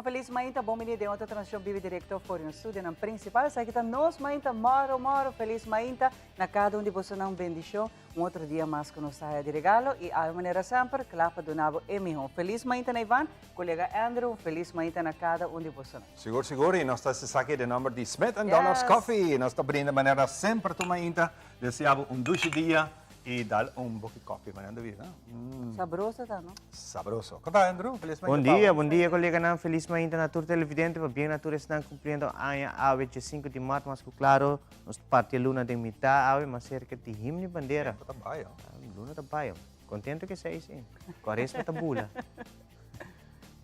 feliz mainta, bon bini den otro transmisión bibi directo for di studionan principal. Esaki ta nos mainta, moro moro, feliz mainta na cada un di bosonan, un bendicion, un otro dia mas cu nos ta haya di regalo y awe manera semper cla pa duna bo e miho. Feliz mainta na Ivan, colega Andrew, un feliz mainta na cada un di bosonan. Sigur sigur y nos ta haci esaki den nomber di Smith and Dollars Coffee. Nos ta brinda manera semper tur mainta, desea bo un dushi dia. Y dal un boki koffie mañana ta bisa. Mm. Sabroso ta, no? Sabroso. Con ta, Andrew? Feliz mainta. Bon dia, bon dia, coleganan. Feliz mainta na tur televidente, pa bien na tur esnan cumpliendo aña awe 5 di maart, mas cu claro, nos parti e luna den mitad awe, mas cerca di himno y bandera. Tempo ta bay, oh. Ah, luna ta bay, oh. Contento cu esey, si. Cuaresma ta bula.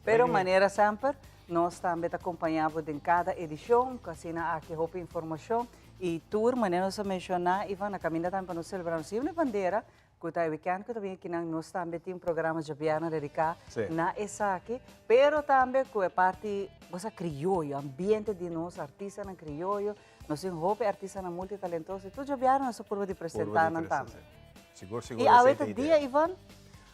Pero manera semper, nos tambe ta acompaña bo den cada edicion, cu asina aki hopi informacion. Y tur manera nos a menciona, Ivan, na caminda tambe pa nos celebra nos himno y bandera, cu ta e weekend cu ta bini akinan, nos tambe tin un programa djabièrnè dedica na esaki, pero tambe cu e parti, bo sa, crioyo, ambiente di nos artistanan crioyo, nos tin hopi artistanan multitalentoso y tur djabièrnè nos ta purba di presenta nan tambe. Sigur, sigur. Y awe ta dia, Ivan?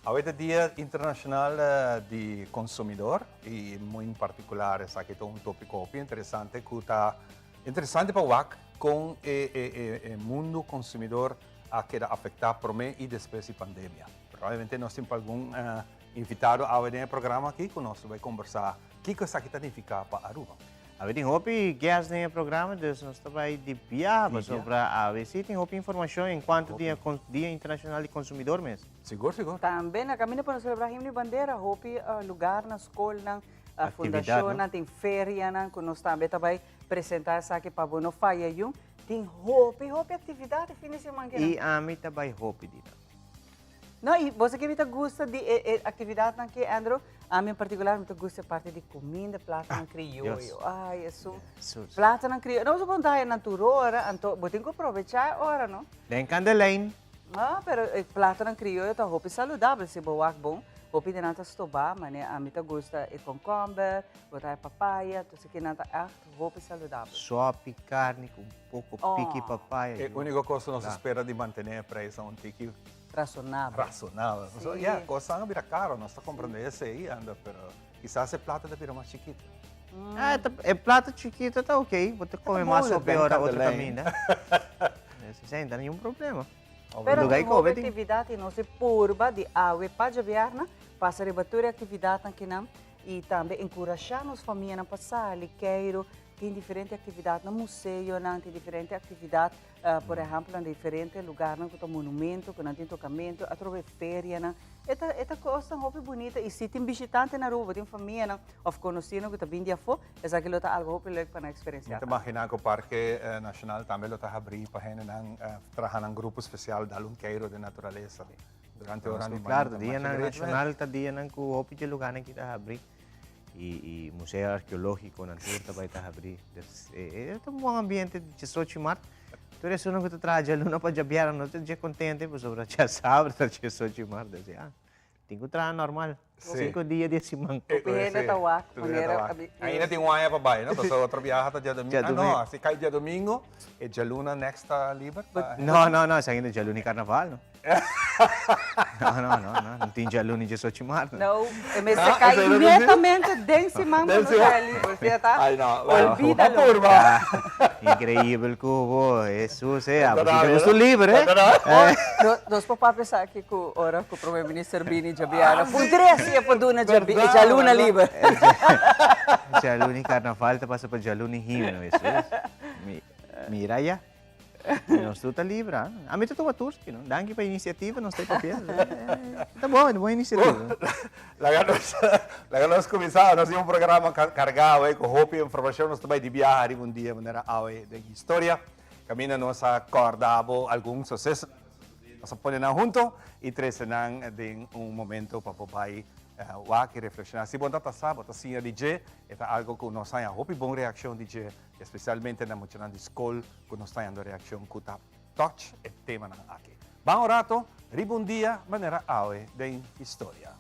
Awe ta dia internacional di consumidor y muy en particular esaki ta un topico hopi interesante cu ta Interesante pa wak kon e mundu konsumidor a keda afektá promé i despues di pandemia. Probablemente nos tin pa algun invitado awe den e programa aki ku nos lo bai kombersá kiko esaki ta nifiká pa Aruba. Awe tin hopi guest den e programa, dus nos ta bai di biaha pasobra awe sí tin hopi informashon en kuanto di e Dia Internashonal di Konsumidor mes. Sigur, sigur. Tambe na kaminda pa nos selebrá Himno i Bandera hopi lugarnan, skolnan, Fundashonnan, tin ferianan ku nos tambe ta bai presentá esaki pa bo no faya yun. Tin hopi, hopi aktividat e fin di siman kinan. I ami ta bai hopi di nan. No, i bo sa ke mi ta gusta di e e aktividatnan aki, Andrew? Ami en partikular mi ta gusta e parti di kuminda, platonan krioyo. Ai, esun. Platonan krioyo. No, bo ta haya nan tur ora, anto bo tin ku probechá e ora, no? Den Kandelein. Ah, pero e platonan krioyo ta hopi saludabel si bo wak bon. Hopi di nan ta stobá, mane ami ta gusta e komkomber, bo ta e papaya, tur esaki nan ta ègt hopi saludabel. Sòpi karni ku un poko piki papaya. E úniko kos ku nos ta spera di mantené e preis un tiki Rasonabel. Rasonabel. So, ya, kosnan a bira karo, nos ta komprendé esei, anda, pero kisas e plato ta bira mas chikitu. Ah, e plato chikitu ta oké, bo ta kome mas hopi ora otro kaminda. Esei no ta ningun problema. Pero tin hopi aktividat i nos e purba di awe pa djabièrnè pasa riba tur e aktividatnan kinan i tambe enkurashá nos famianan pa sali keiru. Tin diferente aktividat na museonan, tin diferente aktividat por ehèmpel na diferente lugarnan ku ta monumento, ku nan tin tokamentu, atrobe ferianan. E ta e ta kosnan hopi bunita i si tin bishitante na Aruba, tin famianan òf konosínan ku ta bin di afó, esaki lo ta algu hopi lèuk pa nan eksperensiá. Mi ta imaginá ku Parke Nashonal tambe lo ta habrí pa hendenan traha nan grupo spesial dal un keiro den naturalesa durante ora di mainta. Klaro, dianan nashonal ta dianan ku hopi dje lugarnan ki ta habrí i Museo Arkeológiko nan tur ta bai ta habrí. Dus e ta un bon ambiente diesocho mart. Tur esunnan ku ta traha djaluna pa djabièrnè no ta dje kontente pasobra djasabra ta diesocho mart. Desi ah, tin ku traha normal. Sinku dia di e siman. Hopi hende ta wak manera. Ainda tin un aña pa bai, no? Pasobra otro biaha ta djadomingo. Ah, no, si kai djadomingo, e djaluna next ta liber? No, no, no, esaki no djaluna di karnaval, no. No, no, no, no, no tin djaluna diesocho mart, no. No, e mester kai netamente den siman pa no traha liber, si ta? Ay, no, Olvídalo. Purba. Increíbel cu bo, Jesús, eh, abo si ta gusto liber, eh. Nos por papia esaki cu ora cu Prome Minister bini djabiana, pudre si e por duna djaluna liber. Djaluna carnaval ta pasa pa djaluna himno, Jesús. Mira ya. Nos tur ta liber, ah. Ami ta tuma tur, you know. Danki pa inisiativa, nos ta e papia. Ta bon, ta bon inisiativa. Laga nos, laga nos kuminsá. Nos tin un programa kargá awe ku hopi informashon. Nos ta bai di biaha riba un dia manera awe den historia. Kaminda nos a kòrda bo algun susesonan ku a sosodé. Nos a pone nan hunto i trese nan den un momento pa bo bai wak i reflekshoná. Si bo no ta sa, bo ta siña di dje. E ta algu ku nos haña hopi bon reakshon di dje. Especialmente na muchanan di scol cu nos ta yando reaccion cu ta touch e temanan aki. Ban un rato riba un dia manera awe den historia.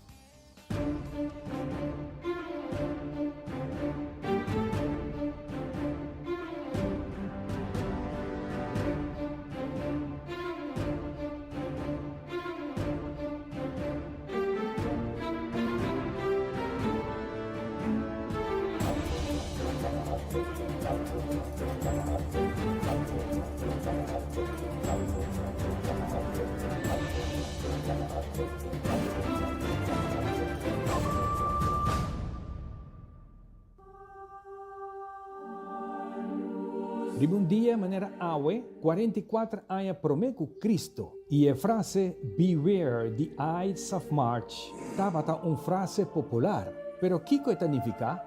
Riba un dia manera awe, 44 aña promé ku Cristo, i e frase Beware the Ides of March tabata un frase popular. Pero kiko e ta nifiká?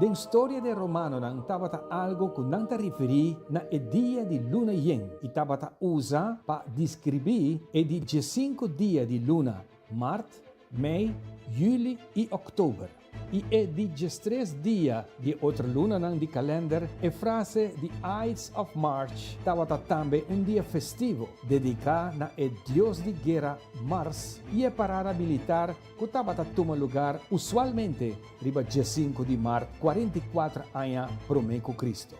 Den storia di e romanonan tabata algu ku nan ta referí na e dia di luna yen i tabata usa pa deskribí e di diesinku dia di luna, mart, mei, yüli i òktober. I e di diestres dia di e otro lunanan di kalènder, e frase The Ides of March tabata tambe un dia festivo dediká na e dios di guera Mars i e parada militar ku tabata tuma lugar usualmente riba diesinku di mart 44 aña promé ku Kristu.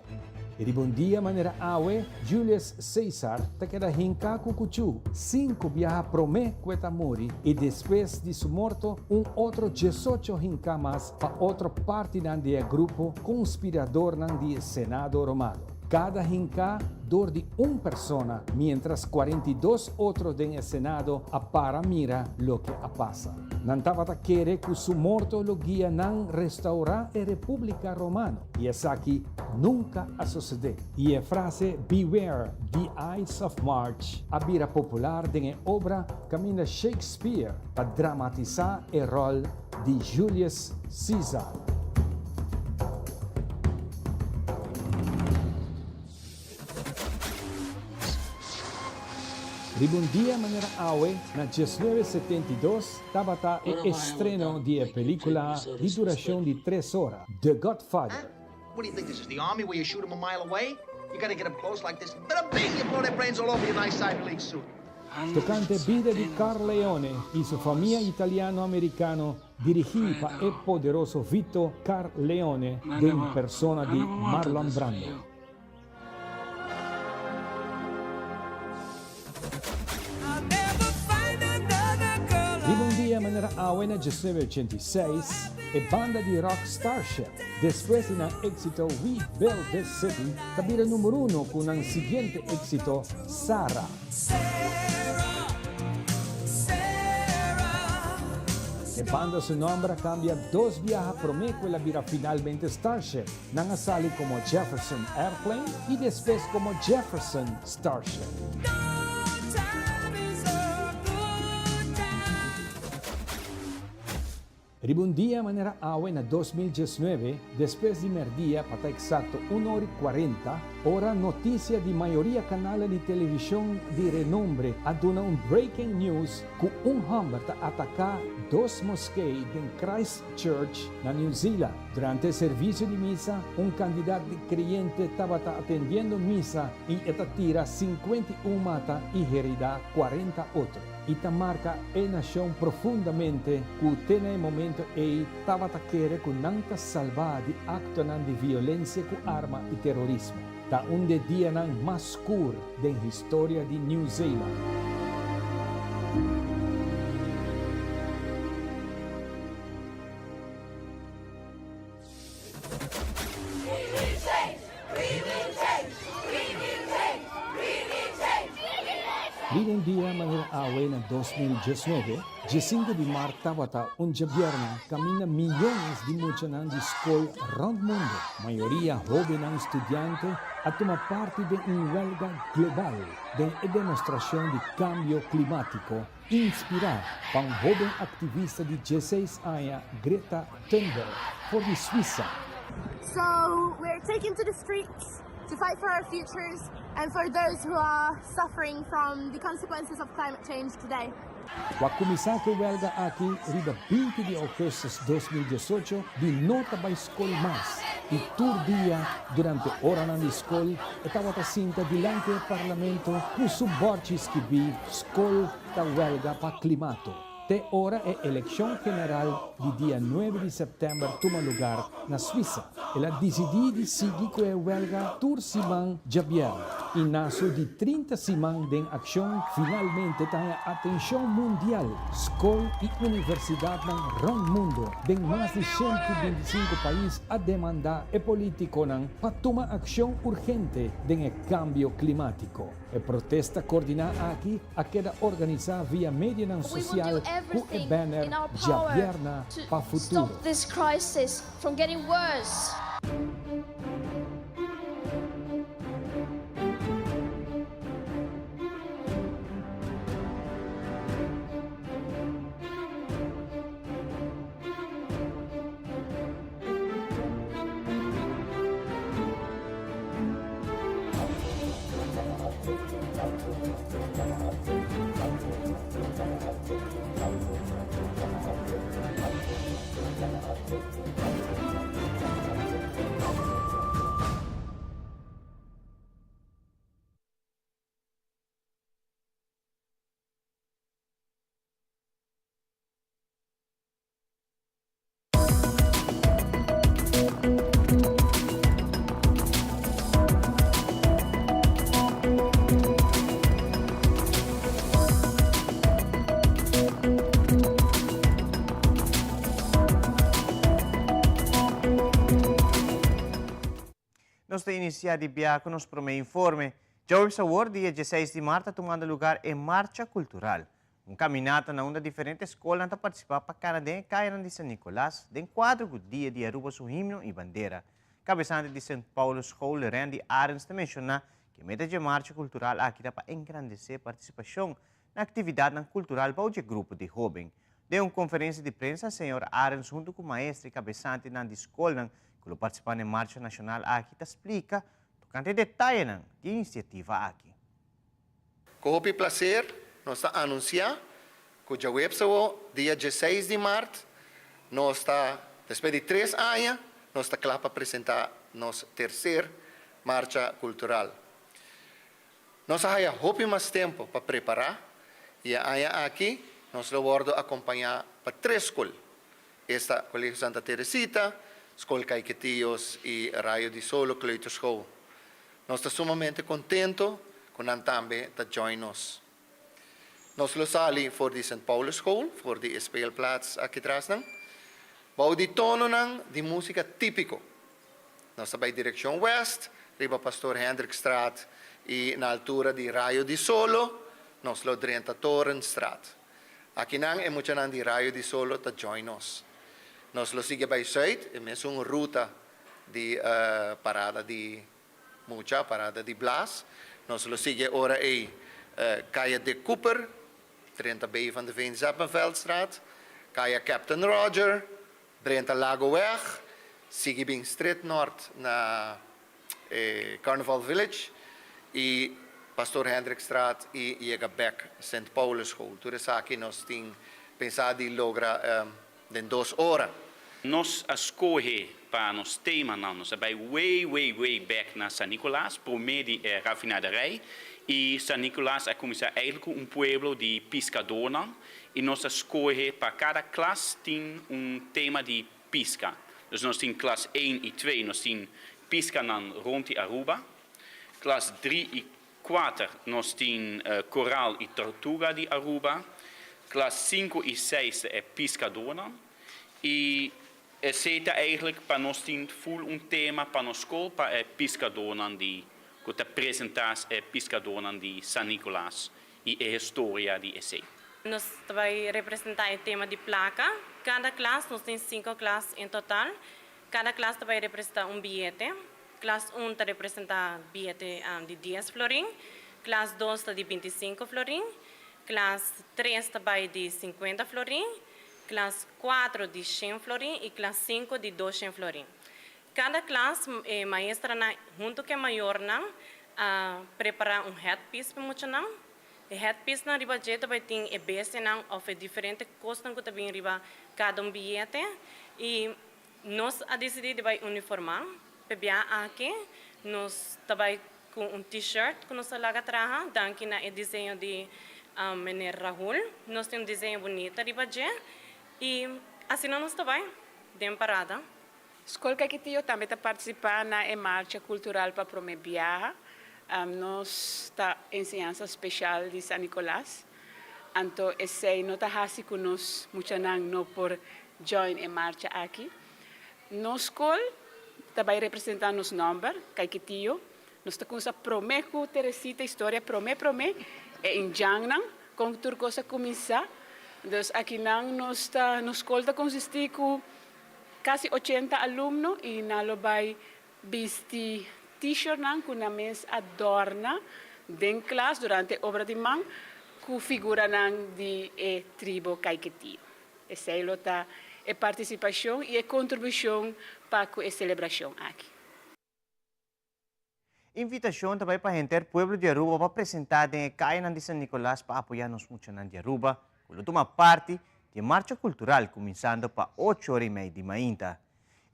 I riba un dia manera awe, Julius Caesar ta keda hinká ku kuchú sinku biaha promé ku e ta muri i despues di su morto un otro diesocho hinká mas pa otro partinan di e grupo konspiradornan di e Senado Romano. Kada hinká dor di un persona, miéntras 42 otro den e Senado a para mira loke a pasa. Nan tabata kere ku su morto lo guia nan restaurá e Repúblika Romano, i esaki nunka a sosodé. I e frase Beware the Ides of March a bira popular den e obra kaminda Shakespeare ta dramatisá e ròl di Julius Caesar. Riba un dia manera awe, na 1972, tabata e estreno di e pelíkula di durashon di tres ora, The Godfather. Tokante bida di Carleone i su famia italiano-amerikano dirigí pa e poderoso Vito Carleone den persona di Marlon Brando. Riba un dia manera awe na 1986, e banda di rock Starship, despues di nan éxito We Built This City, ta bira number uno ku nan siguiente éxito Sara. E banda su nomber a cambia dos biaha prome cu el a bira finalmente Starship. Nan a sali como Jefferson Airplane y despues como Jefferson Starship. Riba un dia manera awe na 2019, despues di merdia, pa ta eksakto un ora i kuarenta, ora notisia di mayoria kanalnan di televishon di renombre a duna un breaking news ku un hòmber ta ataká dos moskee den Christchurch na New Zealand. Durante e servisio di misa, un kandidat di kreyente tabata atendiendo misa i e ta tira 51 mata i heridá 40 otro. I ta marka e nashon profundamente ku te na e momento ei tabata kere ku nan ta salbá di aktonan di violensia ku arma i terorismo. Ta un de dianan mas skur den historia di New Zealand. Riba un dia manera awe na 2019, 15 di mart tabata un djabièrnè kaminda miyones di muchanan di skol rònt mundu, mayoria hóbennan studiante, a tuma parti den un wèlga global den e demostrashon di kambio klimátiko Inspirá pa un hóben aktivista di dieseis aña, Greta Thunberg, for di Suisa. So we are taking to the streets to fight for our futures and for those who are suffering from the consequences of climate change today. Ku a kuminsá ku e wèlga aki riba 20 di ougùstùs 2018 di no ta bai skol mas i tur dia durante oranan di skol e tabata sinta dilanti e parlamento ku su bòrchi skibí Skol ta wèlga pa klimato te ora e elekshon general di dia nuebe di sèptèmber tuma lugar na Suisa. El a disidí di sigui ku e wèlga tur siman djabièrnè i na su di 30 siman den akshon finalmente ta haña atenshon mundial. Skol i universidatnan rònt mundu den mas di 125 pais a demandá e polítikonan pa tuma akshon urgente den e kambio klimátiko. E protesta koordiná aki a keda organisá via medionan We will do sosial ku e everything banner in our power Djabièrna to pa Futuro. stop this crisis from getting worse. Nos ta inicia di bia cu nos prome informe. Djaweps awor, dia dieseis di mart ta tumando lugar e Marcha Cultural. Un caminata na unda diferente scolnan ta participa pa cana den e cayanan di San Nicolas den cuadro cu Dia di Aruba su himno y bandera. Cabesante di Sint Paulus School, Randy Arends ta menciona cu e meta dje marcha cultural aki ta pa engrandece participacion na actividadnan cultural bou dje grupo di hoben. Den un conferencia di prensa, señor Arends hunto cu maestra y cabesantenan di scolnan cu lo participa na e marcha nacional aki ta splica tocante e detayenan di e iniciativa aki. Ku hopi plaser nos ta anunsiá ku djaweps awo, dia dieseis di mart, nos ta, despues di tres aña, nos ta kla pa presentá nos terser marcha kultural. Nos a haya hopi mas tempu pa prepará i e aña aki nos lo wòrdu akompañá pa tres skol, esta Colegio Santa Teresita, Skol Caiquetios i Rayo di Solo Kleuterschool. Nos ta sumamente contento cu nan tambe ta join nos. Nos lo sali for di Sint Paulus School, for di e speelplaats aki trasnan, bou di tononan di musica tipico. Nos ta bay direccion west, riba Pastoor Hendrikstraat y na altura di Rayo di Solo, nos lo drenta Torenstraat. Akinan e muchanan di Rayo di Solo ta join nos. Nos lo sigui bay zuid, e mesun ruta di parada di mucha, parada di Blas. Nos lo sigui e ora ei Kaya Dick Cooper, 30 B van de Veen Zeppenveldstraat, Kaya Captain Roger, drenta Lagoweg, sigui bin Street Nort na e Carnival Village i Pastoor Hendrikstraat i yega bek Sint Paulusschool. Tur esaki nos tin pensa di logra Den dos ora. Nos a skohe pa nos temanan, nos a bai way way way back na San Nicolas, prome di e rafinaderij, i San Nicolas a kuminsá eigenlijk ku un pueblo di piskadornan, i nos a skohe pa kada klas tin un tema di piska. Dus nos tin klas één i twee, nos tin piskanan rond di Aruba, klas drie i Kuater, nos tin koral i tortuga di Aruba. Klas sinku i seis ta e piskadornan. I esei ta eigenlijk pa nos tin ful un tema pa nos skol pa e piskadornan di ku ta presentá e piskadornan di San Nicolas i e historia di esei. Nos ta bai representá e tema di plaka. Kada klas, nos tin sinku klas en total, kada klas ta bai representá un biyete. Klas un ta representá biyete di dies florin, klas dos ta di bintisinko florin, klas tres ta bai di sinkuenta florin, klas kuatro di shen florin i klas sinku di doshen florin. Kada klas e maestranan huntu ku e mayornan a prepará un headpiece pa muchanan. E headpiecenan riba dje ta bai tin e bestianan òf e diferente kosnan ku ta bin riba kada un biyete i Nos a disidí di bai uniformá. P'e bia aki nos ta bai ku un T-shirt ku nos a laga traha danki na e diseño di meneer Rahul. Nos tin un diseño bunita riba dje i asina nos ta bai den parada. Skol Kaikitio tambe ta partisipá na e marcha kultural pa promé biaha. Nos ta enseñansa speshal di San Nicolas, anto esei no ta hasi ku nos muchanan no por join e marcha aki. Nos skol ta bai representa nos nomber, Kaikitio. Nos ta kumsa prome ku Teresita historia prome prome e indjannan kon tur kos a kuminsa. Dus akinan nos ta nos skol ta konsisti ku kasi ochenta alumno i nan lo bai bisti t-shirtnan ku nan mes a dòrna den klas durante obra di man ku figuranan di e tribo Kaikitio. Esei lo ta e partisipashon i e kontribushon pa ku e selebrashon aki. Invitashon ta bai pa henter pueblo di Aruba pa presentá den e kayanan di San Nicolas pa apoyá nos muchanan di Aruba ku lo tuma parti di e marcha kultural kuminsando pa ocho ora i mei di mainta.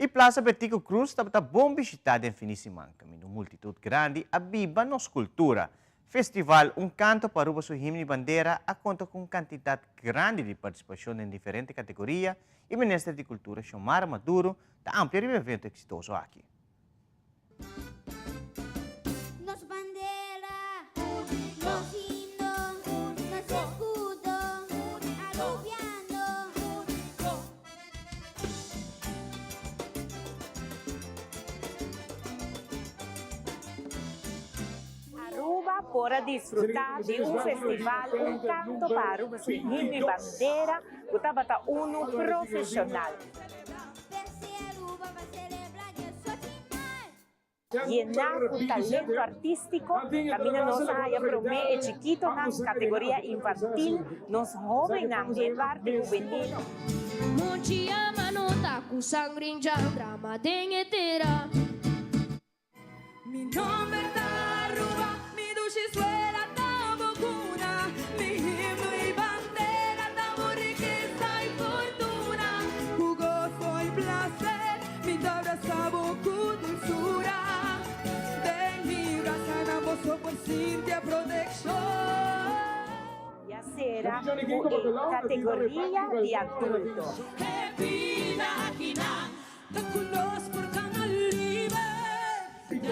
E Plaza Bertico Cruz tabata bon bishitá den fin di siman kaminda un multitut grandi a biba nos kultura. Festival Un Canto pa Aruba su Himno y Bandera a conta cu un cantidad grandi di participacion den diferente categoria y Minister di Cultura Xiomara Maduro ta amplia riba e evento exitoso aki. Nos bandera, nos himno, nos escudo, Arubiano. por a disfruta di un festival, un canto pa Aruba su himno y bandera cu tabata uno profesional. Yená cu talento artístico, caminda nos a haya promé e chikitonan, categoria infantil, nos hóbennan di e parti hubenil. Mi nomber ta Aruba, mi dushi suela ta bo cuna, mi himno y bandera ta bo rikesa y fortuna. Cu gozo y placer mi ta abraza bo cu dulzura, den mi brazanan bo so por sinti e proteccion. Ya sera cu e categoria di adulto. E bida akinan Ta cu nos por cana liber.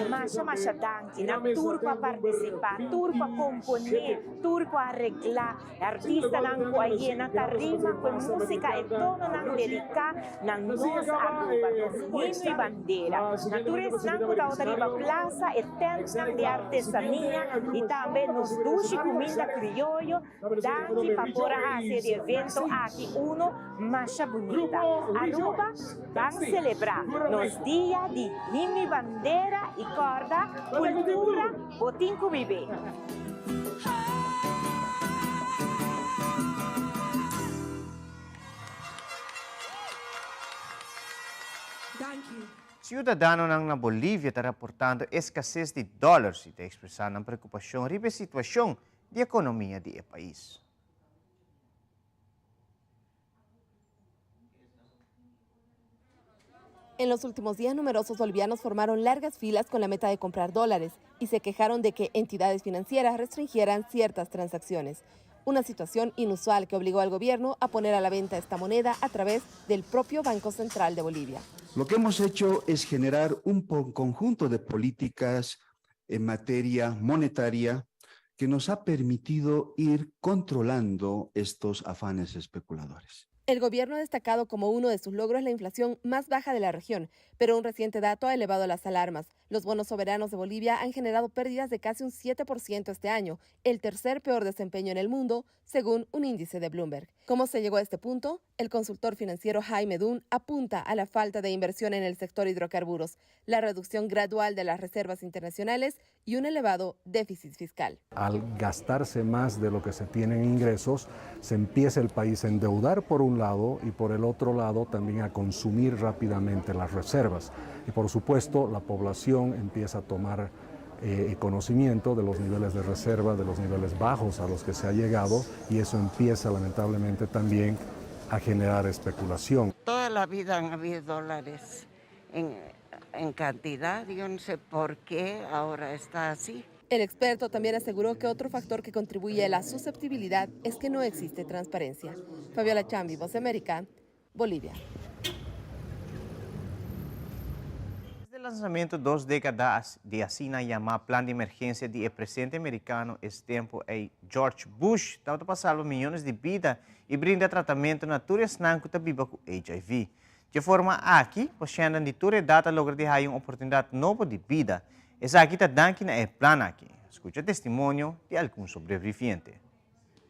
Masha masha danki na tur cu a participa, tur cu a compone, tur cu a arregla, e artistanan cu a yena tarima cu e musica, e tononan dedica na nos Aruba, nos himno y bandera. Na tur esnan cu tabata riba plaza, e tentnan di artesania y tambe nos dushi cuminda crioyo, Danki pa por a hasi e di evento aki uno masha bunita. Aruba ban celebra nos dia di himno y bandera y corda cultura bo tin cu bibe. Ciudadanonan na Bolivia ta raportando escasez di dollars y ta expresa nan preocupacion riba e situacion di ekonomia di e pais. En los últimos días, numerosos bolivianos formaron largas filas con la meta de comprar dólares y se quejaron de que entidades financieras restringieran ciertas transacciones. Una situación inusual que obligó al gobierno a poner a la venta esta moneda a través del propio Banco Central de Bolivia. Lo que hemos hecho es generar un conjunto de políticas en materia monetaria que nos ha permitido ir controlando estos afanes especuladores. El gobierno ha destacado como uno de sus logros la inflación más baja de la región, pero un reciente dato ha elevado las alarmas. Los bonos soberanos de Bolivia han generado pérdidas de casi un 7% este año, el tercer peor desempeño en el mundo, según un índice de Bloomberg. ¿Cómo se llegó a este punto? El consultor financiero Jaime Dun apunta a la falta de inversión en el sector hidrocarburos, la reducción gradual de las reservas internacionales y un elevado déficit fiscal. Al gastarse más de lo que se tiene en ingresos, se empieza el país a endeudar por un lado y por el otro lado también a consumir rápidamente las reservas. Y por supuesto la población empieza a tomar eh, conocimiento de los niveles de reserva, de los niveles bajos a los que se ha llegado y eso empieza lamentablemente también a generar especulación. Toda la vida han habido dólares en, en cantidad, yo no sé por qué ahora está así. El experto también aseguró que otro factor que contribuye a la susceptibilidad es que no existe transparencia. Fabiola Chambi, Voz América, Bolivia. Desde lanzamiento dos década di asina yama Plan di Emergencia di e presidente Mericano es tempo ey George Bush tabata pa salba miyones di bida y brinda tratamento na tur esnan cu ta biba cu HIV. Dje forma aki, pashentenan di tur edat a logra di haya un oportunidad nobo di bida. Esaki ta danki na e plan aki. Scucha testimonio di algun sobreviviente.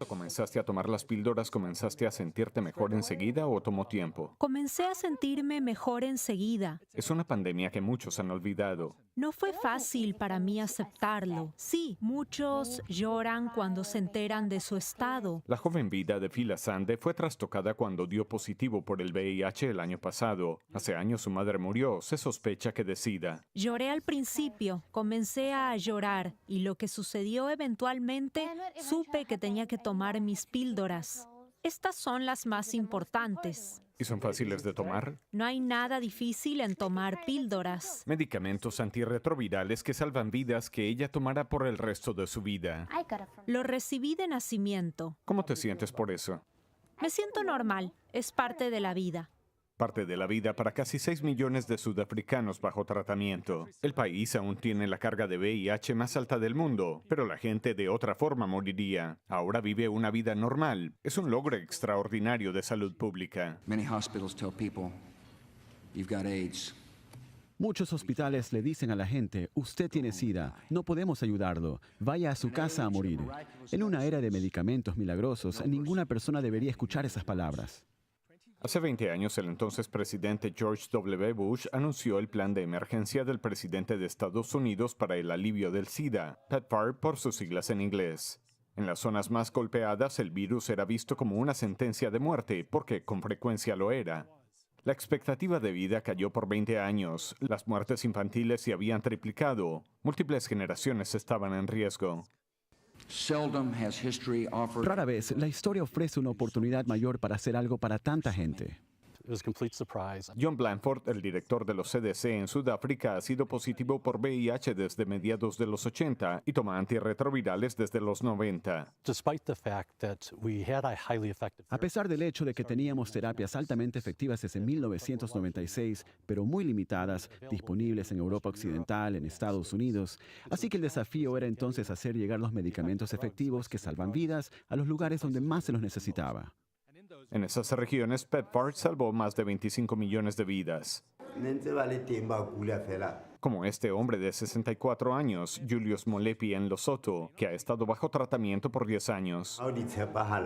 Comenzaste a tomar las píldoras, comenzaste a sentirte mejor enseguida o tomó tiempo? Comencé a sentirme mejor enseguida. Es una pandemia que muchos han olvidado. No fue fácil para mí aceptarlo. Sí, muchos lloran cuando se enteran de su estado. La joven vida de Phila Sande fue trastocada cuando dio positivo por el VIH el año pasado. Hace años su madre murió. Se sospecha que de SIDA. Lloré al principio, comencé a llorar y lo que sucedió eventualmente, supe que tenía que tomar mis píldoras. Estas son las más importantes. ¿Y son fáciles de tomar? No hay nada difícil en tomar píldoras. Medicamentos antirretrovirales que salvan vidas que ella tomará por el resto de su vida. Lo recibí de nacimiento. ¿Cómo te sientes por eso? Me siento normal. Es parte de la vida. Parte de la vida para casi 6 millones de sudafricanos bajo tratamiento. El país aún tiene la carga de VIH más alta del mundo, pero la gente de otra forma moriría. Ahora vive una vida normal. Es un logro extraordinario de salud pública. Many hospitals tell people you've got AIDS. Muchos hospitales le dicen a la gente, usted tiene SIDA, no podemos ayudarlo, vaya a su casa a morir. En una era de medicamentos milagrosos, ninguna persona debería escuchar esas palabras. Hace 20 años, el entonces presidente George W. Bush anunció el plan de emergencia del presidente de Estados Unidos para el alivio del SIDA, PEPFAR por sus siglas en inglés. En las zonas más golpeadas, el virus era visto como una sentencia de muerte, porque con frecuencia lo era. La expectativa de vida cayó por 20 años, las muertes infantiles se habían triplicado, múltiples generaciones estaban en riesgo. Rara vez la historia ofrece una oportunidad mayor para hacer algo para tanta gente. John Blanford, el director de los CDC en Sudáfrica, ha sido positivo por VIH desde mediados de los 80 y toma antirretrovirales desde los 90. A pesar del hecho de que teníamos terapias altamente efectivas desde 1996, pero muy limitadas, disponibles en Europa Occidental, en Estados Unidos, así que el desafío era entonces hacer llegar los medicamentos efectivos que salvan vidas a los lugares donde más se los necesitaba. En esas regiones, PEPFAR salvó más de 25 millones de vidas. Como este hombre de 64 años, Julius Molepi en Lesoto, que ha estado bajo tratamiento por 10 años.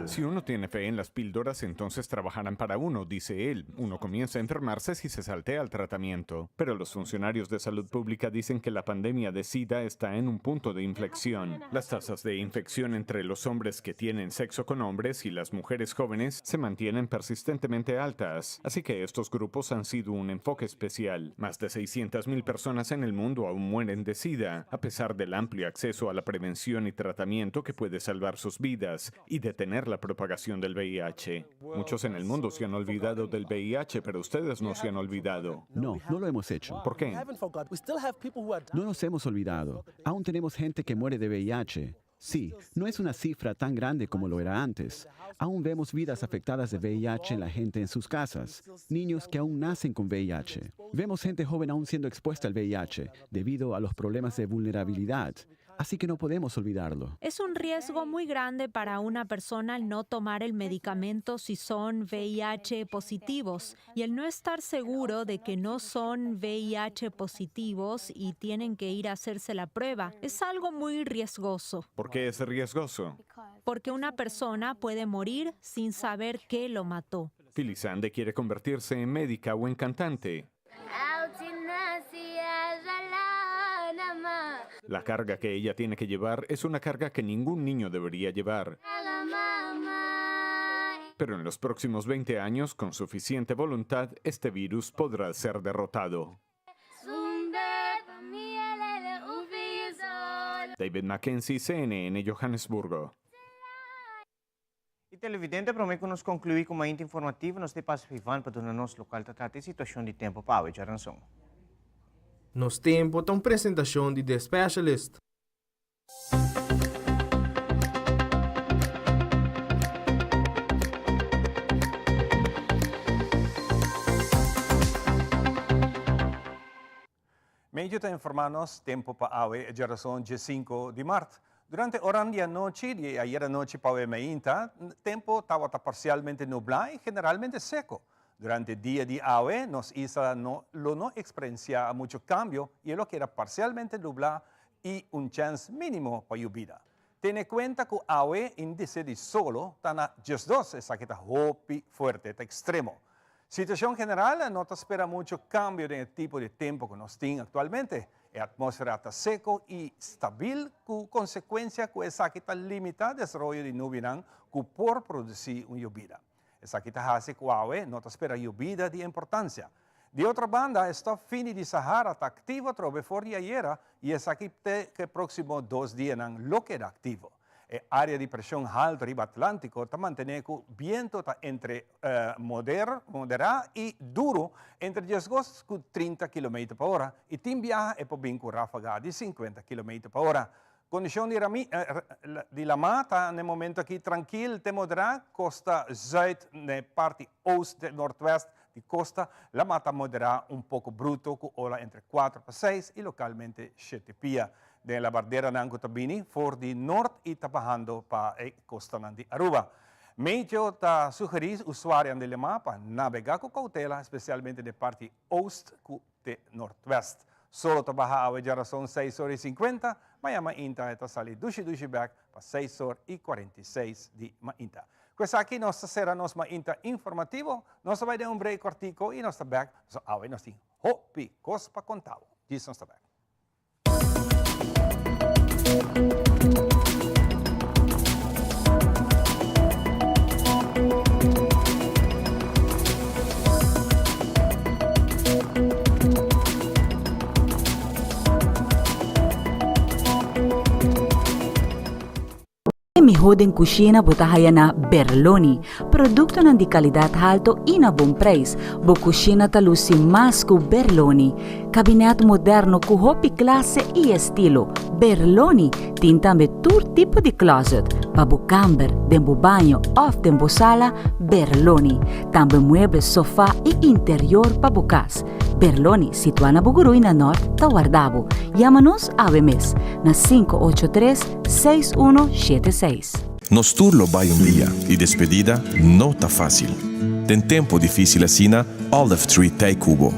Si uno tiene fe en las píldoras, entonces trabajarán para uno, dice él. Uno comienza a enfermarse si se saltea el tratamiento. Pero los funcionarios de salud pública dicen que la pandemia de SIDA está en un punto de inflexión. Las tasas de infección entre los hombres que tienen sexo con hombres y las mujeres jóvenes se mantienen persistentemente altas, así que estos grupos han sido un enfoque especial. Más de 600.000 personas en el mundo aún mueren de SIDA, a pesar del amplio acceso a la prevención y tratamiento que puede salvar sus vidas y detener la propagación del VIH. Muchos en el mundo se han olvidado del VIH, pero ustedes no se han olvidado. No, no lo hemos hecho. ¿Por qué? No nos hemos olvidado. Aún tenemos gente que muere de VIH. Sí, no es una cifra tan grande como lo era antes. Aún vemos vidas afectadas de VIH en la gente en sus casas, niños que aún nacen con VIH. Vemos gente joven aún siendo expuesta al VIH debido a los problemas de vulnerabilidad. Así que no podemos olvidarlo. Es un riesgo muy grande para una persona el no tomar el medicamento si son VIH positivos y el no estar seguro de que no son VIH positivos y tienen que ir a hacerse la prueba. Es algo muy riesgoso. ¿Por qué es riesgoso? Porque una persona puede morir sin saber qué lo mató. Phyllis Ande quiere convertirse en médica o en cantante. La carga que ella tiene que llevar es una carga que ningún niño debería llevar. Pero en los próximos 20 años, con suficiente voluntad, este virus podrá ser derrotado. David Mackenzie, CNN, Johannesburgo. Y televidente, prome cu nos conclui cu Mainta Informativo, nos ta pasa pa Ivan pa duna nos locual ta trata e situacion di tempo pa awe djaranson. Nos Tempo ta un presentacion di The Specialist. Medio ta informa nos tempo pa awe e djarason dje sinku di mart. Durante oran di anochi di ayer anochi pa awe meinta, tempo tabata parsialmente nublá i generalmente seko. Durante dia di awe nos isla no lo no eksperensiá mucho kambio i e lo keda parsialmente nublá i un chèns mínimo pa yubida. Tene kuenta ku awe índise di solo ta na 12, esaki ta hopi fuerte, ta ekstremo. Situashon general, no ta spera mucho kambio den e tipo di tempu ku nos tin aktualmente. E atmósfera ta seko i stabil ku konsekuensia ku esaki ta limitá desaroyo di nubinan ku por produsí un yobida. Esaki ta hasi ku awe no ta spera yobida di importansia. Di otro banda, e stof fini di Sahara ta aktivo atrobe for di ayera i esaki te ku e próksimo dos dianan lo keda aktivo. E área di preshon haltu riba Atlántiko ta mantené ku bientu ta entre moder, moderá i duru entre diesdos ku 30 kilometer pa ora i tin biaha e por bin ku ráfaga di 50 kilometer pa ora. Kondishon di rami di lamá ta na e momento aki trankil te moderá, kosta zùit na e parti oost te nortwèst di kosta lamá ta moderá un poko bruto ku ola entre kuater pa seis i lokalmente shete pia. Den e labarderanan ku ta bini for di nort i ta bahando pa e kostanan di Aruba. Meteo ta sugerí usuarionan di lemá pa nabegá ku koutela, spesialmente den parti oost ku te noordwest. Solo ta baha awe djarason seis or i sinkuenta, maña mainta e ta sali dushi dushi bèk pa seis or i 46 di mainta. Ku esaki nos ta sera nos mainta informativo, nos ta bai den un break kòrtiku i nos ta bèk, pasobra awe nos tin hopi kos pa konta bo. Djis nos ta bèk. E mihó den kushina bo ta haya na Berloni. Produktonan di kalidat halto i na bon preis. Bo kushina ta lusi mas ku Berloni. Kabinèt moderno ku hopi klase i estilo. Berloni tin tambe tur tipo di closet pa bo kamber, den bo baño òf den bo sala, Berloni. Tambe mueble, sofá i interior pa bo kas. Berloni, situá na Bugurui na Nort, ta warda bo. Yama nos awe mes na 583 6176. Nos tur lo bai un dia y despedida no ta facil. Den tempo dificil asina, Olive Tree t'ei cu bo.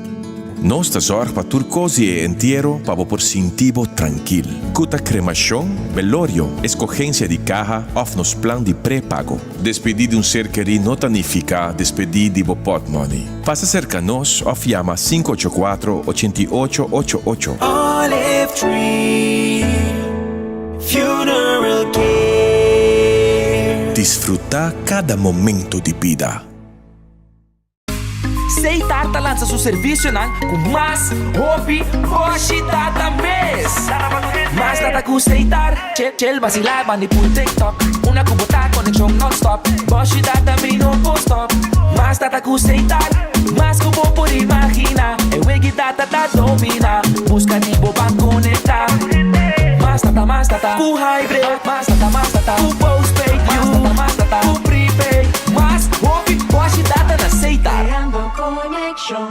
Nos ta zorg pa tur cos di e entiero pa bo por sinti bo trankil. Cu ta cremacion, belorio, escogencia di caha of nos plan di prepago. Despedi di un ser kerí no ta nifica despedi di bo potmoney. Pasa cerca nos of yama 584 88 88. Olive Tree Funeral Care. Disfruta cada momento di bida. Seitar ta lansa su servisionan ku mas hopi boshi data mes. Mas data ku Seitar, chel basilá bandi pul TikTok. Una ku bo ta konekshon nònstòp, boshi data mi no por stòp. Mas data ku Seitar, mas ku bo por imaginá. E wegi data ta dominá, buska di bo ban konektá. Mas data, mas data ku hybrid, mas data, mas data ku postpaid, mas data, mas data ku prepaid. Mas hopi boshi data na Seitar. Creando conexion.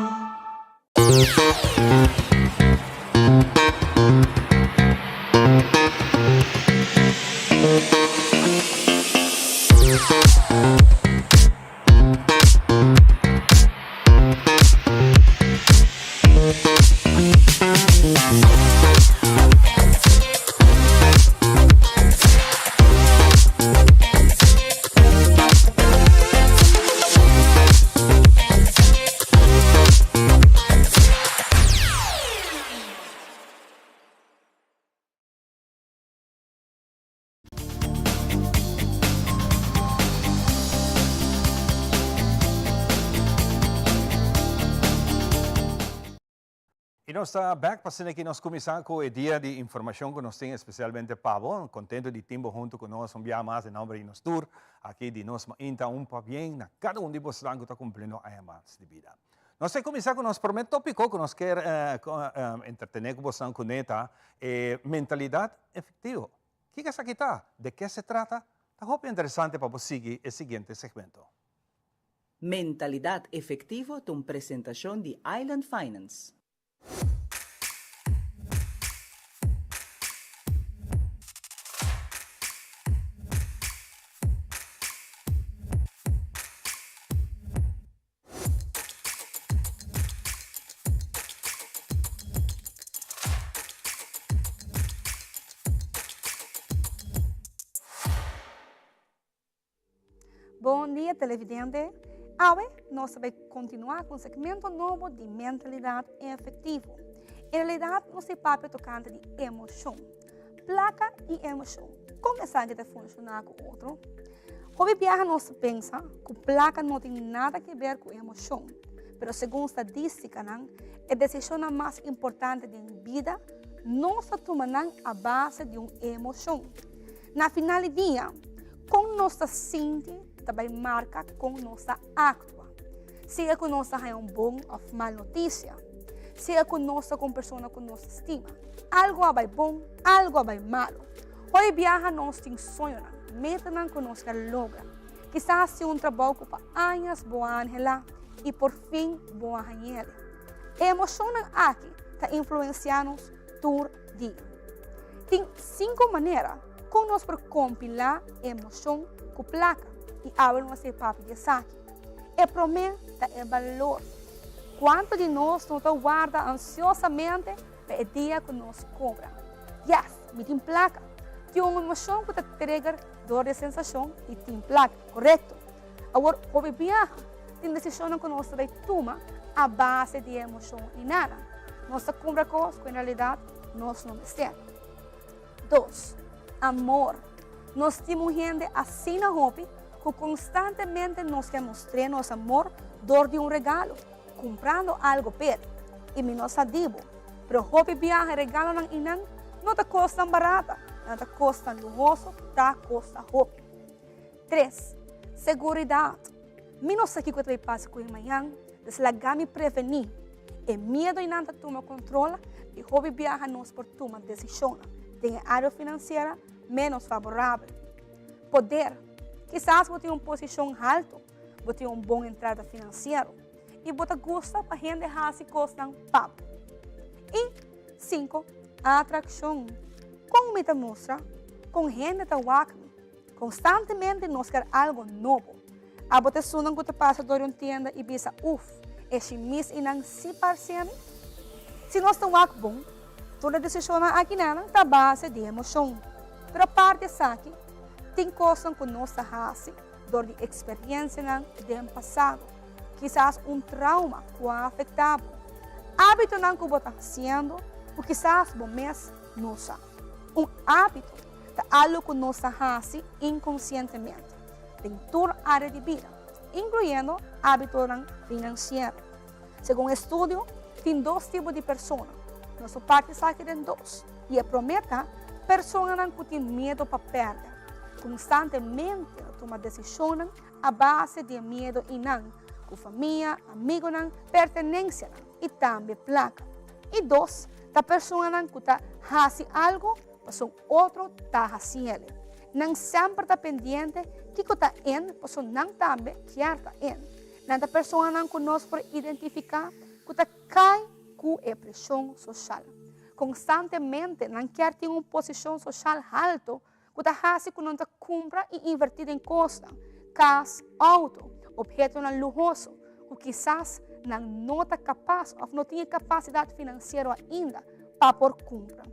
Y nos ta bek pa asina ki nos cuminsa cu e dia di informacion cu nos tin especialmente pa bo. Contento di tin bo hunto cu nos un bia mas den nomber di nos tur aki di nos mainta un pabien na cada un di bosnan cu ta cumpliendo aña mas di bida. Nos ta cuminsa cu nos prome topico cu nos kier entretene cu bosnan cune ta e mentalidad efectivo. Kiko esaki ta? De ke se trata? Ta hopi interesante pa bo sigui e siguiente segmento. Mentalidat Efectivo ta un presentacion di Island Finance. Bon dia televidente. Awe nos ta bai kontinuá ku un segmento nobo di Mentalidat Efektivo. En realidat nos ta papia tokante di emoshon. Plaka i emoshon. Kon esaki ta funshoná ku otro? Hopi biaha nos ta pensa ku plaka no tin nada ke ber ku emoshon, pero segun stadístikanan e desishonnan mas importante den bida nos ta tuma nan a base di un emoshon. Na final di dia, kon nos ta sinti ta bai marka kon nos ta aktua. Sea ku nos ta haña un bon òf mal notisia, sea ku nos ta ku un persona ku nos ta stima, algu a bai bon, algu a bai malu. Hopi biaha nos tin soñonan, metanan ku nos kier logra. Kisas tin un trabou ku pa añas bo a anhelá i por fin bo a hañ'el. E emoshonnan aki ta influensiá nos tur dia. Tin sinku manera kon nos por kompilá emoshon ku plaka. I awe nos a papia di esaki. E promé ta e balor. Kuantu di nos no ta warda ansiosamente pa e dia ku nos kobra? Yes, mi tin plaka. Tin un emoshon ku ta trigger dor di e sensashon di tin plaka, korekto? Awor, hopi biaha tin desishonnan ku nos ta bai tuma a base di e emoshon i nada. Nos ta kumpra kos ku en realidat nos no mester. Dos, amor. Nos stima un hende asina hopi ku konstantemente nos ke mustr'é nos amor dor di un regalo, kumprando algu p'el. I mi no sa di bo, pero hopi biaha e regalonan einan no ta kosnan barata, nan ta kosnan luhoso, ta kosta hopi. Tres, seguridat. Mi no sa kiko ta bai pasa ku mi mañan, dus laga mi prevení. E miedu einan ta tuma kontrol i hopi biaha nos por tuma desishonnan den e área finansiera ménos faborabel. Poder. Kisas bo tin un posishon haltu, bo tin un bon entrada finansiero i bo ta gusta pa hende hasi kosnan pa bo. I sinku, atrakshon. Kon mi ta mustra kon hende ta wak mi? Konstantemente nos ker algo nobo. Abo ta esunnan ku ta pasa dor di un tienda i bisa, Uf, e shimis einan sí parse mi? Si nos ta wak bon, tur e desishonnan akinan ta base di emoshon. Pero aparte esaki, tin kosnan ku nos ta hasi dor di eksperensianan den pasado, kisas un trauma ku a afektá bo, ábitonan ku bo ta hasiendo ku kisas bo mes no sa. Un ábito ta algu ku nos ta hasi inkonsientemente den tur área di bida, inkluyendo ábitonan finansiero. Segun estudio, tin dos tipo di persona. Nos por parti esaki den dos, i e promé ta personanan ku tin miedu pa pèrdè. Konstantemente ta tuma desishonnan a base di e miedu einan, ku famia, amigunan, pertenensianan i tambe plaka. I dos ta personanan ku ta hasi algu pasobra un otro ta hasiel. Nan semper ta pendiente kiko ta en pasobra nan tambe kier ta en. Nan ta personanan ku nos por identifiká ku ta kai ku e preshon soshal. Konstantemente nan kier tin un posishon soshal haltu ku ta hasi ku nan ta kumpra i invertí den kosnan, kas, outo, ophetonan luhoso, ku kisas nan no ta kapas òf no tin e kapasidat finansiero ainda pa por kumpra.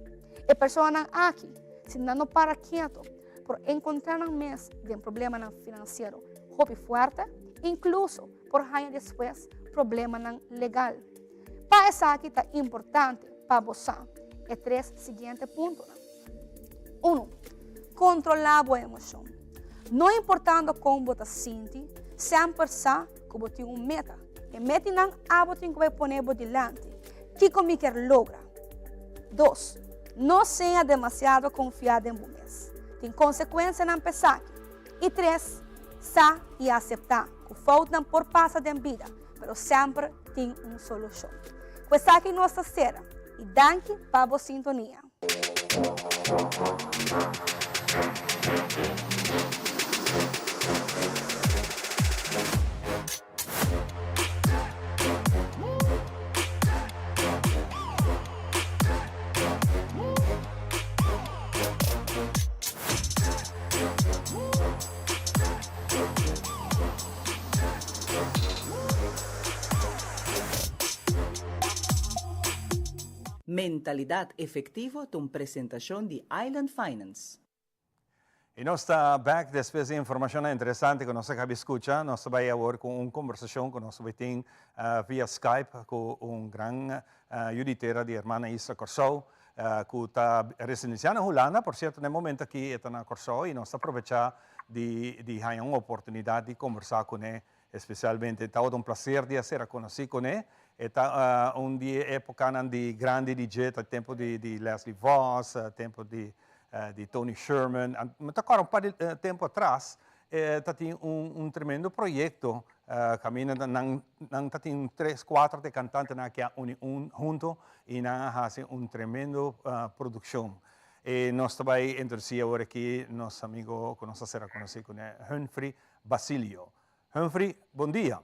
E personanan aki, si nan no para ketu, por enkontrá nan mes den problemanan finansiero hopi fuerte, inkluso por haña despues problemanan legal. Pa esaki ta importante pa bo sa e tres siguiente puntonan. Unu, Kontrolá bo emoshon. No importando kon bo ta sinti, semper sa ku bo tin un meta. E metinan abo tin ku bai pone bo dilanti. Kiko mi kier logra? Dos, No sea demasiado konfiá den bo mes. Tin konsekuensianan pa esaki. I tres, Sa i aseptá ku foutnan por pasa den bida, pero semper tin un solushon. Ku esaki nos ta sera i danki pa bo sintonia. Mentalidad Efectivo ta un presentacion di Island Finance. Y nos ta back despues di informacionnan interesante cu nos a cabi scucha. Nos ta bay awor cu un conversacion cu nos ta bay tin via Skype cu un gran yu di tera di hermana Isla Corsou cu ta residencia na Hulanda. Por cierto, na e momento aki e ta na Corsou y nos ta aprovecha di di haya un oportunidad di conversa cune. Especialmente tabata un placer di a ser conoci cune. E ta un di e epocanan di grandi di dje, ta tempo di di Leslie Vos, tempo di di Tony Sherman. Mi ta acorda un par di tempo atras ta tin un un tremendo proyecto caminda nan nan ta tin tres cuatro di e cantantenan aki a uni un hunto y nan a haci un tremendo produccion. Y nos ta bay introduci awor aki nos amigo cu nos a cera conoci cune Humphrey Basilio. Humphrey, bon dia.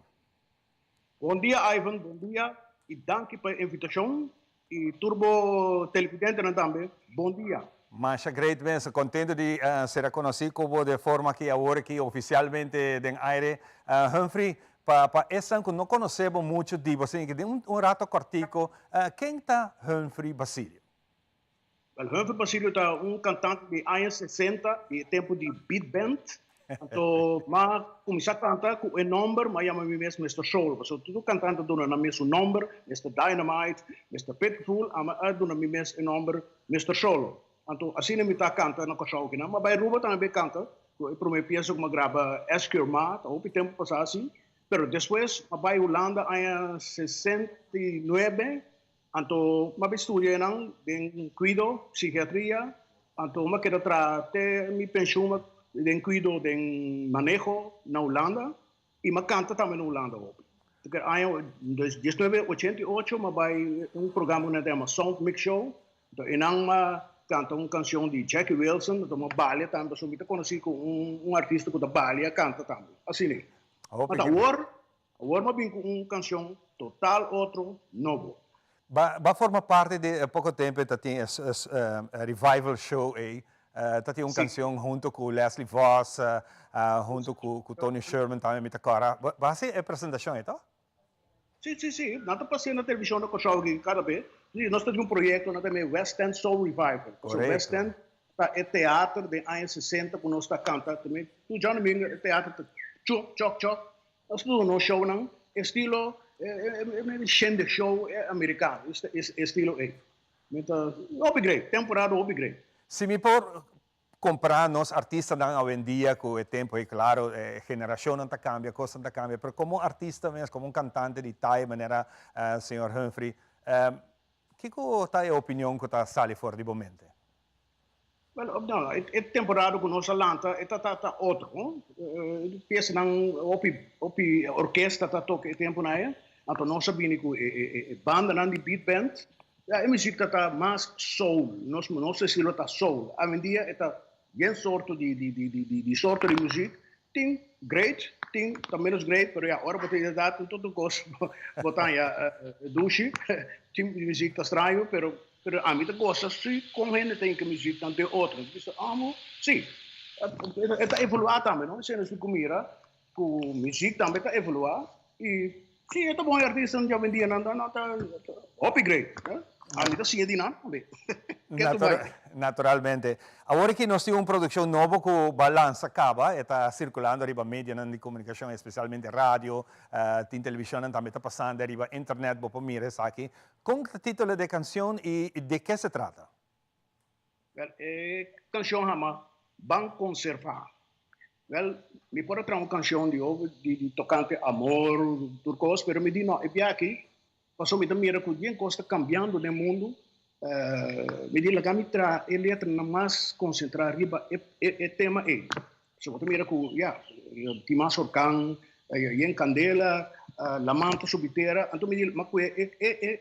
Bon dia Ivan, bon dia y danki pa e invitacion y tur bo televidentenan tambe, bon dia. Masha great mes, contento di ser conoci cu bo de forma aki awor aki oficialmente den aire. Humphrey, pa pa esnan cu no conoce bo mucho di bo, asina den un un rato cortico, ken ta Humphrey Basilio? Wel, Humphrey Basilio ta un cantante di aña 60, di e tempo di Beat Band. Anto m'a cuminsa canta cu e nomber, m'a yama mi mes Mister Soul, pasobra tur cantante a duna nan mes un nomber, Mister Dynamite, Mister Pitbull, ami a duna mi mes e nomber Mister Solo. Anto asina mi ta canta na Kòrsou kinan. M'a bai Aruba tambe bai canta, cu e prome piesa cu m'a graba Ask Your Ma, ta hopi tempo pasa asi. Pero despues m'a bai Hulanda aña 69, anto m'a bai studia einan den cuido, psikiatria, anto m'a keda traha te mi pensioen den cuido den maneho na Hulanda. I m'a kanta tambe na Hulanda hopi. Porque aña 1988 m'a bai un programa ku nan ta yama Sound Mix Show. Anto einan m'a kanta un kanshon di Jackie Wilson, anto m'a balia tambe pasobra mi ta konosí ku un artista ku ta balia kanta tambe. Asina ei. Hopi M'a ta awor, awor m'a bin ku un kanshon total otro, nobo. Ba ba forma parti di e poko tempo e ta tin e revival show ei. Ta tin un cancion hunto cu Leslie Vos, hunto cu cu Tony Sherman tambe mi ta cora. Ba ba haci e presentacion ei to? Si, si, si. Nan ta pas'é na television na Kòrsou aki kada be. Si, nos ta tin un proyecto nan ta yama West End Soul Revival. Pasobra West End ta e teater den aña sesenta ku nos ta kanta. Tur djadomingo e teater ta chok, chok, chok. Nos ta duna nos shownan estilo e shende show americano, e estilo ei. Mi ta hopi great, temporada hopi great. Si mi por compara nos artistanan awendia cu e tempo ei, claro e generacionnan ta cambia, cosnan ta cambia, pero como artista mes, como un cantante di taya manera señor Humphrey, kico ta e opinion cu ta sali for di bo mente? Bueno, no, e temporada ku nos a lanta e ta ta otro, no? E piesanan hopi hopi orkesta ta toka e temponan ei, anto nos a bini ku e e bandanan di beat band. Ya e muzik ta ta mas soul, nos nos estilo ta soul. Awendia e ta bien sorto di di di di di sorto di muzik. Tin great, tin ta menos great, pero ya ora bo ta edat tur tur kos bo ta haña dushi. Tin muzik ta straño, pero Pero ami ta gosa si kon hende ta hinka muziek tantu e otro. Mi bisa, amo, si. E ta evoluá tambe, no? Esei nos tin ku mira ku muziek tambe ta evoluá i si e ta bon e artistanan di awendia nan nan ta hopi great. Ami ta siña di nan tambe. Ke tu bai? Naturalmente. Awor aki nos tin un produccion nobo ku ba lansa kaba, e ta sirkulando riba medianan di komunikashon, espesialmente radio, tin televishonnan tambe ta pasando riba internet, bo por mira esaki. Kon ta titulo di e kanshon i di ke se trata? Wèl, e kanshon hama Ban Konservá. Wèl, mi por a traha un kanshon di over di tokante amor, tur kos, pero mi di no, e bia aki, pasobra mi ta mira ku bien kos ta kambiando den mundu, mi di laga mi traha e letranan mas konsentrá riba e tema ei. So bo ta mira ku ya, tin mas orkan, yen kandela, laman ta subi tera. Anto mi di, ma ku e e e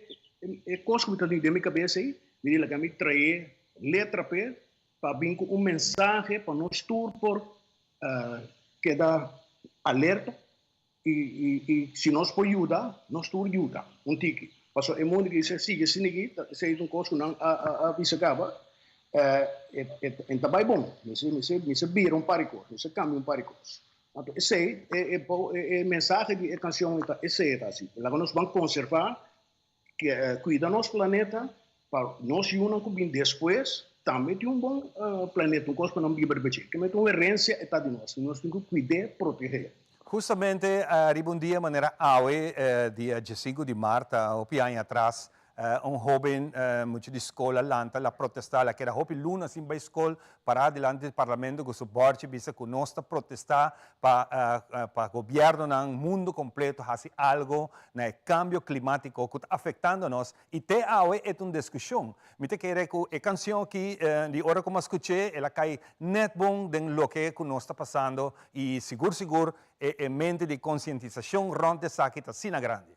e kos ku mi ta tin den mi kabes ei, mi di laga mi trae letra p'e pa bin ku un mensahe pa nos tur por keda alerta i i i si nos por yuda, nos tur yuda un tiki. Pasobra e mundu ki a sigui asina aki, esei ta un kos ku nan a a bisa kaba, e ta bai bon. Mester mester mester bira un par di kos, mester kambia un par di kos. Anto esei, e e e mensahe di e kanshon ta esei ta asi. Laga nos ban konservá Cuida nos planeta pa nos yunan cu bin despues tambe tin un bon planeta, un cos pa nan biba riba dje. Keme ta un herencia e ta di nos y nos tin cu cuid'e, proteg'e. Justamente riba un dia manera awe, dia diesinku di mart, hopi aña atras, un hoben mucha di skol a lanta, la protesta, la keda hopi luna sin bai skol, pará dilanti di parlamento ku su bòrchi bisa ku nos ta protestá pa pa gobièrnunan mundu kompleto hasi algo na e kambio klimátiko ku ta afektando nos i te awe e ta un diskushon. Mi ta kere ku e kanshon aki di ora ku mi a skuch'é el a kai nèt bon den loke ku nos ta pasando i sigur sigur e e mente di konsientisashon rònt esaki ta asina grandi.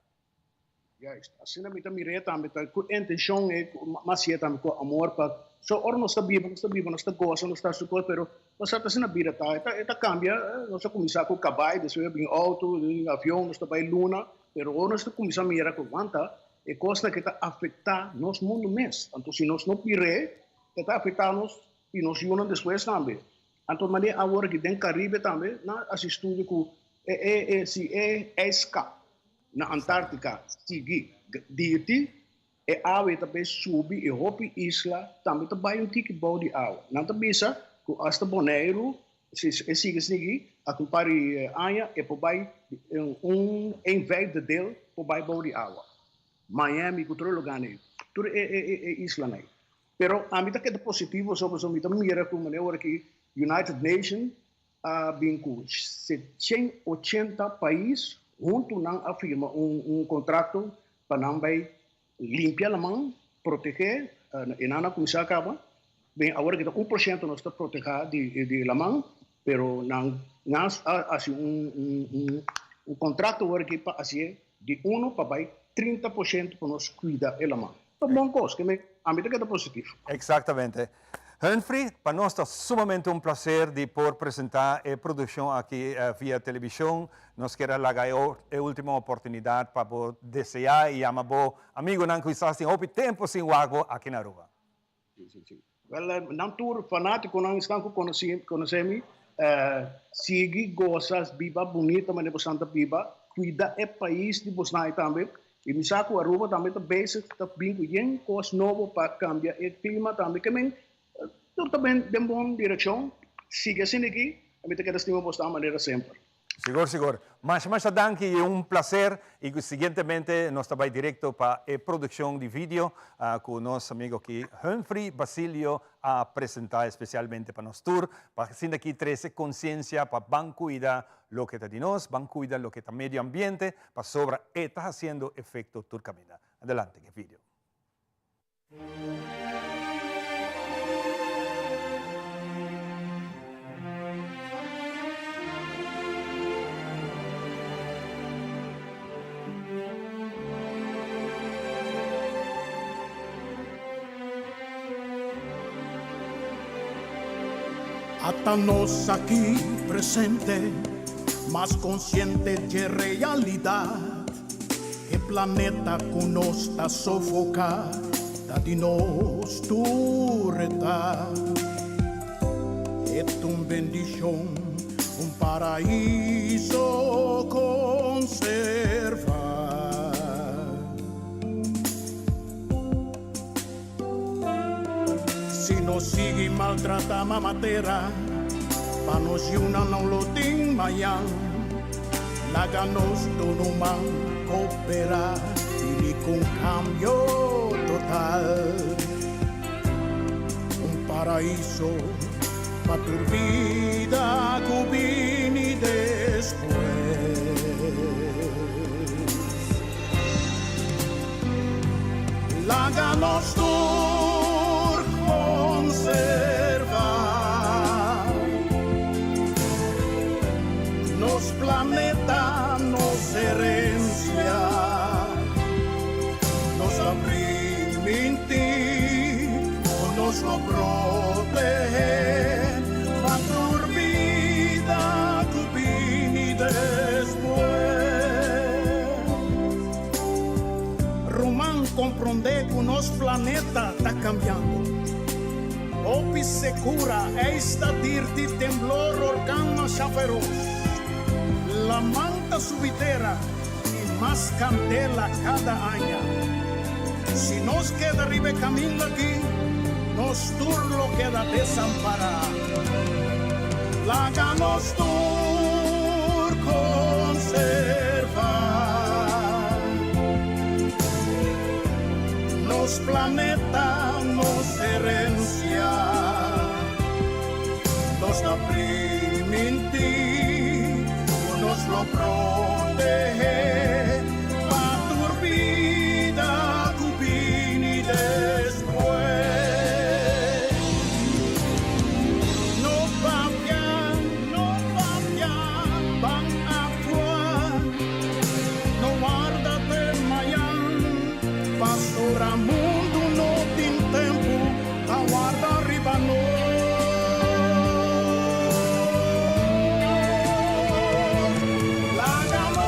Juist, asina mi ta mir'é tambe, ta ku intenshon e mas si'é tambe ku amor pa, so ora nos ta biba, nos ta biba, nos ta gosa, nos ta hasi kos, pero nos ta asina bida ta, e ta e ta kambia, nos a kuminsá ku kabai, despues a bin outo, avion, nos ta bai luna, pero ora nos ta kuminsá mira ku wanta e kosnan ke ta afektá nos mundu mes, anto si nos no pir'é, e ta afektá nos. i nos yunan despues tambe. Anto manera awor aki den Caribe tambe nan a hasi studio ku e e e si e ijskap na Antartica sigui dirti e awa ta bay subi i hopi isla tambe ta bay un tiki bou di awa. Nan ta bisa ku asta Boneiru si e sigui sigui aki un par di aña e por bay un een vijfde deel por bay bou di awa. Miami ku tur e lugarnan ei, tur e e e islanan ei. Pero ami ta keda positivo so pasobra mi ta mira ku manera ora ki United Nation a bin ku 180 pais huntu nan a firma un un kontrakto pa nan bai limpia laman, protegé, e nan a kuminsá kaba. Ben awor ki ta 1% nos ta protehá di di laman, pero nan nan a hasi un un un kontrakto awor ki pa hasié di uno pa bai 30% pa nos kuida e laman. Ta un bon kos, ke mi ami ta keda positivo. Exactamente. Humphrey, pa nos ta sumamente un placer di por presenta e produccion aki via television. Nos kier a laga e ultimo oportunidad pa bo desea y yama bo amigonan cu kisas tin hopi tempo sin wak bo aki na Aruba. Si, si, si. Wel, nan tur fanaticonan esnan cu conoce mi, sigui goza, biba bunita manera bosan ta biba, cuida e pais di bosnan tambe. Y mi sa cu Aruba tambe ta bezig, ta bin cu yen cos nobo pa cambia e clima tambe. Ke men, tur ta ben den bon direccion. Sigui asina aki, mi ta keda stima bosnan manera semper. Sigur, sigur. Masha, masha danki y un placer. Y siguientemente nos ta bay directo pa e produccion di video cu nos amigo aki Humphrey Basilio a presenta especialmente pa nos tur, pa asina aki trece conciencia pa ban cuida loke ta di nos, ban cuida loke ta medio ambiente, pasobra e ta haciendo efecto tur caminda. Adelante cu e video. Ata nos aki presente, mas konsiente dje realidat. E planeta ku nos ta sofoká ta di nos tur e ta. E t'un bendishon, un paraiso konservá. Si nos sigui maltratá Mama Tera, pa nos yunan no lo tin mañan. Laga nos duna un man kooperá bini ku un kambio total. Un paraiso pa tur bida ku bini despues. Laga nos tur konservá nos planeta, nos herensia. Nos a primintí ku nos lo protehé pa tur bida ku bini despues. Ruman komprondé ku nos planeta ta kambiando. Hopi sekura eis ta dirti temblor orkan masha feros. Laman ta subi tera i mas kandela kada aña. Si nos keda riba e kaminda aki, nos tur lo keda desampará. Laga nos tur konservá nos planeta, nos herensia. Nos ta primintí ku nos lo protehé pa tur bida ku bini despues. No papia, no papia, ban actua. No warda te mañan, pasobra mundu no tin tempu pa warda riba nos. Laga nos.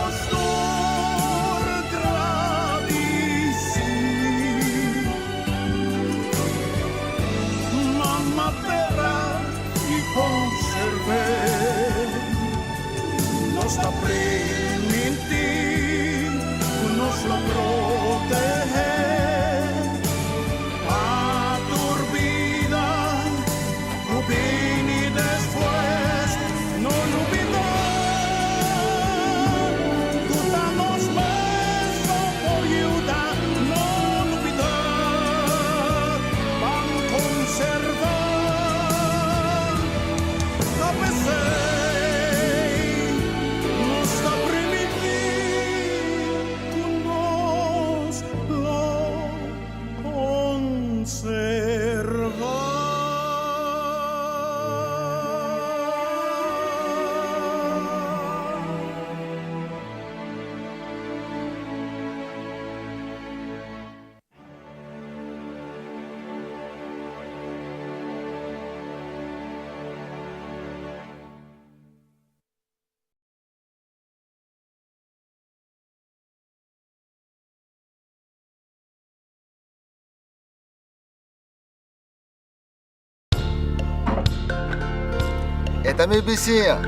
ta mi bisiña.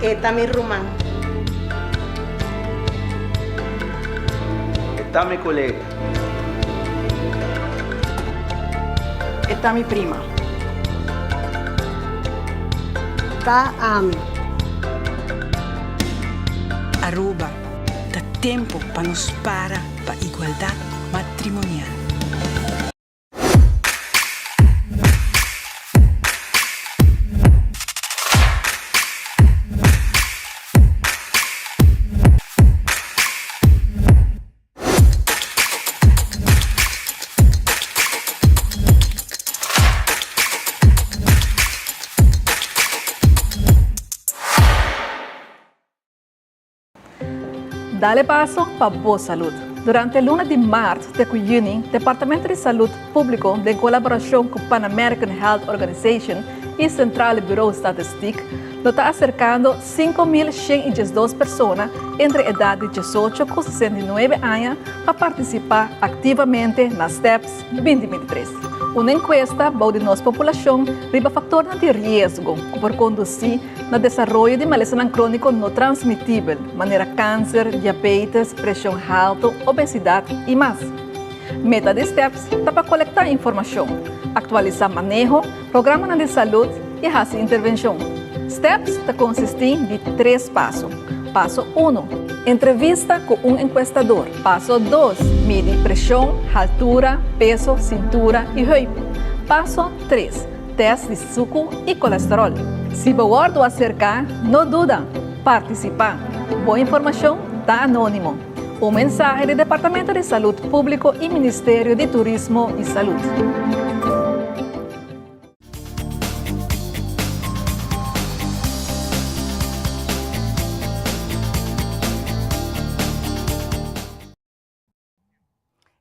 E ta mi ruman. E ta mi kolega. E ta mi prima. Ta ami. Aruba, ta tempo pa nos para pa igualdad matrimonial. Dale paso pa bo salud. Durante luna di maart te cu juni, Departamento di Salud Publico den colaboracion cu Pan American Health Organization y Centrale Bureau Statistiek lo ta acercando 5.112 persona entre edad di 18 cu 69 aña pa participa activamente na STEPS 2023. Un encuesta bou di nos populacion riba factornan di riesgo cu por conduci na desaroyo di malesanan crónico no transmitibel, manera cáncer, diabetes, presion halto, obesidad y mas. Meta di STEPS ta pa colecta informacion, actualisa maneho, programanan di salud y haci intervencion. STEPS ta consisti di tres paso. Paso uno, Entrevista cu un encuestador. Paso dos, Midi presion, haltura, peso, cintura y heup. Paso tres, Test di suku y colesterol. Si bo wordo acerca, no duda, participa. Bo informacion ta anonimo. Un mensahe di Departamento di Salud Publico y Ministerio di Turismo y Salud.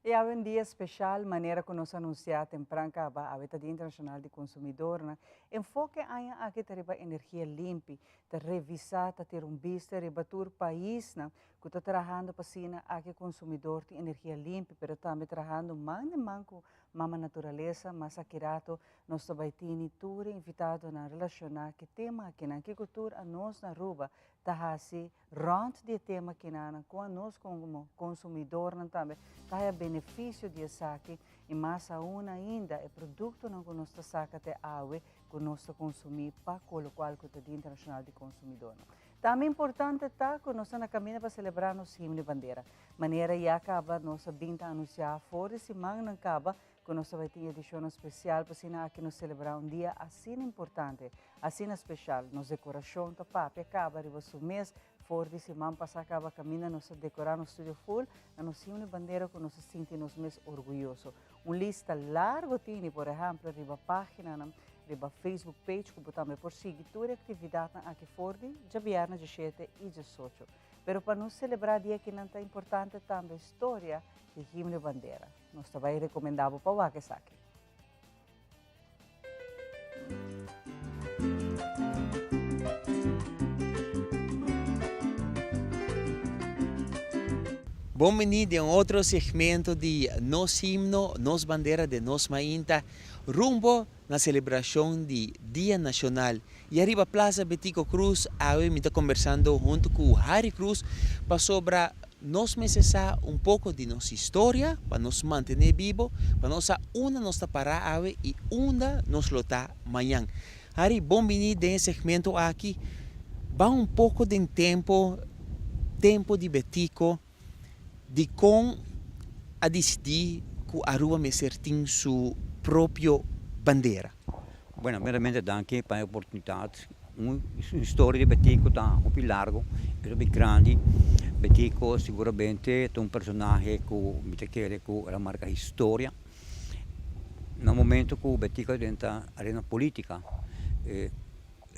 E awe un dia special, manera cu nos a anuncia tempran caba, awe ta Dia Internacional di Consumidornan. Enfoke aña aki ta riba energia limpi, ta revisa, ta tira un bista riba tur paisnan cu ta trahando pa asina aki consumidor tin energia limpi, pero tambe trahando man den man cu Mama Naturalesa. Mas aki rato nos ta bay tini tur e invitadonan relaciona cu e tema akinan, kico tur anos na Aruba ta haci Rond di e tema kinanan ku anos komo konsumidornan tambe ta haya benefisio di esaki i mas aun ainda e produktonan ku nos ta saka te awe ku nos ta konsumí pa ku lokual ku ta Dia Internashonal di Konsumidornan. Tambe importante ta ku nos ta na kaminda pa selebrá nos himno i bandera. Manera ya kaba nos a bin ta anunsiá for di simannan kaba ku nos ta bai tin edishonnan spesial pa asina aki nos selebrá un dia asina importante, asina speshal. Nos dekorashon ta papia kaba riba su mes for di siman pasá kaba kaminda nos a dekorá nos studio ful na nos himno i bandera ku nos a sinti nos mes orguyoso. Un lista largo tini, por ehèmpel, riba páginanan riba Facebook page ku bo tambe por sigui tur e aktividatnan aki for di djabièrnè djashete i djasocho. Pero pa nos selebrá dia kinan ta importante tambe storia di himno i bandera. Nos ta bai recomenda bo pa wak esaki. Bon bini den otro segmento di Nos Himno, Nos Bandera den Nos Mainta, rumbo na celebracion di Dia Nacional. Y ariba Plaza Betico Croes awe mi ta conversando hunto cu Harry Croes pasobra nos mester sa un poco di nos historia pa nos mantene bibo, pa nos sa unda nos ta para awe y unda nos lo ta mañan. Harry, bon bini den e segmento aki. Ban un poco den tempo, tempo di Betico. Dikon a disidí ku Aruba mester tin su propio bandera? Bueno, primeramente danki pa e oportunidat. Un historia di Betico ta hopi largo, e hopi grandi. Betico siguramente ta un personahe ku mi ta kere ku el a marka historia. Na momento ku Betico a drenta arena politica, e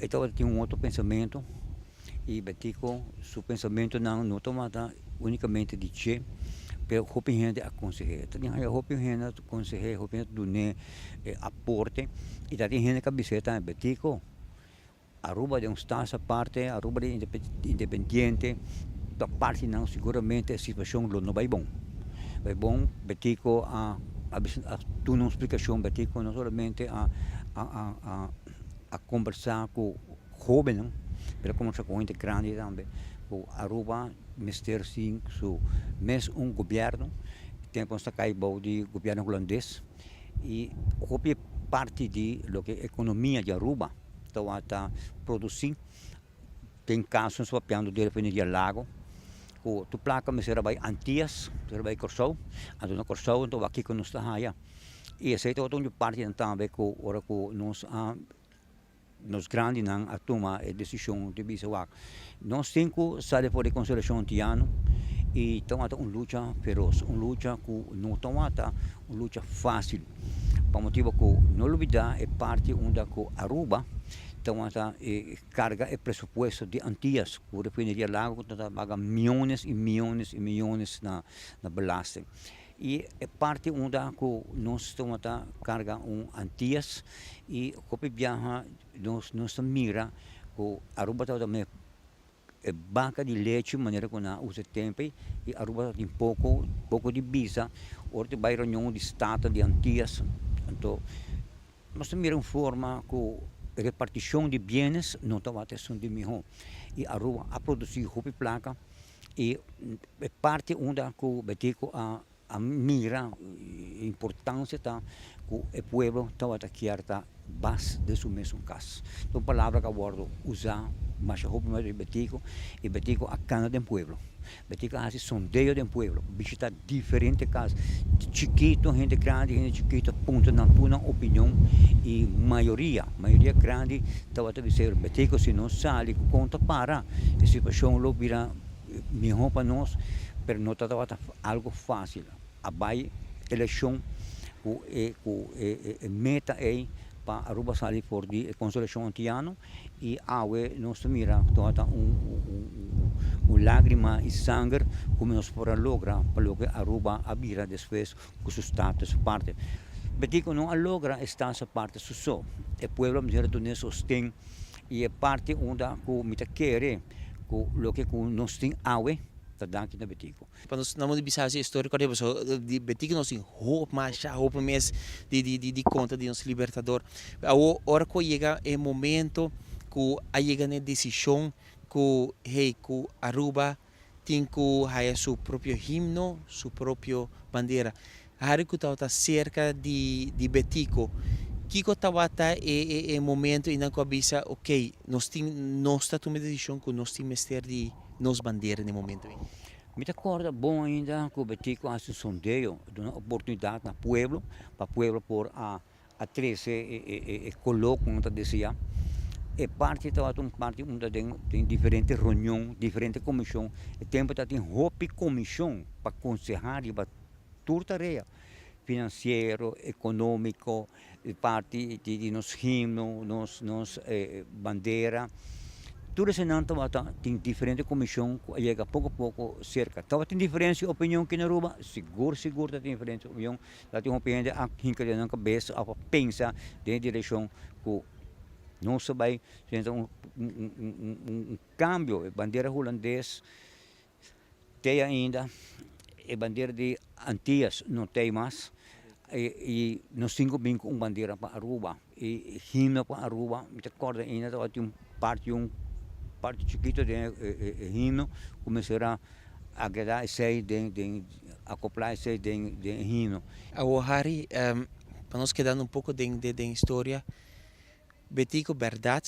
tabata tin un otro pensamentu. Y Betico su pensamentonan no tabata unicamente di dje, pero hopi hende a conseh'é. Ta tin hopi hende a conseh'é, hopi hende a dun'é aporte y ta tin hende cu a bis'é tambe, Betico, Aruba den un status aparte, Aruba den independiente, ta partinan siguramente e situacion lo no bay bon. Bay bon, Betico a duna un splicacion, Betico no solamente a. a a a a kombersá ku hóbennan, pero a kombersá ku hende grandi tambe ku Aruba mester sin su mes un gobièrnu. Tempu nos ta kai bou di gobièrnu hulandes i hopi parti di loke ekonomia di Aruba tabata produsí. Den kaso nos papiando di refineria Lago ku tur plaka mester a bai Antias, mester a bai Kòrsou, anto na Kòrsou anto wak kiko nos ta haya. I esei tabata un di partinan tambe ku ora ku nos a nos grandinan a tuma e desishon di bisa wak nos tin ku sali for di Konsolashon Antiano i tabata un lucha feros, un lucha ku no tabata un lucha fásil pa motibu ku no lubida e parti unda ku Aruba tabata e Carga e presupuesto di Antillas cu refineria Lago cu ta paga miyones y miyones y miyones na belasting. Y e parti unda cu nos tabata carga un Antillas y hopi biaha nos nos ta mira cu Aruba tabata me e baca di lechi manera cu nan a usa e tempo ey y Aruba tabatin poco poco di bisa ora ta bay reunion di Staten di Antillas anto Nos ta mira un forma ku repartishon di bienes no tabata esun di mihó i Aruba a produsí hopi plaka i e parti unda ku Betico a a mira e importansia ta ku e pueblo tabata kier ta bas den su mesun kas. Ta un palabra ku a wòrdu usá masha hopi mes di Betico i Betico a kana den pueblo. Betico a hasi sondeo den pueblo, bishita diferente kas, chikito, hende grandi, hende chikito, puntra nan tur nan opinion i mayoria, mayoria grandi tabata bisa Betico si nos sali ku kon ta para e situashon lo bira mihó pa nos, pero no ta tabata algo fásil. A bai elekshon ku e ku e meta ei pa Aruba sali for di e Konsolashon Antiano i awe nos ta mira tabata un un lágrima i sanger ku nos por a logra pa loke Aruba a bira despues ku su status aparte. Betico no a logra e status aparte su so, e pueblo a mester a dun'é sosten i e parti unda ku mi ta kere ku loke ku nos tin awe ta danki na Betico. Pa nos na mundo bisa haci historia corte pasobra di Betico nos tin hopi masha hopi mes di di di conta di nos libertador. Awor ora cu a yega e momento cu a yega na e decision cu hey cu Aruba tin cu haya su propio himno, su propio bandera. Harry cu tabata cerca di di Betico kico tabata e e e momento eynan cu a bisa ok nos tin nos ta tuma e decision cu nos tin mester di nos bandera na e momento ei. Mi ta kòrda bon ainda ku Betico a hasi un sondeo, duna oportunidat na pueblo pa pueblo por a a trese e koló ku nan ta deseá. E parti tabata un parti unda den den diferente reunion, diferente komishon. E tempu tabatin hopi komishon pa konsehá riba tur tarea, finansiero, ekonómiko, e parti di nos himno, nos nos bandera, tur esenan tabata tin diferente comision cu a yega poco poco cerca. Tabatin diferencia di opinion aki na Aruba? Sigur sigur tabatin diferencia di opinion, tabatin hopi hende a hinca den nan cabeza of a pensa den e direccion cu nos ta bay sinta un un cambio, e bandera hulandes Tei ainda e bandera di Antillas no tei mas y nos tin cu bin cu un bandera pa Aruba y himno pa Aruba mi ta corda ainda tabatin un parti un parti chikito den e himno cu mester a agrega esey den den acopla esey den den e himno. Awor Harry pa nos kedando un poco den den historia Betico berdad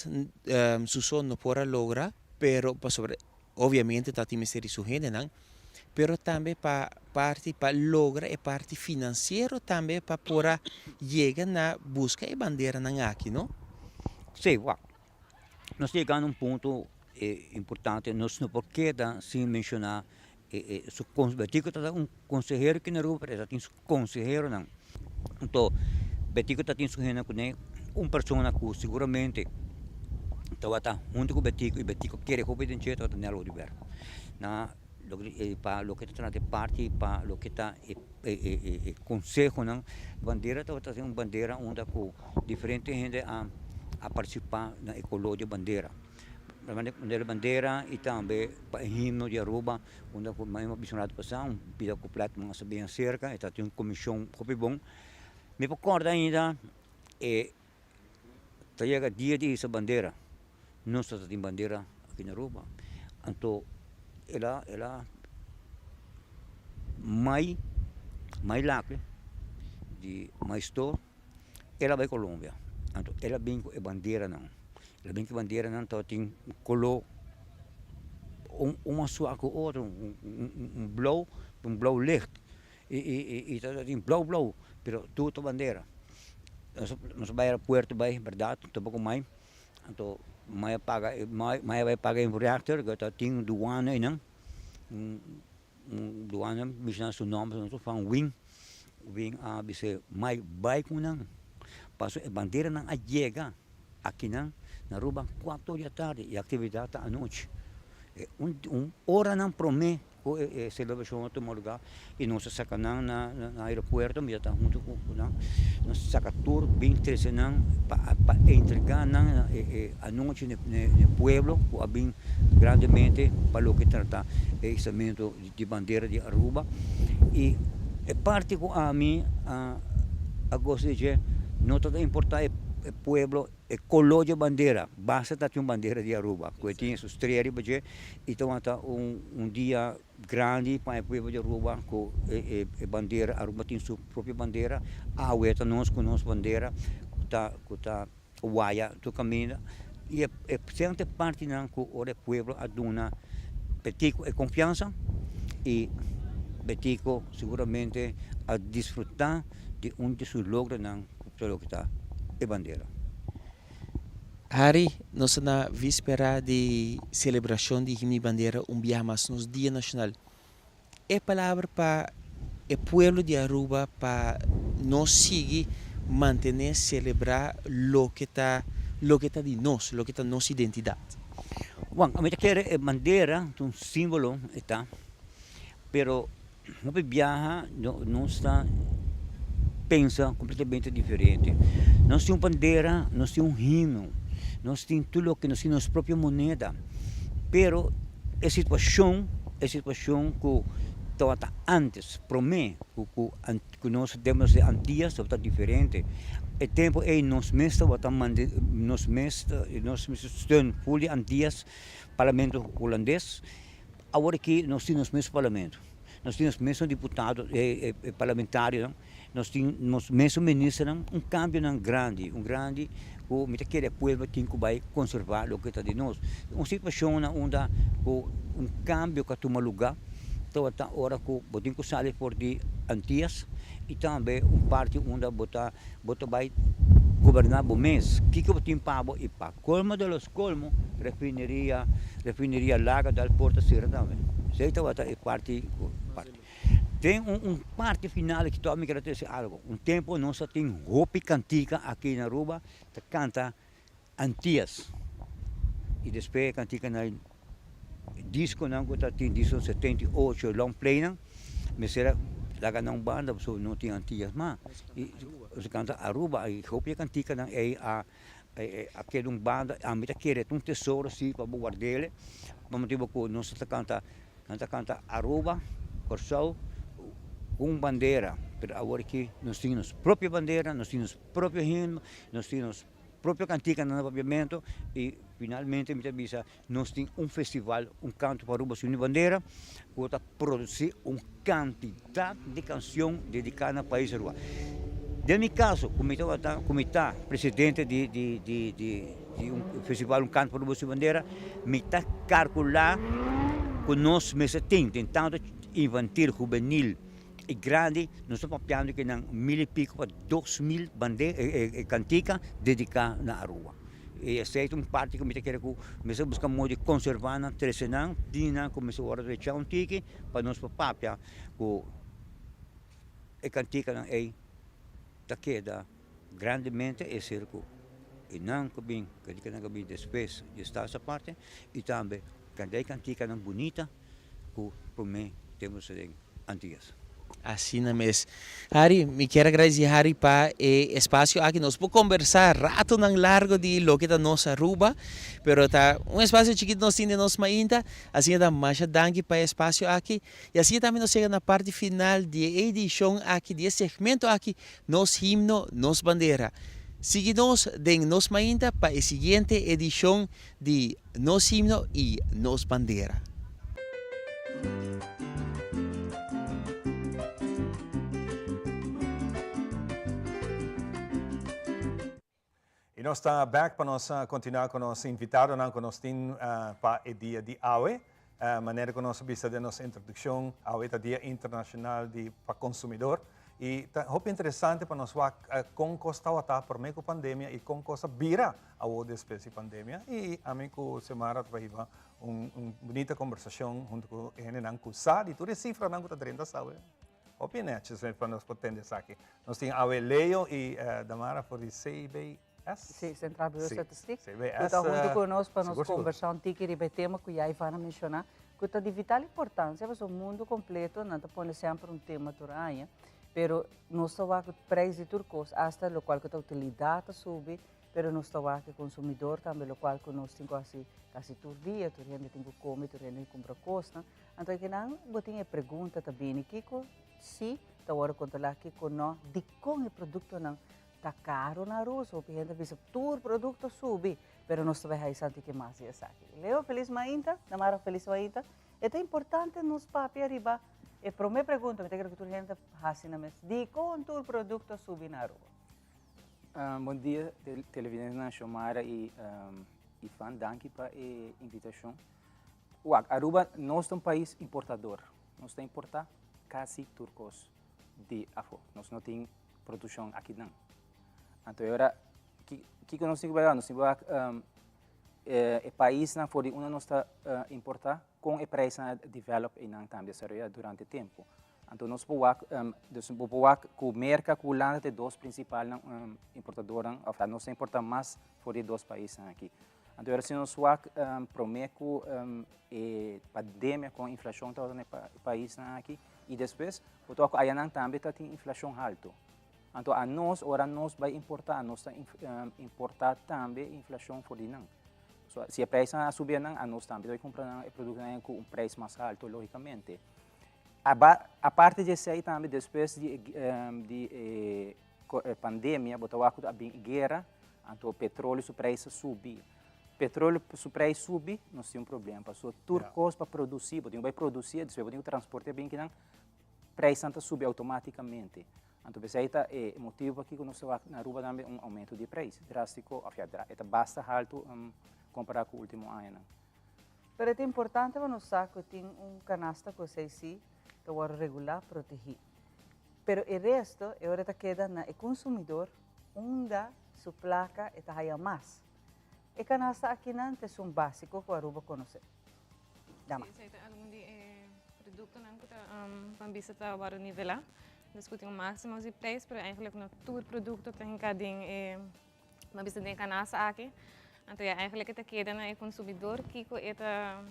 su so no por a logra pero pasobra Obviamente ta tin mester di su hendenan, pero tambe pa parti pa logra e parti financiero tambe pa por a yega na busca e banderanan aki, no? Sí, wak. Nos yega na un punto importante, nos no por keda sin menciona e su Betico ta un consehero aki na Aruba, pero e ta tin su conseheronan. Anto Betico ta tin su hende kuné, un persona ku seguramente tabata huntu ku Betico i Betico kere hopi den dje tabata Nel Oduber. Na pa loke ta trata e parti pa loke ta e konsehonan, bandera tabata un bandera unda ku diferente hende a partisipá na e koló di bandera. Bandera i tambe pa e himno di Aruba. Unda ku mi a bisa un ratu pasá, un pida kuplet nan a sa bien serka, e ta tin un komishon hopi bon. Mi por kòrda ainda e Ta yega dia di hisa bandera, nos ta tin bandera aki na Aruba. Anto el a el a mai mai Lacle di mai store el a bai Colombia. Anto el a bin ku e banderanan, el a bin ku e banderanan tabatin kolo un un mas suak ku otro, un un blou un blou licht. I ta tin blou blou pero tur ta bandera. Nos a bai aeropuerto bai berdad topa ku mai anto mai a paga mai a bai paga e rechter ku ta tin duana einan un duana mishna su nomber van win win a bis'e mai bai ku nan pasobra e banderanan a yega akinan na Aruba kuater di atardi i aktividat ta anochi un oranan prome. Ku e selebrashon a tuma lugá i nos a saka nan na aeropuerto, mi ta huntu ku nan, nos a saka tur bin trese nan pa pa entregá nan e anochi na e pueblo ku a bin grandemente pa loke trata e isamentu di bandera di Aruba. I e parti ku ami a gosa di dje no ta ta importá e pueblo e koló dje bandera, basta ta tin un bandera di Aruba ku e tin su strea riba dje i ta wanta un un dia grandi pa e pueblo di Aruba ku e e bandera, Aruba tin su propio bandera, awe ta nos ku nos bandera ku ta ku ta waya tur kaminda i e e sente partinan ku ora e pueblo a duna Betico e konfiansa i Betico seguramente a disfruta di un di su logronan ku ta loke ta e bandera. Harry, nos ta na víspera di selebrashon di Himno i Bandera un biaha mas, nos Dia Nashonal. E palabra pa e pueblo di Aruba pa nos sigui mantené, selebrá loke ta loke ta di nos, loke ta nos identidat. Juan, ami ta kere e bandera ta un símbolo e ta, pero Hopi biaha nos ta pensa completamente diferente. Nos tin un bandera, nos tin un himno, nos tin tur loke, nos tin nos propio moneda, pero e situacion, e situacion cu tabata antes, prome cu cu nos tempo di Antillas tabata diferente. E tempo ey nos mes tabata manda, nos mes, nos mes steun full di Antillas, parlamento Hulandes. Awor aki nos tin nos mes parlamento, nos tin nos mesun diputado, parlamentarionan, nos tin nos mesun ministernan, un kambionan grandi, un grandi ku mi ta kere e pueblo tin ku bai konservá loke ta di nos. Un situashon na unda ku un kambio ku a tuma lugá tabata ora ku bo tin ku sali for di Antias i tambe un parti unda bo ta bo ta bai goberná bo mes, kiko bo tin pa bo i pa Colmo de los colmo, refineria, refineria Laga dal por ta cera tambe. Esey tabata e parti, parti. Den un, un parti final aki tòg mi kere trece algo. Un tempo nos a tin hopi cantica aki na Aruba ta canta Antillas. Y despues e canticanan disconan cu ta tin disco 78 long playnan mester a laga nan un banda pasobra no tin Antillas mas. Y nos a canta Aruba y hopi e canticanan ey a. A keda un banda, ami ta kere ta un tesoro si pa bo ward'el, pa motibu ku nos ta kanta, nan ta kanta Aruba, Kòrsou ku un bandera, pero awor aki nos tin nos propio bandera, nos tin nos propio himno, nos tin nos propio kantika na papiamentu i finalmente mi ta bisa nos tin un festival, un kanto pa Aruba sin bandera ku ta produsí un kantidat di kanshon dediká na pais Aruba. Den mi kaso ku mi tabata ku mi ta presidente di di di di di un festival un kanto pa Aruba sin bandera mi ta kalkulá ku nos mester tin den tantu infantil, hubenil i grandi nos ta papiando ku nan mil i piko pa 2000 bande kantika dediká na Aruba. I esei ta un parti ku mi ta kere ku mester buska modo di konservá nan, trese nan, bini nan ku mester wòrdu rechá un tiki pa nos por papia ku e kantikanan ei ta keda grandemente e ser ku e nan ku bin, kantikanan ku bin despues di Staats Aparte i tambe kantidad di kantikanan bunita ku promé tempu den Antillas. Asina mes. Harry, mi kier a gradeci Harry pa e espacio aki. Nos por combersa ratonan largo di loke ta nos Aruba, pero ta un espacio chikito nos tin den nos mainta. Asina ta masha danki pa e espacio aki. Y asina tambe nos yega na parti final di e edicion aki, di e segmento aki, Nos Himno, Nos Bandera. Sigui nos den Nos Mainta pa e siguiente edishon di Nos Himno i Nos Bandera. Y nos ta back pa nos continua cu nos invitadonan cu nos tin pa e dia di awe. Manera cu nos a bisa den nos introduccion, awe ta Dia Internacional di pa Consumidor. Y ta hopi interesante pa nos wak con cos tawata prome cu pandemia y con cos a bira awo despues di pandemia. Y ami cu Xiomara ta bay hiba un bunita conversacion hunto cu e hendenan cu sa di tur e cifranan cu ta drenta sa awe. Hopi netjes pa nos por tende esaki. Nos tin awe Leo y Damara for di CBS. Sí, Centraal Bureau Sí, Statistiek. CBS. Cu ta hunto cu nos pa nos Sigur, sigur. conversa un tiki riba e tema cu ya Ivana menciona, cu ta di vital importancia pasobra mundo completo nan ta pone semper un tema tur aña, pero nos ta wak cu prijs di tur cos, hasta locual cu ta utilidad ta subi, pero nos ta wak e consumidor tambe locual cu nos tin cu haci casi tur dia, tur hende tin cu come, tur hende tin cu cumpra cosnan. Anto akinan bo tin e pregunta ta bini, kiko si ta wòrdu kontrolá, kiko nò, dikon e produktonan ta karu na Aruba? Hopi hende a bisa tur produkto subi, pero nos ta bai haña santi ke mas di esaki. Leo, felis mainta. Damara, felis mainta. E ta importante nos papia riba e promé pregunta, mi ta kere ku tur hende ta hasi nan mes, dikon tur produkto a subi na Aruba? Bon dia televidentenan Xiomara i Ifan, danki pa e invitashon. Wak, Aruba nos ta un pais importador. Nos ta importa casi tur cos di afo. Nos no tin produccion akinan. Anto e ora, kico nos tin cu wak? Nos tin cu wak e paisnan for di unda nos ta importa, con e prijsnan a develop eynan tambe desaroya durante tempo. Anto nos por wak, dus bo por wak cu Merca cu Hulanda ta e dos principalnan importadornan, of nos ta importa mas for di e dos paisnan aki. Anto ora si nos wak prome ku e pandemia kon inflashon tabata na e paisnan aki i despues bo ta wak ku ayanan tambe ta tin inflashon haltu. Anto anos ora nos bai importa anos ta importa tambe inflashon for di nan. So si e preisnan a subi anan anos tambe ta bai kumpra nan e produktonan ku un preis mas haltu logikamente. Aparte di esei tambe despues di e pandemia bo ta wak ku a bin e guera Anto petroleo su prijs a subi. Petroleo su prijs subi, nos tin un problema. Pasobra tur kos pa produci, bo tin ku bai produci, despues bo tin ku transporta bin kinan, prijsnan ta subi automaticamente. Anto p'esei ta e motibu pakiko nos ta wak na Aruba tambe un aumento di prijs drastico, of ya, e ta basta haltu compara ku ultimo añanan. Pero e ta importante pa nos sa ku tin un canasta ku esei si ta wòrdu regulá, protegí. Pero e resto e ora ta keda na e consumidor unda su placa e ta haya mas. E canasta akinan ta esun basico cu Aruba conoce. Dama. Sí, esei ta algun di e productonan cu ta ban bisa ta wòrdu nivelá. Dus cu tin un maximo di prijs, pero eigenlijk no tur producto ta hinká den e ban bisa den e canasta aki. Anto ya eigenlijk e ta keda na e consumidor kiko e ta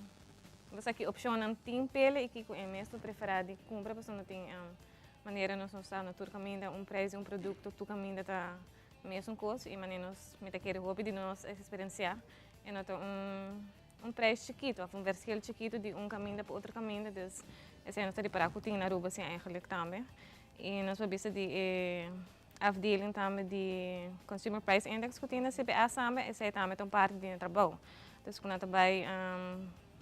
basa ki opcionnan tin p'el y kiko e mes ta prefera di cumpra pasobra no tin Manera nos no sa na tur kaminda un prijs di un produkto tur kaminda ta mesun kos i manera nos mi ta kere hopi di nos eksperensiá e no ta un un prijs chikitu òf un verschil chikitu di un kaminda pa otro kaminda dus esei nos ta ripará ku tin na Aruba si eigenlik tambe i nos por bisa di e afdeling tambe di consumer price index ku tin na CPS tambe esei tambe ta un parti di nan trabou dus ku nan ta bai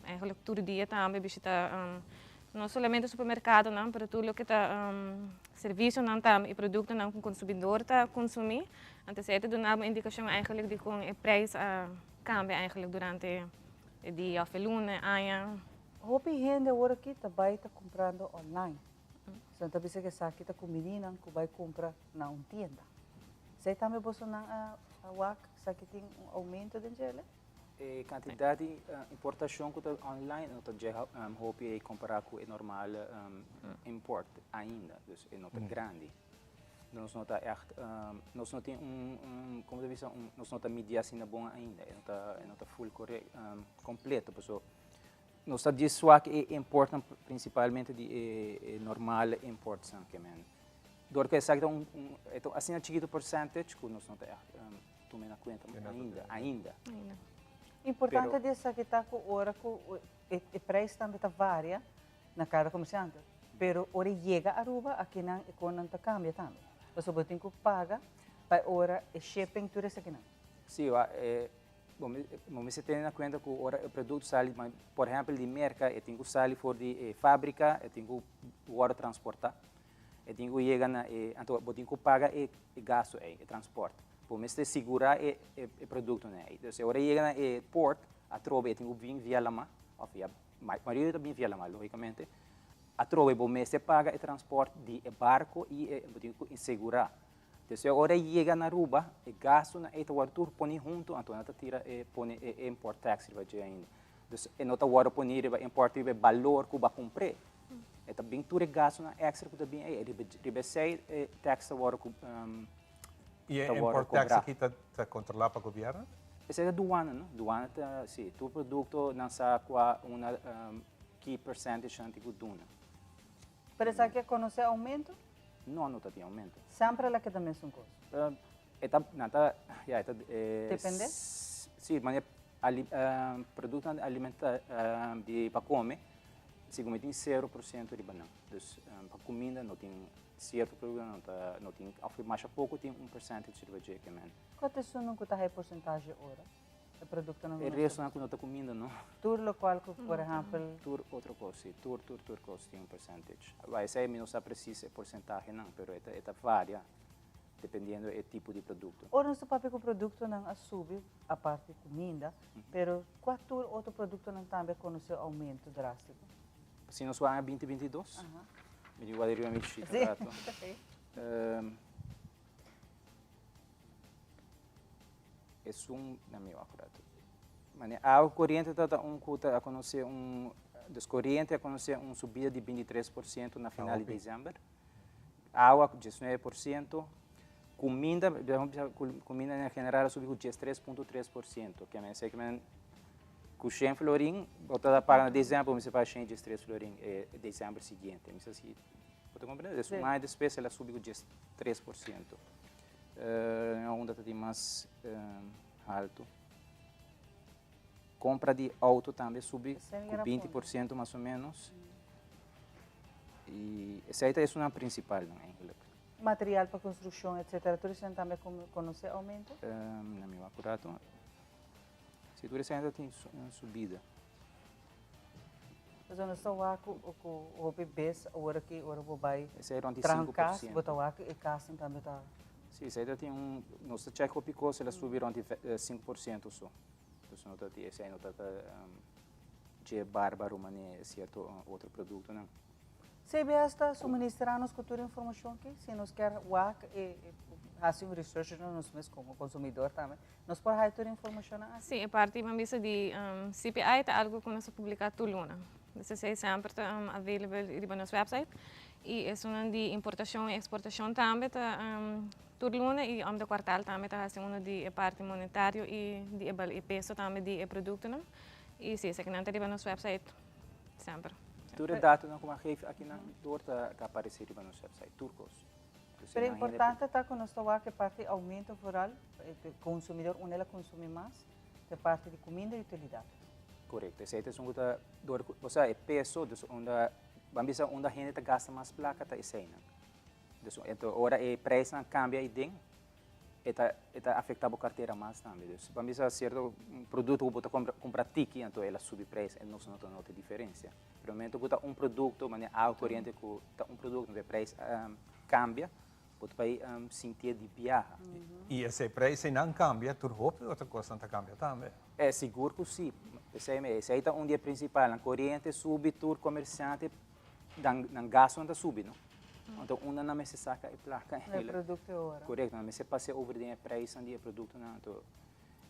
Eigenlijk tur dia tambe bishita no solamente supermercadonan, pero tur loke ta servicionan tambe y productonan cu consumidor ta consumi. Anto esey ta duna bo indicacion eigenlijk di con e prijs a cambia eigenlijk durante e dia of e luna, e aña. Hopi hende awor aki ta bay ta cumprando online. So nan ta bisa cu esaki ta cumininan cu bay cumpra na un tienda. Esey tambe bosonan a wak esaki tin un aumento den djele? E kantidat di importashon ku ta online no ta dje hopi ei kompará ku e normal import ainda, dus e no ta grandi. Nos no ta ègt, nos no tin un, komo ta bisa, un, nos no ta midi asina bon ainda, e no ta, e no ta full kore, kompleto, pasobra nos ta djis wak e importnan prinsipalmente di e normal importsnan ke men. Dor ku esaki ta un, e ta asina chikitu percentage ku nos no ta ègt tuma na kuenta ainda, ainda. Importante di esaki ta ku ora ku e prijs tambe ta varia na kada komersiante, pero ora e yega Aruba akinan e konan ta kambia tambe, pasobra bo tin ku paga. Pa e ora e shipping tur esakinan. Sí, wa, e, bo, bo mester tene na kuenta ku ora e produkto sali, por ehèmpel di Merka, e tin ku sali for di e fábrika, e tin ku wòrdu transportá, e tin ku yega na e, anto bo tin ku paga e gastu ei, e transpòrt. Bo mester sigurá e e produktonan ei. Dus e ora e yega na e port, atrobe e tin ku bin via lamá, òf via, mayoria ta bin via lamá lógikamente, atrobe bo mester paga e transpòrt di e barko i e bo tin ku sigurá. Entonces e ora e yega na Aruba, e gastunan ei ta wòrdu tur poni huntu, anto nan ta tira e pone e import tax riba dje ainda. Dus e no ta wòrdu poni riba import riba e balor ku bo a kumpr'é. E ta bin tur e gastunan extra ku ta bin ei, riba riba esei e tax ta wòrdu ku I e ta wòrdu import tax kobrá. aki ta ta kontrolá pa gobièrnu? Esei ta duana, no? Duana ta, si, tur produkto nan sa kua una ki percentage nan tin ku duna. Pero esaki a konosé oumento? No, no ta tin aumento. Semper el a keda mesun kos? E ta, nan ta, ya, e ta. Depende? Si, manera produktonan di alimenta, di pa kome, segun mi tin 0% riba nan. Dus pa kuminda no tin sierto produktonan no ta, no tin, òf masha poko tin un percentage riba dje ke men. Kua ta esunnan ku ta haya porsentahe ora? E produktonan ku E nos ta restonan ku no ta kuminda no. Tur lokual ku por ehèmpel. Tur otro kos si, tur tur tur kos tin un percentage. Wou esei mi no sa presis e porsentahenan, pero e ta e ta varia dependiendo e tipo di produkto. Ora nos ta papia ku produktonan a subi, aparte kuminda, pero kua tur otro produktonan tambe a konosé oumento drástiko? Si nos wak aña binti 22, mi tin wak riba mi sheet un rato. Esun na mi wak rato. Mane awa koriente ta ta un ku ta a konosé un, dus koriente a konosé un subida di 23% na final di desèmber. Awa ku 19%. Kuminda, kuminda en general a subi ku 13.3%. Ke men esei ke men ku shen florin bo ta paga na desèmber, bo mester paga shen i diestres florin e desèmber siguiente. Mi sa si bo ta komprende? Dus un aña despues el a subi ku 13%. Unda ta tin mas haltu. Compra di auto tambe subi cu 20% mas o menos. Y esey ta esunnan principalnan eigenlijk. Material pa construccion etcetera tur esnan tambe conoce aumento? Na mi wak un rato. Si tur esnan ta tin subida. Pasobra nos ta wak ku hopi bes awor aki ora bo bai traha un kas bo ta wak e kasnan tambe ta. Si, esei ta tin un, nos ta chèk hopi kos el a subi rònt di 5% so. Dus no ta tin esei no ta ta dje bárbaro manera sierto otro produktonan. CBS ta suministrá nos ku tur informashon aki? Si nos kier wak e hasi un research nos mes komo konsumidor tambe. Nos por haya tur informacionnan aki? Sí, e parti ban bisa di CPI ta algo ku nos ta publiká tur luna. Dus esei semper ta available riba nos website. I esunnan di importashon i eksportashon tambe ta tur luna i om de kwartal tambe ta hasi uno di e parti monetario i di e peso tambe di e produktonan. I sí, esakinan ta riba nos website semper. Tur e datonan ku mi a geef akinan door ta aparesé riba nos website, tur kos. Pero importante ta cu nos ta wak e parti aumento vooral, e consumidor unda el a consumi mas, ta e parti di cuminda y utilidad. Correcto, esey ta esun cu ta door cu, osea e peso, dus unda, ban bisa unda hende ta gasta mas placa ta eseynan. Dus ento ora e prijsnan cambia ayden, e ta e ta afecta bo cartera mas tambe. Dus ban bisa cierto producto cu bo ta compra cumpra tiki anto el a subi prijs en nos no ta nota e diferencia. Pero momento cu ta un producto manera awa coriente cu ta un producto anto e prijs cambia bo ta bay sintié di biaha. Y esey prijsnan cambia tur hopi otro cosnan ta cambia tambe. E sigur cu si. Esey esey ta un di e principalnan. Coriente subi tur comerciante dan nan gastonan ta subi no. Anto unda nan mester saca e placa E producto e ora. Correcto, nan mester pasa over den e prijsnan di e productonan anto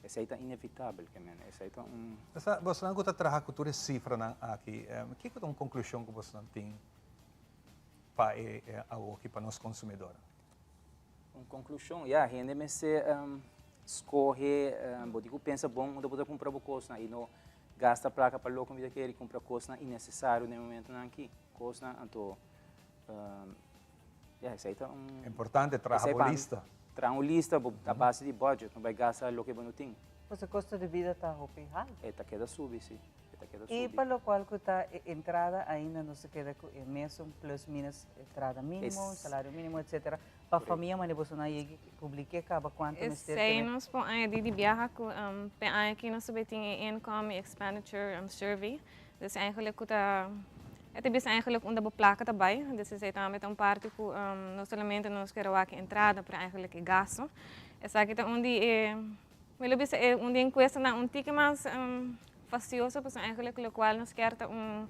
esey ta inevitabel ke men, esey ta un. Esa, bosonan ku ta traha ku tur e sifranan aki, kiko ta un konklushon ku bosonan tin pa e awoki pa nos konsumidornan? Un konklushon, ya, hende mester skohe, bo tin ku pensa bon unda bo ta kumpra bo kosnan i no gasta plaka pa loke mi ta kere i kumpra kosnan innesesario den e momentonan aki. Kosnan anto ya esei ta un. Importante traha bo lista. Traha un lista bo a base di budget, no bai gasta loke bo no tin. Pues e kosto di bida ta hopi haltu. E ta keda subi si. ta keda I subi. pa lokual ku ta e entrada ainda nos ta keda ku e mesun plus minus entrada mínimo, salario mínimo etcetera. Pa famia manera boso nan yegi publik'é kaba kuantu mester Esei keda. nos por añadí di biaha ku p'e aña aki nos ta bay tin e income i expenditure survey. Dus eigenlijk ku ta e ta bisa eigenlijk unda bo plaka ta bay. Dus esei tambe ta un parti ku no solamente nos kere wak e entrada pero eigenlijk e gasto. Esaki ta un di e Mi lo bisa e un di encuestanan un tiki mas fastioso pasobra eigenlijk locual nos kier ta un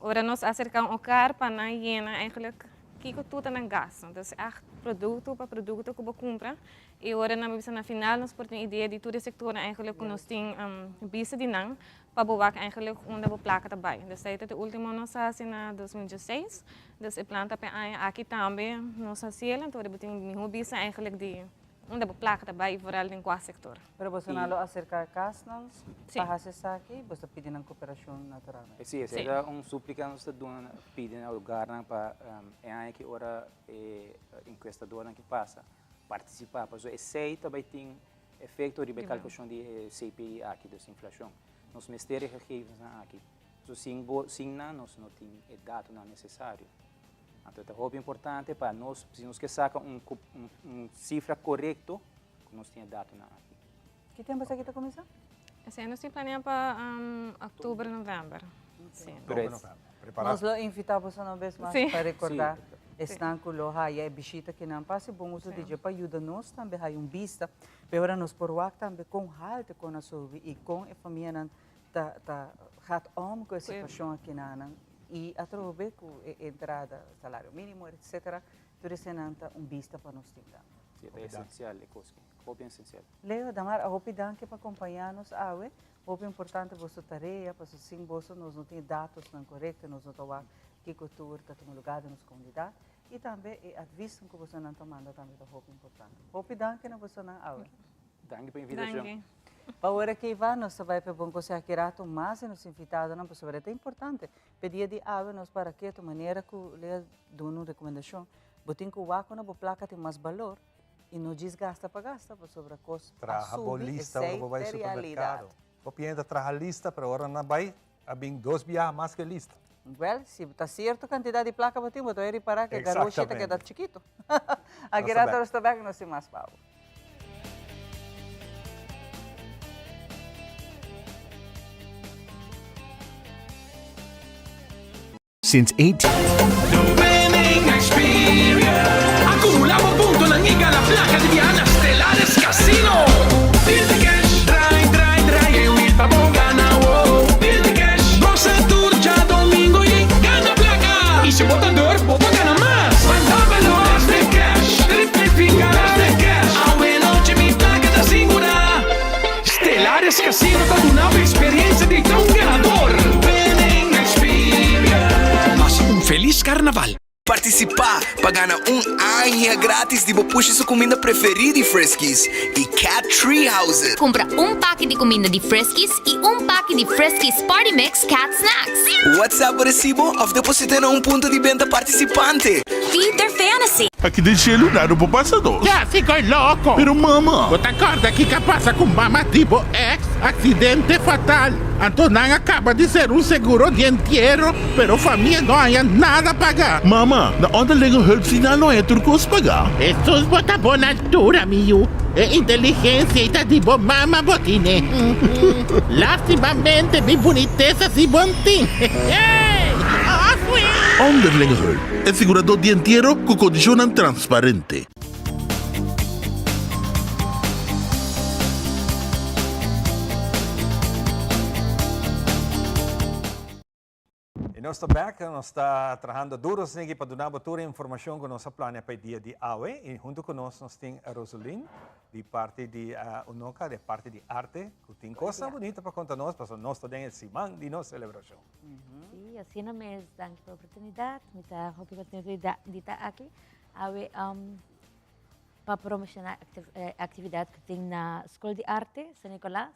ora nos acerca un elkaar pa nan yena eigenlijk kico tur ta nan gasto. Entonces echt producto pa producto cu bo cumpra y ora nan bisa na final nos por tin idea di tur e sectornan eigenlijk cu nos tin bista di nan pa bo wak eigenlijk unda bo placa ta bay. Entonces esey ta e ultimo nos a haci na 2016, dus e plan ta pa e aña aki tambe nos haciel, entonces ora bo tin miho bista eigenlijk di Unda bo plaka ta bai i vooral den kua sektor? Pero bosonan lo aserká kasnan pa hasi esaki? Boso ta pidi nan koperashon naturalmente? Sí, esei ta un súplika nos ta duna, pidi na hogarnan pa e aña ki ora e enkuestadornan ki pasa partisipá, pasobra esei ta bai tin efekto riba e kalkulashon di e CPI aki, dus inflashon. Nos mester e gegevensnan aki. So sin bo, sin nan nos no tin e datonan nesesario. Anto e ta hopi importante pa nos, si nos ke saka un un sifra korekto, ku nos tin e datonan aki. Ki tempu esaki ta kuminsá? Esei nos tin planea pa oktober, novèmber. Sí. Oktober, novèmber. Prepará. Nos lo invitá boso una bes mas pa rekordá esnan ku lo haya e bishita ki nan pa hasi bon uso di dje pa yuda nos tambe haya un bista. Pero ora nos por wak tambe kon haltu kon a subi i kon e famianan ta ta gaat om ku e situashon akinanan i atrobe ku e entrada, salario minimo etcetera, tur esenan ta un bista pa nos tin tambe. Si, e ta esensial e kos aki, hopi esensial. Leo, Damar, hopi danki pa kompañá nos awe. Hopi importante boso tarea, pasobra sin boso nos no tin e datosnan korekto, nos no ta wak kiko tur ta tuma lugá den nos komunidat. I tambe e advisnan ku bosonan ta manda tambe ta hopi importante. Hopi danki na bosonan awe. Danki pa invitashon. Danki. Pa ora ki va nos ta bai pa e bon konsei aki rato mas di nos invitadonan pasobra e ta importante. P'e dia di awe nos para ketu manera ku Lea duna un rekomendashon bo tin ku wak unda bo plaka tin mas balor i no djis gasta pa gasta pasobra kos a Traha bo subi lista ora esei bo bai ta supermerkado. realidat. Bo piensa ta traha lista pero ora nan bai a bin dos biaha mas ku e lista. Wel, si ta cierto cantidad di placa bo tin, bo ta bay ripara cu e garoshi ta keda Exactamente. chikito. Aki Nos ta rato bek. nos ta bek, nos tin mas pa bo. Since 18. The winning experience. Acumula bo puntonan y gana placa di biaha na Stellares Casino. Deal di cash, draai, draai, draai e wiel pa bo gana, wow. Deal di cash, goza tur djadomingo y gana placa. Y si bo ta durf, bo por gana mas. Van dobbelo, best di cash, triplifica, best di cash. Awe nochi mi placa ta sigura. Stellares Casino ta duna bo experiencia di ta un ganador. Winning experience. Pasa un felis Carnaval. Partisipá pa gana un aña gratis di bo pushi su kuminda preferí di Friskies i Cat Tree Houses. Kumpra un paki di kuminda di Friskies i un paki di Friskies Party Mix Cat Snacks. WhatsApp bo resibo òf deposit'é na un punto di benta partisipante. Feed their fantasy. Aki den shelu nada por pasa nos. Ya si koy loko. Pero mama. Bo ta korda kiko a pasa ku mama di bo ex? Aksidente fatal. Anto nan a kaba di ser un seguro di entiero, pero famia no haña nada paga. Mama, na onderlinge hulp si nan no haña tur kos paga? Hesus bo ta bon altura mi yu. E inteligensia ei ta di bo mama bo tine. Lastimamente mi bunitesa si bon tin. Onderlinge hulp. E siguradó di entiero ku kondishonnan transparente. I nos ta bek, nos ta trahando duro snigi pa duna bo tur e informashon ku nos a plania pa e dia di awe. I huntu ku nos nos tin Roselyn di parti di Unoca, di parti di arte, ku tin kosnan bunita pa konta nos pasobra nos ta den e siman di nos selebrashon. Sí, asina mes. Danki pa e oportunidat. Mi ta hopi contento di ta aki. Awe pa promociona actividad cu tin na School di Arte San Nicolas.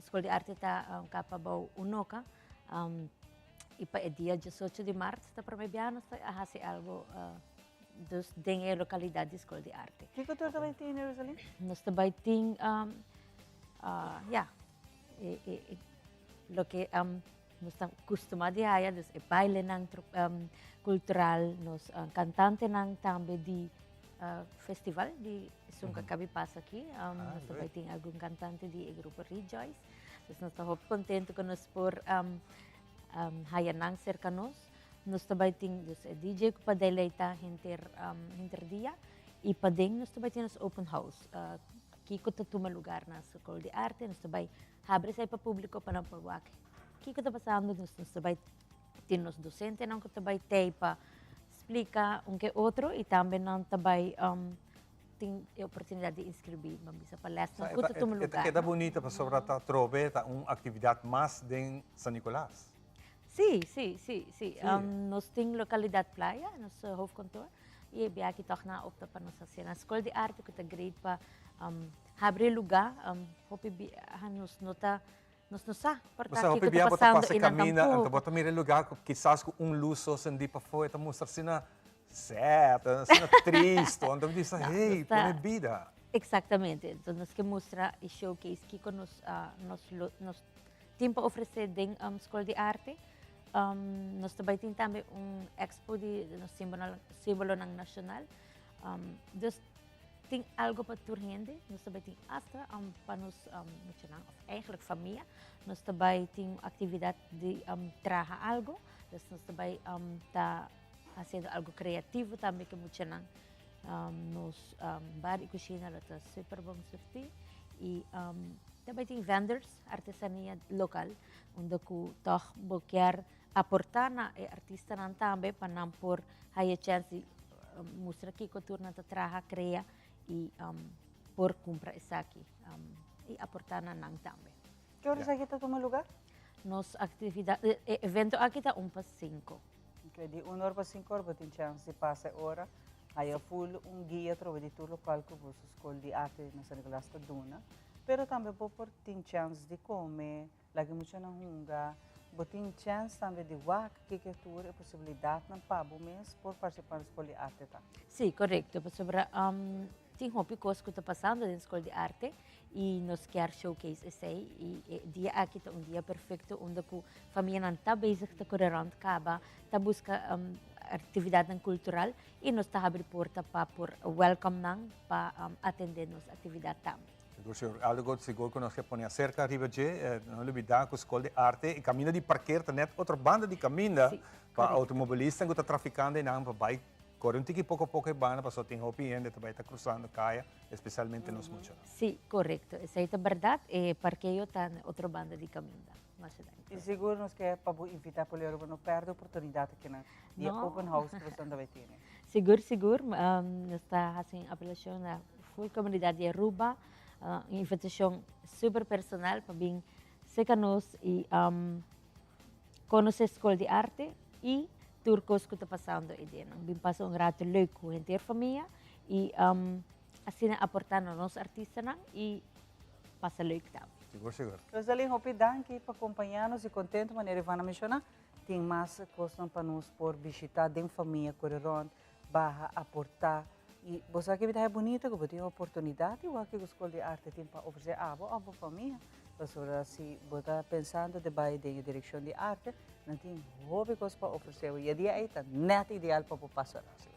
School di Arte ta capa bou Unoca. Y pa e dia 18 di maart ta prome bia nos ta haci algo dus den e localidad di School di Arte. Kico tur ta bay tin, Rosaline? Nos ta bay tin, ya, e. Loke um, nos ta kustumá di haya, dus e bailenan um, kultural, nos um, kantantenan tambe di uh, festival di esun ku a kabi pasa aki. Um, ah, nos tambe tin algun kantante di e grupo Rejoice. Dus nos ta hopi kontentu ku nos por um, um, haya nan serka nos. Nos tambe tin dus e DJ ku pa deleita henter, um, henter dia. I paden nos tambe tin nos open house. Uh, kiko ta tuma lugar na Skol di Arte, nos ta bai Habri esei pa públiko pa nan por wak kiko ta pasando. Nos nos ta bai tin nos dosentenan ku ta bai tei pa splika un ke otro i tambe nan ta bai tin e oportunidat di inskribí ban bisa pa lèsnan ku ta tuma E ta lugar. keda bunita pasobra ta atrobe ta un aktividat mas den San Nicolas. Sí, sí, sí, sí. Nos tin lokalidat Playa, nos hoofdkantoor, i e biaha aki tòg nan a opta pa nos hasié na Skol di Arte ku ta great pa Habri lugá, hopi biaha nos no ta, nos no sa por ta Bo sa, hopi kiko ta biaha bo ta pasando pasa i nan kaminda, anto tampoco. bo ta mira e lugá ku kisas ku un lus so sendí pafó, e ta mustra asina sad, asina tristo, anto bo bisa, No, hey, nos ta pone bida. Exactamente, enton nos ke mustra i showcase kiko nos nos lo nos tin pa ofresé den Skol di Arte. Nos ta bai tin tambe un expo di nos simbolonan nashonal. Dus Tin algo pa tur hende, nos ta bai tin hasta pa nos muchanan of eigenlijk famia, nos ta bai tin actividad di traha algo, dus nos ta bai ta haciendo algo creativo tambe ku muchanan. Nos bar y cushina lo ta super bon surti y ta bai tin vendors, artesania local, unda ku tog bo kier aporta na e artistanan tambe pa nan por haya chance di mustra kiko tur nan ta traha, crea y por cumpra esaki y aporta na nan tambe. Ki ora esaki ta tuma lugar? Nos actividad, e evento aki ta un pa cinco. Ok, di un or pa cinco or bo tin chance di pasa e ora, haya full un guia atrobe di tur locual cu boso school di arte na San Nicolas ta duna, pero tambe bo por tin chance di come, Laga e muchanan hunga. Bo tin chèns tambe di wak kiko tur e posibilidatnan pa bo mes por partisipá na Skol di Arte ta. Sí, korekto. Pasobra tin hopi kos ku ta pasando den Skol di Arte i nos kier showcase esei. I e dia aki ta un dia perfekto unda ku famianan ta bezig ta kore rònt kaba, ta buska aktividatnan kultural i nos ta habri porta pa por wèlkòm nan pa atendé nos aktividat tambe. Sigur, sigur. Algo sigur ku nos ke pone aserka riba dje, no lubidá ku Skol di Arte e kaminda di parker ta nèt otro banda di kaminda pa outomobilistan ku ta trafikando einan pa bai kore un tiki poko poko e banda pasobra tin hopi hende ta bai ta krusando kaya, espesialmente nos muchanan. Sí, korekto. Esei ta bèrdat. E parkeo ta na otro banda di kaminda. Masha danki. I sigur nos ke pa bo invitá Poli Aruba no pèrdè oportunidat akinan di e open house ku boso ta bai tene. Sigur, sigur. Nos ta hasi un apelashon na Full comunidad di Aruba, un invitacion super personal pa bin seca nos y conoce School di Arte y tur cos cu ta pasando ey den. Bin pasa un rato leuk cu henter famia y asina aporta na nos artistanan y pasa leuk tambe. Sigur, sigur. Rosalyn, hopi danki pa compaña nos y contento manera Ivana menciona, tin mas cosnan pa nos por bishita den famia, core rond, baha, aporta. I bo sa ke mi ta haña bunita ku bo tin oportunidat igual ke ku Skol di Arte tin pa ofresé abo òf bo famia. Pasobra si bo ta pensando di bai den e direkshon di arte, nan tin hopi kos pa ofresé bo i e dia ei ta nèt ideal pa bo pasa rònt.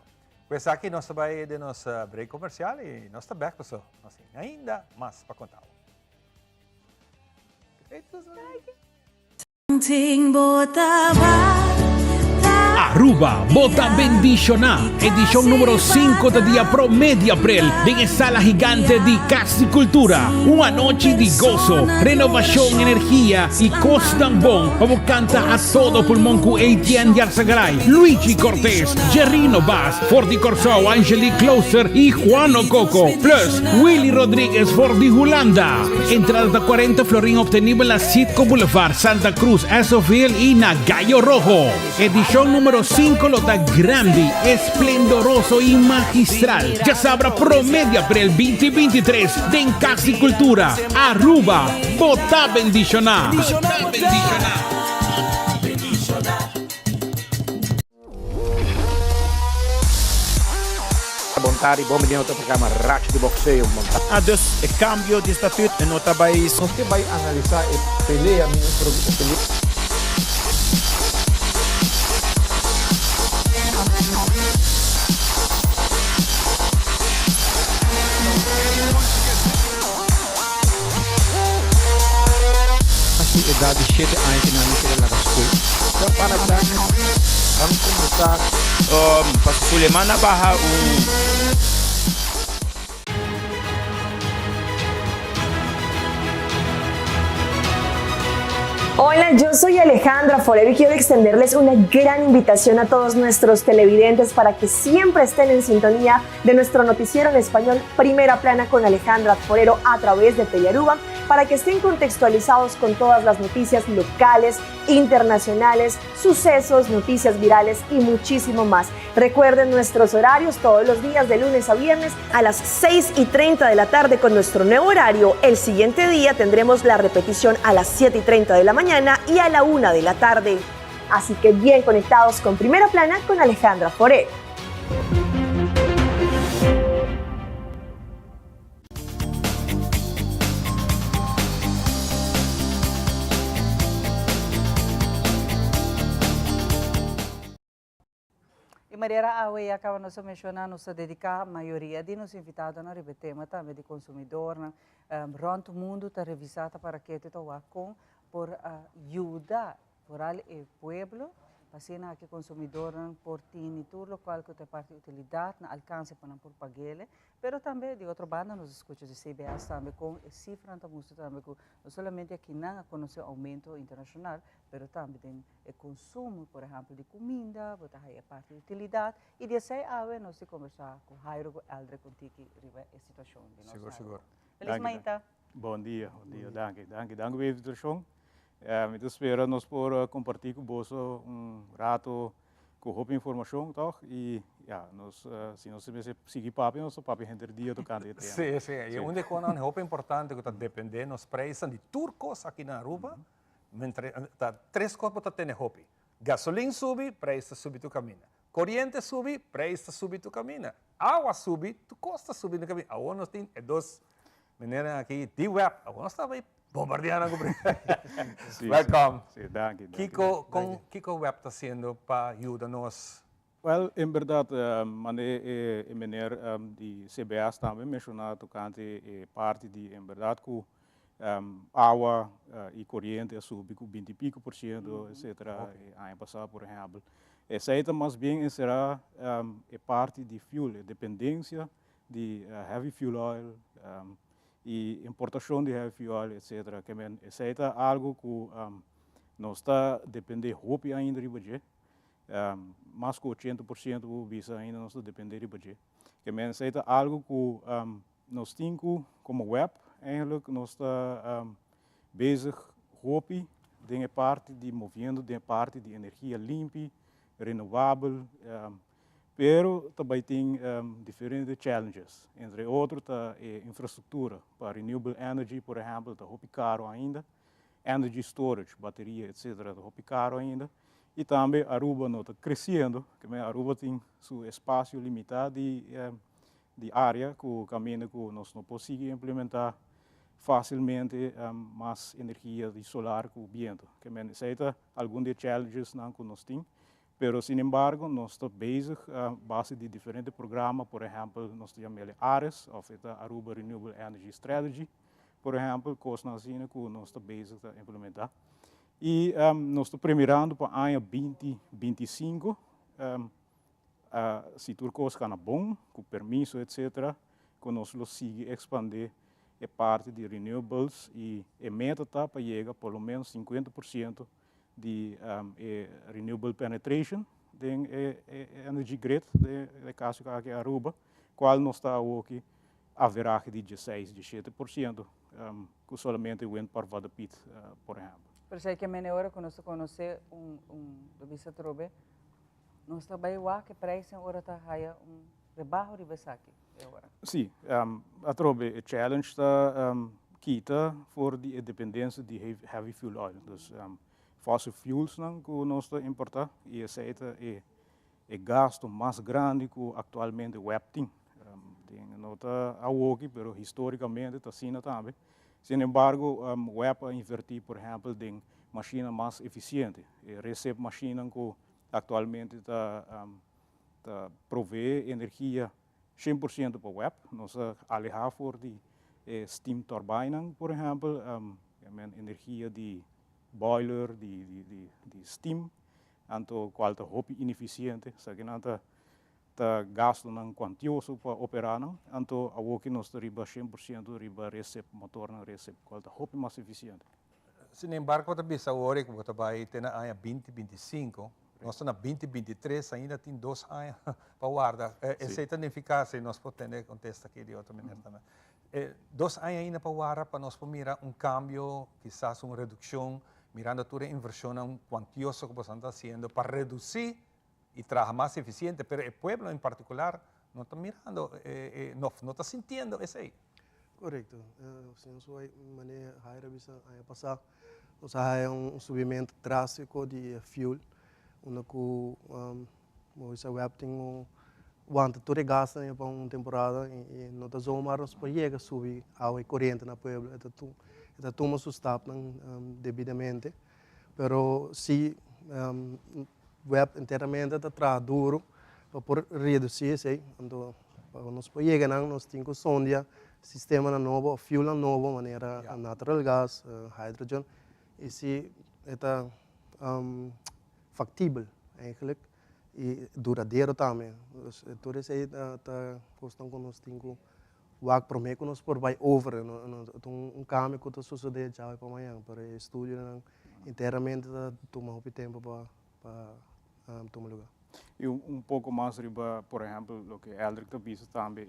Ku esaki nos ta bai den nos break komersial i nos ta bèk paso nos tin ainda mas pa konta bo. Aruba, bo ta bendiciona! Edicion numero cinco ta dia prome di april den e sala gigante di Cas di Cultura. Un anochi di gozo, renovacion, energia y cosnan bon pa bo canta a todo pulmon cu Etienne Yarzagaray, Luigi Cortez, Jerrino Baas, for di Corsou, Angelique Klooster y Juano Coco, plus Willy Rodriguez for di Hulanda. Entrada ta 40 florin obtenibel na Citgo Boulevard, Santa Cruz, Essoville y na Gallo Rojo. Edicion numero 5 lo ta grandi, esplendoroso y magistral. Djasabra prome di april 2023 den Cas di Cultura, Aruba. Bo ta bendiciona! Bon. Bon tardi, bon bini na otro programa Racho di Boxeo. Ah dus e cambio di statuut e no ta bay. Nos ke bay analisa e pelea mi e pelea. Su edad di shete aña cu nan a keda laga school. Ya para dan ban cuminsa. Paso Suleman a baha un. Hola, yo soy Alejandra Forero y quiero extenderles una gran invitación a todos nuestros televidentes para que siempre estén en sintonía de nuestro noticiero en español Primera Plana con Alejandra Forero a través de Telearuba para que estén contextualizados con todas las noticias locales, internacionales, sucesos, noticias virales y muchísimo más. Recuerden nuestros horarios todos los días de lunes a viernes a las 6 y 30 de la tarde con nuestro nuevo horario. El siguiente día tendremos la repetición a las 7 y 30 de la mañana y a la 1 de la tarde. Así que bien conectados con Primera Plana con Alejandra Forero. E manera awe ya caba nos a menciona, nos ta dedica mayoria di nos invitadonan riba e tema tambe di consumidornan. Rond mundo ta revisa ta para kete ta wak con por yuda Vooral e pueblo, pa asina aki consumidornan por tini tur locual cu ta e parti utilidad na alcance pa nan por paguele. Pero tambe di otro banda nos a scucha di CBS tambe con e cifranan ta mustra tambe cu no solamente aki nan a conoce un aumento internacional, pero tambe den e consumo por ehempel di cuminda, bo ta haya e parti utilidad y di esey awe nos di conversa cu Jairo cu Eldrick un tiki riba e situacion di nos Sigur, sigur. Feliz mainta. Bon dia, bon dia. Danki, danki, danki pa e invitacion. Mi ta spera nos por comparti cu boso un rato cu hopi informacion, toch? Y ya, nos, si nos mester sigui papia, nos ta papia henter dia tocante e tema. Sí, sí. Y un di e conan hopi importante cu ta depende nos prijsnan di tur cos aki na Aruba, mentre, ta tres cos bo ta tene hopi. Gasolin subi, prijs ta subi tur caminda. Coriente subi, prijs ta subi tur caminda. Awa subi, tur cos ta subi tur caminda. Awor nos tin e dos meneernan aki di web, awor nos ta bay bombardea nan cu prijs. Welcome. Sí, danki, danki. Kico, con, kico web ta haciendo pa yuda nos? Wel, en berdad, mane e meneer di CBS tambe menciona tocante e parti di en berdad cu Awa y coriente a subi cu binti y pico por ciento, etcetera, e aña pasa, por ehempel. Esey ta mas bien encerá e parti di fuel, e dependencia di heavy fuel oil y importacion di heavy fuel oil, etcetera. Ke men esey ta algo cu nos ta depende hopi ainda riba dje. Mas cu ochenta por ciento bo bisa ainda nos ta depende riba dje. Ke men esey ta algo cu Nos tin cu como web eigenlijk nos ta bezig hopi den e parti di moviendo den e parti di energia limpi, renovabel, pero ta bay tin diferente challenges. Entre otro ta e infrastructura pa renewable energy por ehempel ta hopi caro ainda, energy storage, bateria etcetera ta hopi caro ainda y tambe Aruba no ta creciendo, Aruba tin su espacio limita di di área ku kaminda ku nos no por sigui implementá fásilmente mas energia di solar ku bientu. Ke men esei ta algun di e challengesnan ku nos tin, pero sin embargo nos ta bezig a base di diferente programa, por ehèmpel nos ta yam'el ARES òf e ta Aruba Renewable Energy Strategy, por ehèmpel, kosnan asina ku nos ta bezig ta implementá. I nos ta premirando pa aña binti 25 Si tur kos kana bon, ku permiso etcetera, ku nos lo sigui ekspandé e parti di renewables i e meta ta pa yega por lo menos sinkuenta por siento di e renewable penetration den e energy grid, den e kaso aki Aruba, kual nos ta awoki averahe di dieseis, diesshete por siento ku solamente windpark Waddenpiet por ehèmpel. Pero esei ke mene ora ku nos ta konosé un un lo bisa atrobe. Nos ta bai wak e prijsnan ora ta haya un rebaho riba esaki e ora. Sí, atrobe e challenge ta kita for di e dependencia di heavy fuel oil, dus fossil fuelsnan ku nos ta importa i esei ta e gasto mas grandi ku aktualmente web tin. Den no ta awoki, pero historicamente ta asina tambe. Sin embargo, web a inverti, por ehempel, den machine mas eficiente. E recip machine cu actualmente ta provee energia 100% pa web. Nos a aleha for di e steam turbine, por ehempel, energia di boiler, di steam, anto cual ta hopi ineficiente, esaki nan ta gastonan cuantioso pa opera nan, anto awoki nos ta riba 100% riba recip, motornan recip, cual ta hopi mas eficiente. Sin embargo, ta bisa awor cu ta bay te na aña 2025, nos ta na 2023, ainda tin 2 aña pa warda. Esey ta significa, si nos por tene contesta aki di otro manera tambe. 2 aña ainda pa warda pa nos mira un cambio, kisas un reduccion, mirando tur e inversion cuantioso cu boso ta haciendo pa reduci y traha mas eficiente, pero e pueblo en particular no ta mirando, no, no ta sintiendo esey. Correcto. Señor Suai, manera Jair a bisa aña pasa, nos a un subimento drastico di fuel, unda cu nos web tin un wanta tur e gasto pa un temporada y no ta zomaar nos por yega subi awa y coriente na pueblo, e ta tuma su stapnan debidamente, pero si web enteramente ta traha duro pa por reduci esey, anto pa nos por yega nan nos tin cu sondia sistema nobo, fuel nobo, manera natural gas, hydrogen, y si ta factibel eigenlijk y duradero tambe. Dus tur esey ta cosnan cu nos tin cu wak prome cu nos por bay over, no, no, un cambio cu ta sucede djawe pa mañan, pero e estudio internamente ta tuma hopi tempo pa tuma lugar. Y un poco mas riba, por ehempel, loke Eldrick ta bisa tambe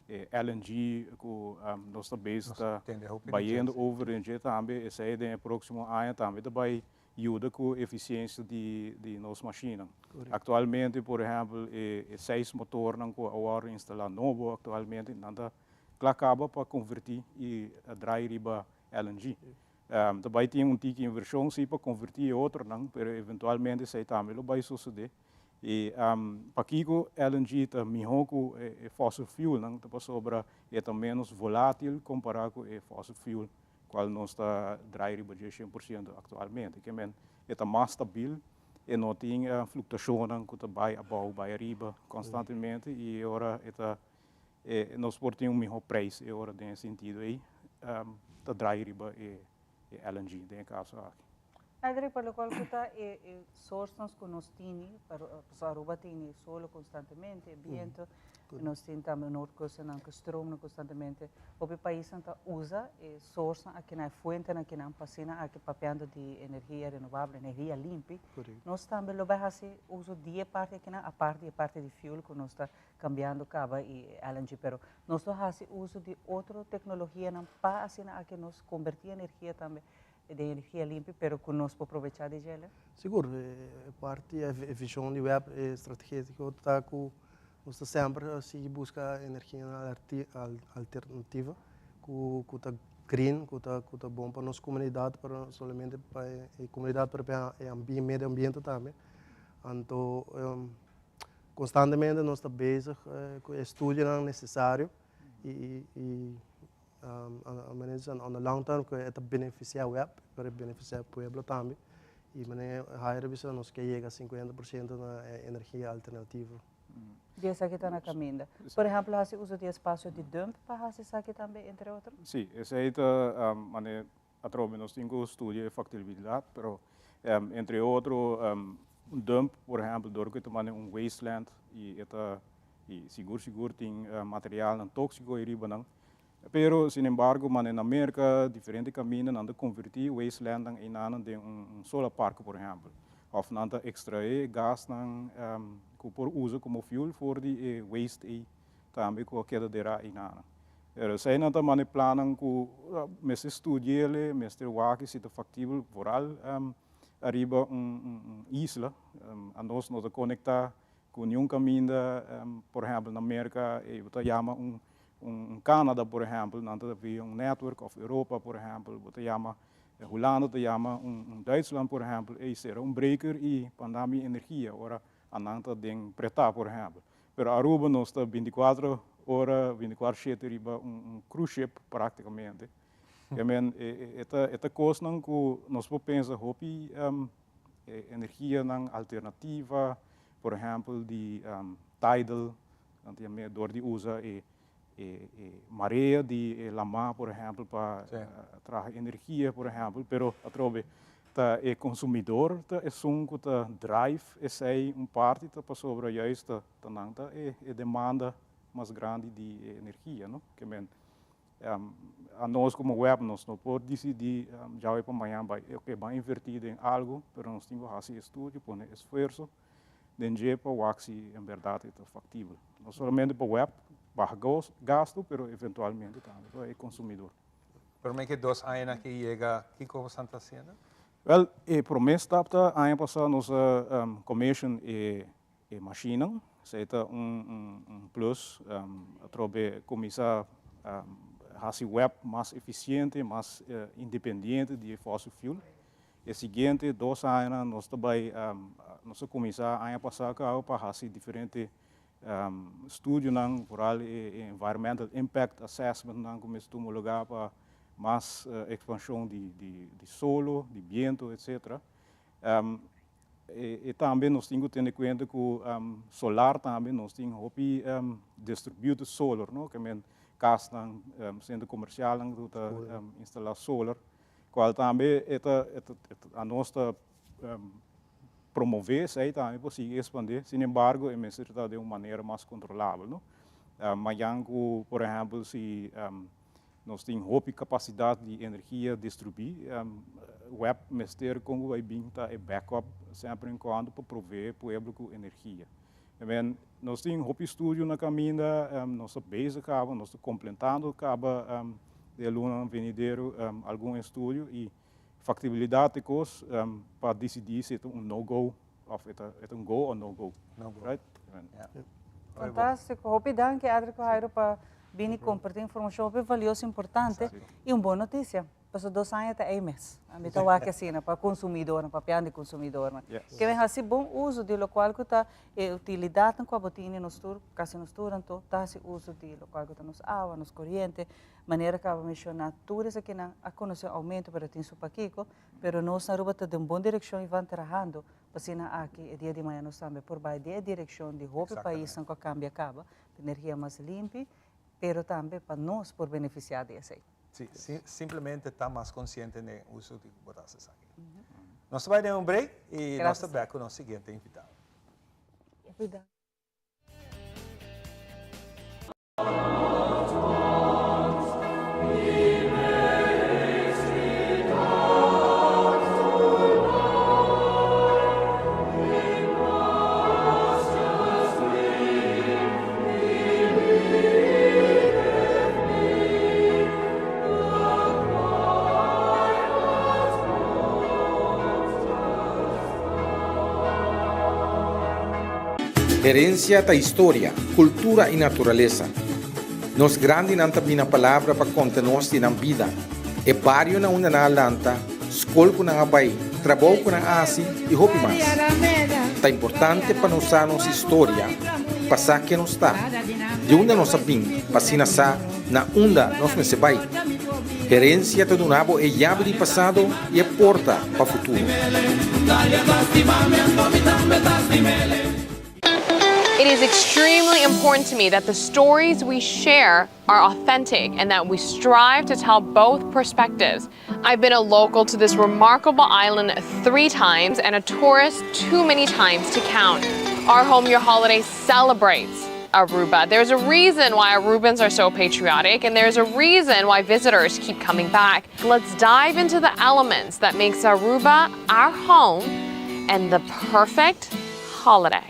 e LNG cu nos ta bezig ta bayendo over den dje tambe, esey den proximo aña tambe ta bay yuda cu eficiencia di nos machine. Actualmente, por ehempel, e seis motornan cu awor instala nobo actualmente, nan ta cla caba pa converti y draai riba LNG. Tambe tin un tiki inversion si pa converti otronan, pero eventualmente esey tambe lo bay sucede. Y pakico LNG ta miho cu e fossil fuel nan ta pasobra e ta menos volatil compara cu e fossil fuel cual nos ta draai riba 100% actualmente. Kiermen e ta mas stabil y no tin fluctuacion cu ta bay abou, bay ariba constantemente y ora e ta nos por tin un miho prijs e ora den sentido ey ta draai riba e LNG den caso aki. Eldrick, pa loke cu ta e sources cu nos tin, pero Aruba tin solo constantemente, biento, nos tin tambe noordkust nan cu stroom constantemente. Hopi pais ta usa e source aki na fuente aki na pasina aki papiando di energia renovabel, energia limpi. Nos tambe lo bay haci uso di e parti aki na aparte e parti di fuel cu nos ta cambiando caba y LNG, pero nos lo haci uso di otro tecnologia nan pa asina aki nos converti energia tambe di energia limpi, pero cu nos por aprovecha di dje. Sigur, parti e vision di web e strategico ta cu nos ta semper sigui busca energia alternativa, cu ta green, cu ta bon pa nos comunidad, pero no solamente pa e comunidad, pero pa e medio ambiente tambe. Anto, constantemente nos ta bezig cu estudio necesario y manera on the long term cu ta beneficia web, pero beneficia pueblo tambe. Y manera Jair bisa nos kier yega 50% na energia alternativa. Di esaki ta na caminda. Por ehempel, haci uso di espacio di dump pa haci esaki tambe, entre otro? Si, esey ta manera atrobe nos tin cu studia factibilidad, pero entre otro un dump, por ehempel, door cu ta un wasteland y ta y sigur sigur tin material toxico ariba nan. Pero, sin embargo, man na America, diferente caminda nan ta converti wasteland nan nan den un solar park, por ehempel. Of nan ta extrae gas nan cu por usa como fuel for di waste ey tambe cu keda dera eynan. Pero esey nan ta man planan cu mester studia, mester wak si ta factibel vooral ariba un isla. Nos no ta conecta cu ningun caminda, por ehempel, na America, e ta yama un Canada, por ehempel, nan ta via un network, of Europa, por ehempel, bo ta yama Hulanda, ta yama un Duitsland, por ehempel, e sera un breaker y manda mi energia, ora nan ta den preta, por ehempel. Pero Aruba nos ta 24 ora, bintikwatro shete riba un cruise ship práktikamente. I mean, e ta e ta kosnan ku nos por pensa hopi energianan alternativa, por ehèmpel di tidal, dor di usa e e marea di e lamá, por ehèmpel, pa traha energia, por ehèmpel, pero atrobe ta e konsumidor ta esun ku ta drive esei un parti ta pasobra juist ta ta nan ta e e demanda mas grandi di e energia, no? Ke men anos komo web nos no por disidí djawe pa mañan bai oke ban invertí den algu, pero nos tin ku hasi estudio, pone esfuerso den dje pa wak si en berdad e ta factibel. No solamente pa web baha gasto, pero eventualmente tambe pa e consumidor. Prome ke dos añanan ke yega, kiko boso ta haciendo? Wel, e prome stap ta aña pasa nos a commission e mashinnan. Esei ta un plus. Atrobe cuminsa haci web mas eficiente, mas independiente di e fossil fuel. E siguiente dos añanan nos ta bai, nos a kuminsá aña pasá kaba pa hasi diferente studionan, vooral e environmental impact assessmentnan ku mester tuma lugá pa mas ekspanshon di solo, di biento, etcetera. E tambe nos tin ku tene kuenta ku solar tambe nos tin hopi distributed solar, no, ke men kasnan, sentro komersialnan ku ta instalá solar. Cual tambe e ta a nos ta promove esey tambe por sigui expande, sin embargo e mester ta den un manera mas controlabel, no. Mayan cu por ehempel si nos tin hopi capacidad di energia distribi, web mester con cu bay bin ta e backup semper en cuando pa provee pueblo cu energia. Nos tin hopi studio na caminda, nos ta bezig caba, nos ta completando caba den e lunanan venidero algun estudio y factibilidad e cos pa dicidi si e ta un no go of e ta un go o no go. Right? Fantastico. Hopi danki Adri cu Jairo pa bini comparti informacion hopi valioso, importante y un bon noticia. Pasobra dos aña ta ei mes. Mi ta wak asina pa consumidornan, papiando di consumidornan. Ke men hasi bon uso di locual cu ta e utilidadnan cu abo tini nos tur, casi nos tur anto, ta hasi uso di locual cu ta nos awa, nos coriente. Manera cu abo menciona, tur esakinan a conoce un aumento, pero tin su pakico. Pero nos na Aruba ta den bon direccion y van trahando pa asina aki e dia di mañana nos tambe por bay den e direccion di hopi paisnan cu a cambia caba pa energia mas limpi, pero tambe pa nos por beneficia di esey. Sí, simplemente ta mas consciente den e uso di bo ta haci esaki. Nos ta bai den un break y nos ta bek cu nos siguiente invitado. Herencia ta historia, cultura y naturalesa. Nos grandinan ta bina palabra pa conta nos di nan bida, e bario na unda nan a lanta, skol ku nan a bai, trabou ku nan a hasi i hopi mas. Ta importante pa nos sa nos historia pa sa ken nos ta, di unda nos a bin pa asina sa na unda nos mester bai. Herensia ta duna bo e yabi di pasado i e porta pa futuro. It is extremely important to me that the stories we share are authentic and that we strive to tell both perspectives. I've been a local to this remarkable island three times and a tourist too many times to count. Our Home Your Holiday celebrates Aruba. There's a reason why Arubans are so patriotic and there's a reason why visitors keep coming back. Let's dive into the elements that makes Aruba our home and the perfect holiday.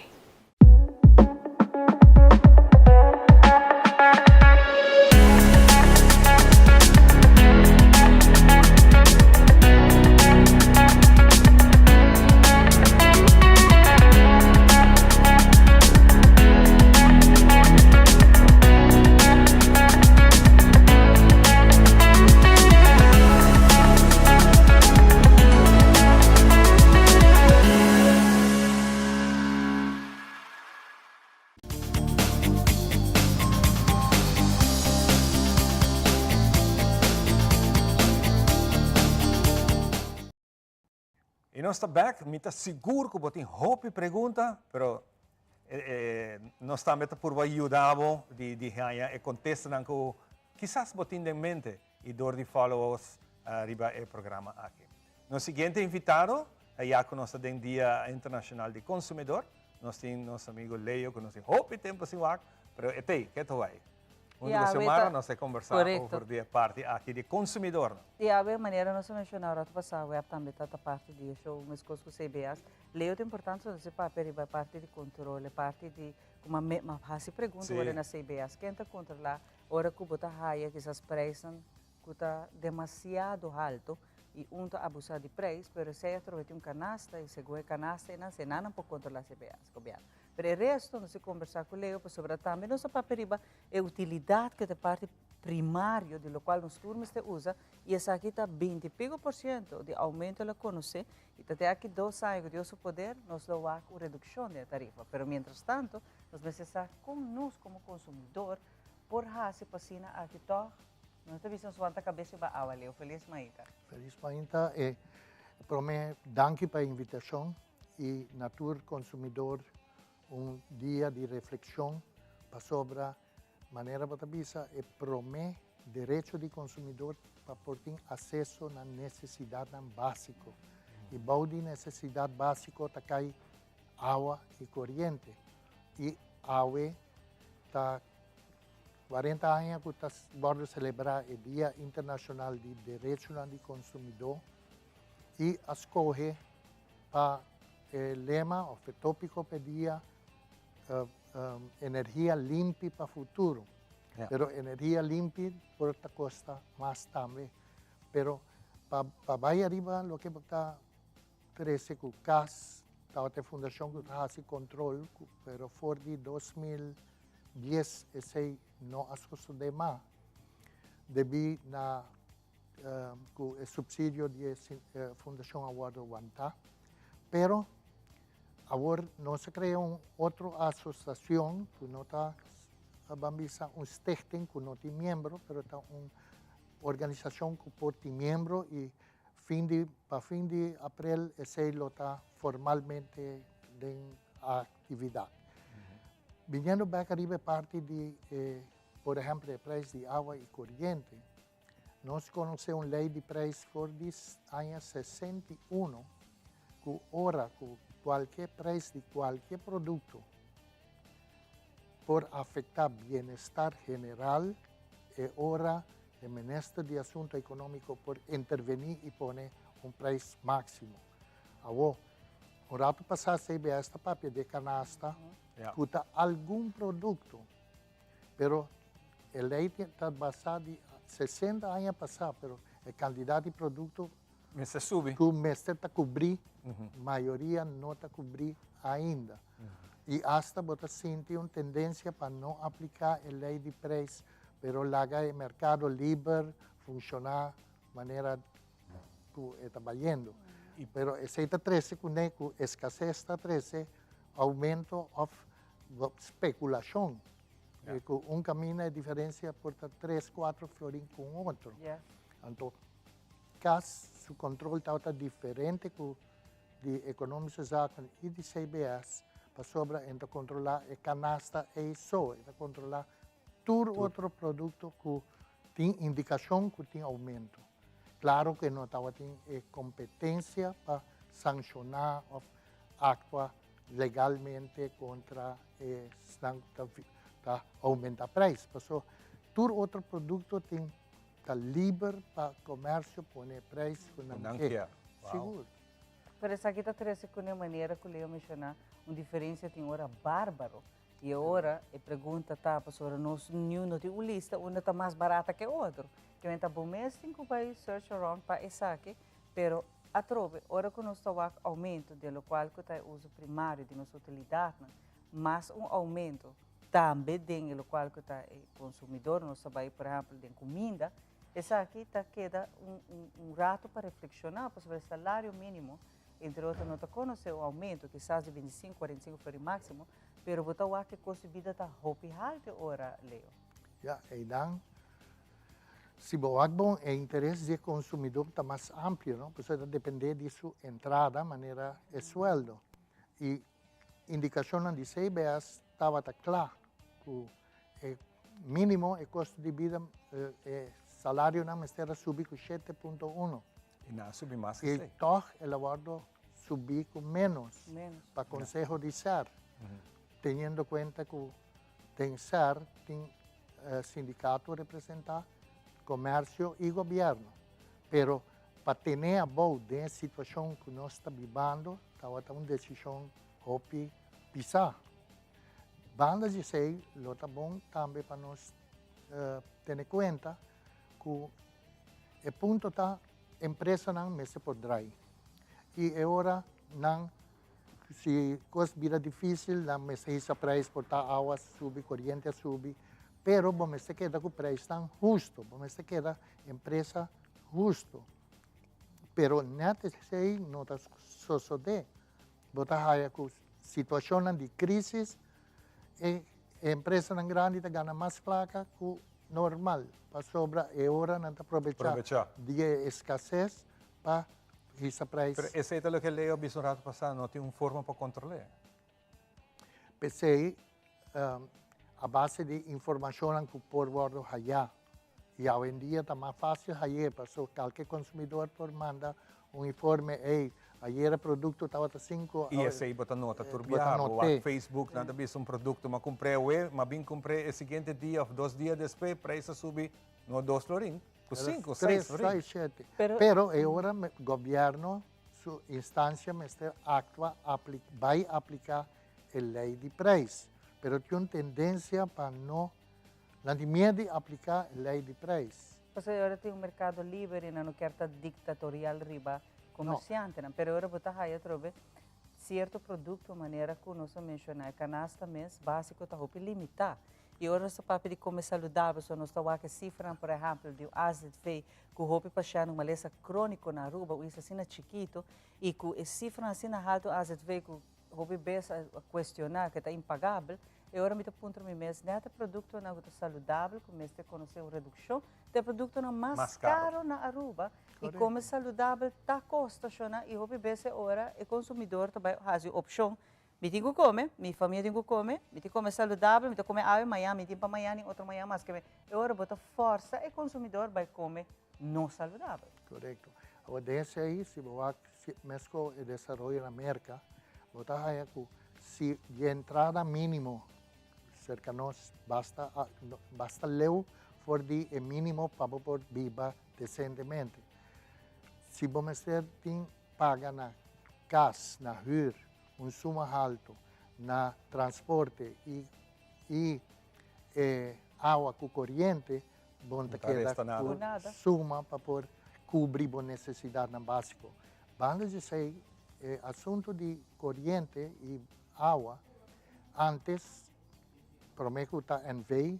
nos ta bek, mi ta sigur ku bo tin hopi pregunta, pero nos tambe ta purba yuda bo di di haña e kontestanan ku kisas bo tin den mente i dor di follow us riba e programa aki. Nos siguiente invitado, ya ku nos ta den Dia Internashonal di Konsumidor, nos tin nos amigo Leo ku nos tin hopi tempu sin wak, pero e t'ei, ke ta wai? Huntu ku Xiomara nos ta kombersá over di e parti aki di konsumidornan. I awe, manera nos a menshoná rato pasá, web tambe ta ta parti di e show, meskos ku CBS. Leo ta importante so nos e papia riba e parti di kontrol, e parti di kuma me ma hasi pregunta ora na CBS, ken ta kontrolá ora ku bo ta haya kisas preisnan ku ta demasiado halto i un ta abusá di preis, pero esei atrobe tin un kanasta i segun e kanasta einan, esei nan por kontrolá CBS, gobièrnu. Pero e resto nos a kombersá ku Leo pasobra tambe nos a papia riba e utilidat ku ta parti primario di lokual nos tur mester usa i esaki ta binti pico por siento di oumento lo konosé i ta te aki dos aña ku Dios su poder nos lo wak un redukshon den e tarifa. Pero mientras tanto nos mester sa kon nos komo konsumidor por hasi pa asina aki tòg no ta bisa nos wanta kabes riba awa Leo. Felis mainta. Felis mainta e promé danki pa e invitashon. i na tur konsumidor un dia di reflekshon pasobra manera bo ta bisa e promé derecho di konsumidor pa por tin aseso na nesesidatnan básiko i bou di nesesidat básiko ta kai awa i koriente i awe ta 40 aña ku ta wòrdu selebrá e Dia Internashonal di Derechonan di Konsumidó i a skohe pa e lema of e tópiko pa e dia energia limpi pa futuro. Pero energia limpi por ta kosta mas tambe. Pero pa pa bai ariba loke bo ta trese ku kas tabata e fundashon ku ta hasi kontrol pero for di 2010 esei no a sosodé mas debí na ku e supsidio di e fundashon a wòrdu wantá. Pero awor nos a krea un otro asosiashon ku no ta ban bisa un stichting ku no tin miembro, pero ta un organisashon ku por tin miembro i fin di pa fin di aprel esei lo ta formalmente den aktividat. Biniendo bèk ariba e parti di e por ehèmpel e preis di awa i koriente, Nos konosé un lei di preis for di aña 61 ku ora ku kualke preis di kualke produkto por afektá bienestar general, e ora e Minister di Asunto Ekonómiko por intervení i pone un preis máksimo. Awor, un ratu pasá CBS ta papia di e kanasta ku ta algun produkto. Pero e ley ta basa di 60 aña pasa, pero e cantidad di producto Mester subi. cu mester ta cubri, mayoria no ta cubri ainda. Y hasta bo ta sinti un tendencia pa no aplica e ley di prijs, pero laga e mercado liber funciona manera cu e ta bayendo. Pero esey ta trece cune cu escasez ta trece aumento of Speculacion. Cu un camina e diferencia por ta tres, cuatro florin cu un otro. Anto cas su control tabata diferente cu di Economische Zaken y di CBS pasobra e ta controla e canasta ey so, e ta controla tur otro producto cu tin indicacion cu tin aumento. Claro cu e no tabatin e competencia pa sanciona of actua legalmente contra esnan cu ta aumenta prijs. Paso tur otro producto tin ta liber pa comercio pone prijs cu nan ke. Sigur. Pero esaki ta trece cu n'e manera cu Leo menciona un diferencia tin ora barbaro. Y e ora e pregunta ta pasobra nos niun no tin un lista unda ta mas barata ke otro. Kimen ta bo mes tin cu bay search around pa esaki, pero Atrobe, ora ku nos ta wak oumento den lokual ku ta e uso primario di nos utilidatnan, mas un oumento tambe den e lokual ku ta e konsumidor, nos ta bai por ehèmpel den kuminda, esaki ta keda un un rato pa reflekshoná pasobra e salario mínimo, entre otro, no ta konosé un oumento, kisas di 25, 45 florin máksimo, pero bo ta wak e kos di bida ta hopi haltu e ora, Leo. Ya, einan. Si bo wak bon, e interes di e konsumidó ta mas amplio, no? Pasobra e ta dependé di su entrada manera e sueldo. I indikashonnan di CBS tabata kla ku e mínimo e kosto di bida, e salarionan mester a subi ku 7.1. I nan a subi mas ku esei. I tòg el a wòrdu subi ku ménos pa konseho di ser, teniendo kuenta ku den ser tin Sindicato representa comercio y gobierno, pero pa tene abou den e situacion cu nos ta bibando tabata un decision hopi pisa. Banda di esey lo ta bon tambe pa nos tene cuenta cu e punto ta empresanan mester por drai y e ora nan Si kos bira difísil, nan mester hisa preis por ta awa a subi, koriente a subi, pero bo mester keda ku preisnan hustu, bo mester keda empresa hustu. Pero nèt esei no ta sosodé. Bo ta haya ku situashonnan di krísis e empresanan grandi ta gana mas plaka ku normal, pasobra e ora nan ta probechá di e eskases pa hisa prijs. Pero esei ta loke Leo a bisa un rato pasá, no tin un forma pa kontrol'é. P'esei, a base di informashonnan ku por wòrdu hayá, i awendia ta mas fásil hay'é, paso kalke konsumidor por manda un informe, ey, ayer e produkto tabata sinku. I esei bo ta nota tur biaha, bo wak Facebook, nan ta bisa un produkto, m'a kumpr'é awe, m'a bin kumpr'é e siguiente dia òf dos dia despues, preis a subi no dos florin. Ku sinku, seis, Tres, seis, shete. Pero e ora gobierno su instancia mester actua, bai aplica e ley di prijs. Pero tin un tendencia pa no, nan tin miedo di aplica e ley di prijs. Pasobra e ora tin un mercado liber y nan no kier ta dictatorial riba comerciantenan. Pero e ora bo ta haya atrobe cierto producto manera cu nos a menciona e canasta mes basico ta hopi limita. I ora nos ta papia di kome saludabel, so nos ta wak e sifranan, por ehèmpel, di un azv ku hopi pashènt ku malesa króniko na Aruba, un isla asina chikitu, i ku e sifranan asina haltu azv ku hopi bes a kuestioná ku ta impagabel, e ora mi ta puntra mi mes, nèt e produktonan ku ta saludabel ku mester konosé un redukshon, ta e produktonan mas karo na Aruba, i kome saludabel ta kosta shona, i hopi bes e ora e konsumidor ta bai hasi opshon Mi tin ku kome, mi famia tin ku kome, mi tin kome saludabel, mi ta kome awe, mañan mi tin pa mañan ni otro mañan mas keme. E ora bo ta forsa e konsumidor bai kome no saludabel. Korekto. Awor den esei si bo wak mesko e desaroyo na Merka, bo ta haña ku si di entrada mínimo serka nos basta basta leu for di e mínimo pa bo por biba desentemente. Si bo mester tin paga na kas, na hür, un suma haltu, na transporte i i e awa ku koriente, bo no ta keda ku suma pa por kubri bo nesesidatnan básiko. Banda di esei, e asuntu di koriente i awa, ántes, promé ku ta NV,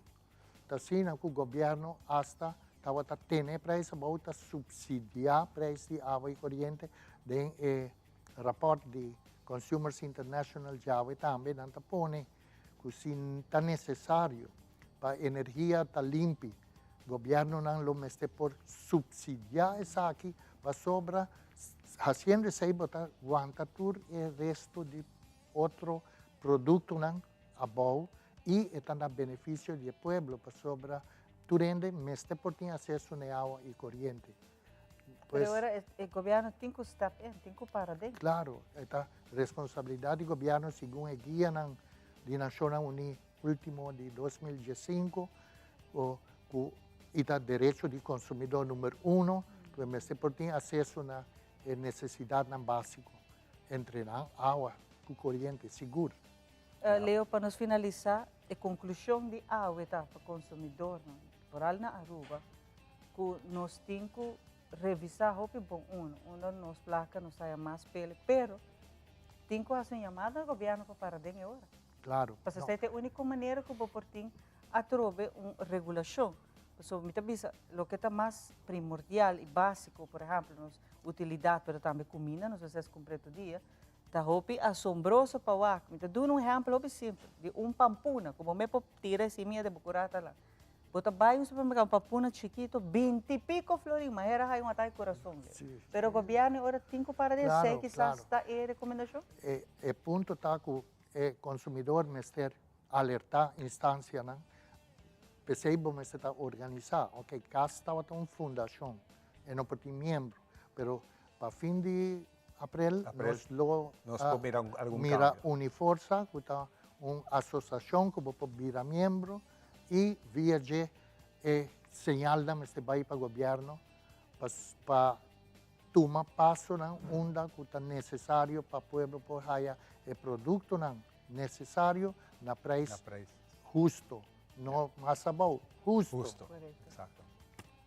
Ta asina ku gobièrnu asta tabata tene e preis abou, ta supsidiá preis di awa i koriente. Den e rapòrt di Consumers International djawe tambe nan ta pone ku si ta nesesario pa energia ta limpi, gobièrnunan lo mester por supsidiá esaki pasobra hasiendo esei bo ta wanta tur e resto di otro produktonan abou i e ta na benefisio di e pueblo pasobra tur hende mester por tin aseso na e awa i koriente. Pero ora e gobièrnu tin ku step in, tin ku para den. Klaro, e ta responsabilidat di gobièrnu segun e guianan di Nashonnan Uní último di 2015 ku i ta derecho di konsumidó number uno ku e mester por tin aseso na e nesesidatnan básiko, entre nan awa ku koriente sigur. Leo, pa nos finalisa, e conclusion di awe ta pa consumidornan, vooral na Aruba, cu nos tin cu revisa hopi bon uno, unda nos placa nos haya mas pele, pero tin cu haci un yamada na gobierno pa para den e ora. Claro. Pasobra esey ta e unico manera cu bo por tin atrobe un regulacion. Pasobra mi ta bisa, loke ta mas primordial y basico, por ehempel, nos utilidad, pero tambe cuminda, nos mester cumpra tur dia, Ta hopi asombroso pa wak. Mi ta duna un ehèmpel hopi simpel di un pampuna ku bo me por tira e simia di bo kurá ta la. Bo ta bai un supermercado pa puna chikito binti pico florin, ma hera hay un ataque corazon. Pero gobierno e ora tin cu para di esey kisas ta e recomendacion? E punto ta cu e consumidor mester alerta instancianan, p'esey bo mester ta organisa. Ok, cas tabata un fundacion, e no por tin miembro, pero pa fin di aprel nos lo mira Uniforsa cu ta un asociacion cu bo por bira miembro y via dje e señalnan mester bay pa gobierno pa tuma pasonan unda cu ta necesario pa pueblo por haya e productonan necesario na prijs husto, no mas abou, husto.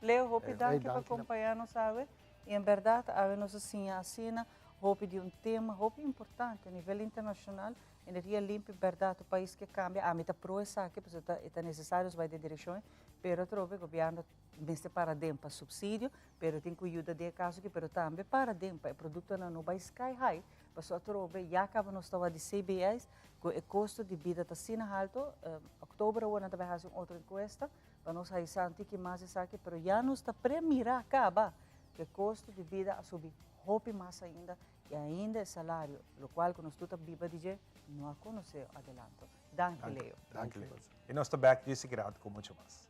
Leo, hopi danki pa acompaña nos awe y en berdad awe nos a siña asina hopi di un tema hopi importante a nivel internacional. Energia limpi berdad un pais ke cambia, ami ta pro esaki pasobra e ta necesario nos bay den direccion pero atrobe gobierno mester para den pa subsidio pero tin cu yuda den e caso aki pero tambe para den pa e productonan no bay sky high pasobra atrobe ya caba nos ta wak di CBS cu e costo di bida ta asina halto, october awor nan ta bay haci un otro encuesta pa nos haci sa un tiki mas esaki pero ya nos ta premira caba cu e costo di bida a subi hopi mas ainda Y ainda e salario, locual cu nos tur ta biba di dje, no a conoce adelanto. Danki Leo. Danki Leo. Y nos ta back dje sigui rato cu mucho mas.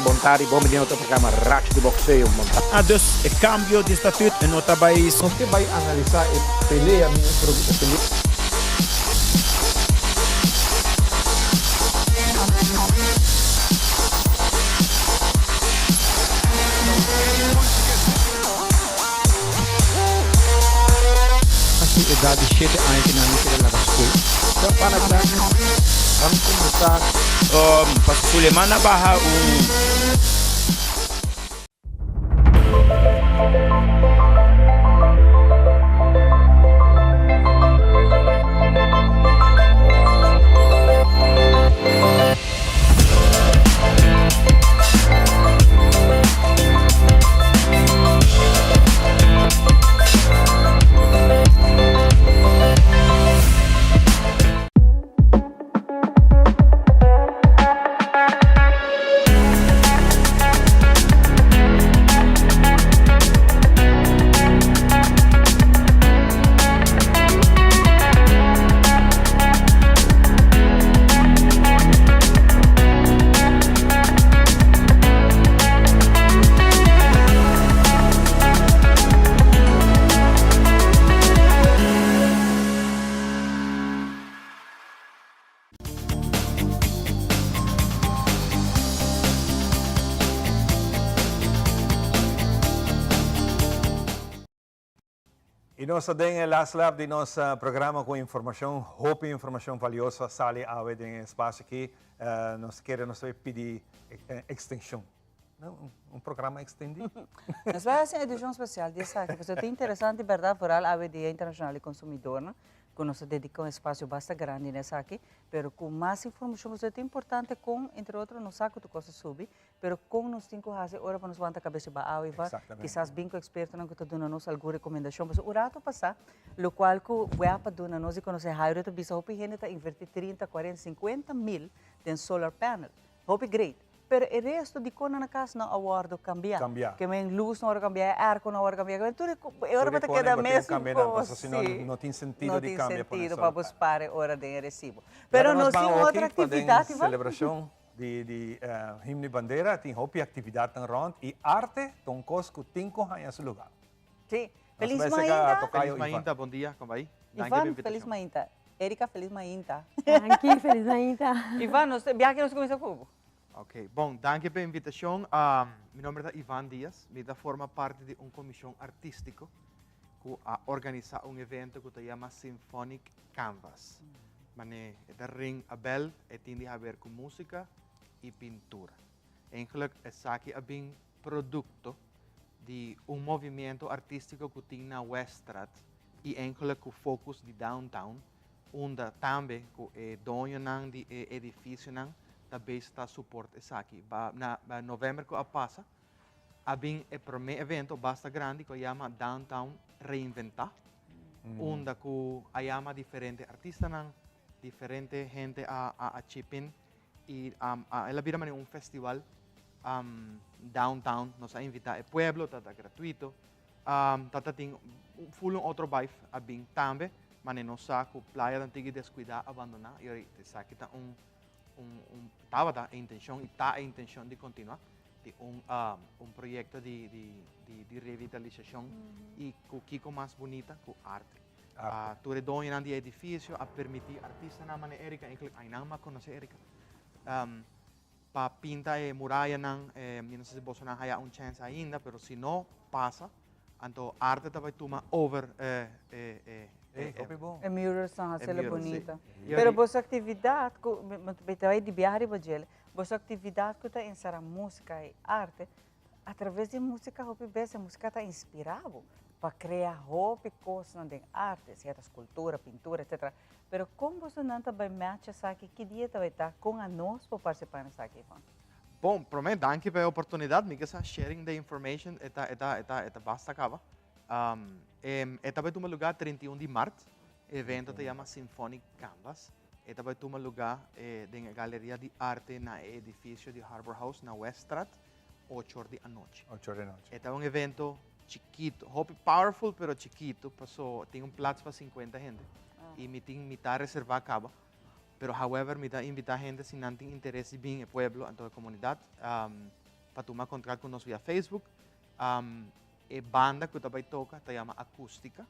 Bon tardi, bon bini na otro programa Racho di Boxeo. Ah, dus e cambio di statuut e no ta bay. Nos ke bay analisa e pelea mi e pelea. A su edad di shete aña cu nan a keda laga school. Ban cuminsa. Pasobra Suleman a baha un. Y nos ta den e last lap di nos programa cu informacion, hopi informacion valioso a sali awe den e espacio aki. Nos kere nos ta pidi extension. Un programa extendi. Nos bai haci un edicion special di esaki, pasobra ta interesante berdad, vooral awe Dia Internacional di Consumidornan, cu nos ta dedica un espacio basta grandi na esaki, pero cu mas informacion, pasobra ta importante con, entre otro, nos sa cu tur cos a subi, pero con nos tin cu haci ora pa nos wanta cabes riba awa y va, kisas bin cu expertonan cu ta duna nos algun recomendacion, pasobra un rato pasa, locual cu web a duna nos di conoce, Jairo ta bisa hopi hende ta inverti trinta, cuarenta, cincuenta mil den solar panel, Hopi great. Pero e resto di con na cas no a wordo cambia. Cambia. Ke men luz no a wordo cambia, e airco no a wordo cambia. Tur e ora bo ta keda mesun cos. Si. No tin sentido di cambia pone No tin sentido pa bo spara e ora den e recibo. Pero nos tin otro actividad, Ivan. Celebracion di Himno y Bandera tin hopi actividadnan rond y arte ta un cos cu tin cu haña su lugar. Si. Feliz mainta. Feliz mainta, bon dia, con bai? Ivan, feliz mainta. Erika, feliz mainta. Danki, feliz mainta. Ivan, nos biaha nos cuminsa cu bo. Ok, bon, danki pa e invitacion. Mi nomber ta Ivan Diaz, mi ta forma parti di un comision artistico cu a organisa un evento cu ta yama Symphonic Canvas. Mane e ta ring a bel, e tin di haber cu musica. i pintura. Eigenlijk esaki a bin produkto di un movimiento artístiko ku tin na Weststraat i eigenlijk ku focus di downtown, unda tambe ku e doñonan di e edifisionan ta bezig ta support esaki. Ba na novèmber ku a pasa a bin e promé evento basta grandi ku a yama Downtown Reinventá, unda ku a yama diferente artistanan, diferente hende a a chip in i a el a bira manera un festival downtown. Nos a invitá e pueblo, tabata gratuito, tabata tin full un otro vibe a bin tambe, manera nos sa ku playa ta antigua deskuidá, abandoná, i ora esaki ta un un un tabata e intencion y ta e intencion di continua di un un proyecto di di di di revitalisacion y cu kico mas bunita cu arte. Arte. Tur e doñonan di e edificio a permiti artistanan manera Erika, eigenlijk aynan mi a conoce Erika, pa pinta e murayanan, mi no sa si bosonan haya un chance ainda, pero si no pasa, Anto arte ta bai tuma over e e e Ey, hopi bon. E murals nan E hacele murals, sí. bonita. Pero boso actividad cu, mi ta bai di biaha riba djele, boso actividad cu ta ensera musica y arte, a traves di musica hopi bes e musica ta inspira bo pa crea hopi cosnan den arte, sea ta escultura, pintura, etcetera. Pero con boso nan ta bai match esaki, ki dia ta bai ta, con anos por participa na esaki, Ivonne? Bon, promé danki pa e oportunidat. Mi ke sa sharing the information e ta e ta e ta e ta basta kaba. E e ta bai tuma lugá 31 di mart. E evento ta yama Symphonic Canvas. E ta bai tuma lugá den e galeria di arte na e edifisio di Harbor House na Weststraat, ocho or di anochi. Ocho or di anochi. E ta un evento chikitu, hopi powerful pero chikitu, paso tin un plats pa sinkuenta hende i mi tin mitá reservá kaba. Pero however mi ta invita hende si nan tin interes di bin e pueblo anto e comunidad pa tuma contact cu nos via Facebook. E banda cu ta bay toca ta yama Acustica,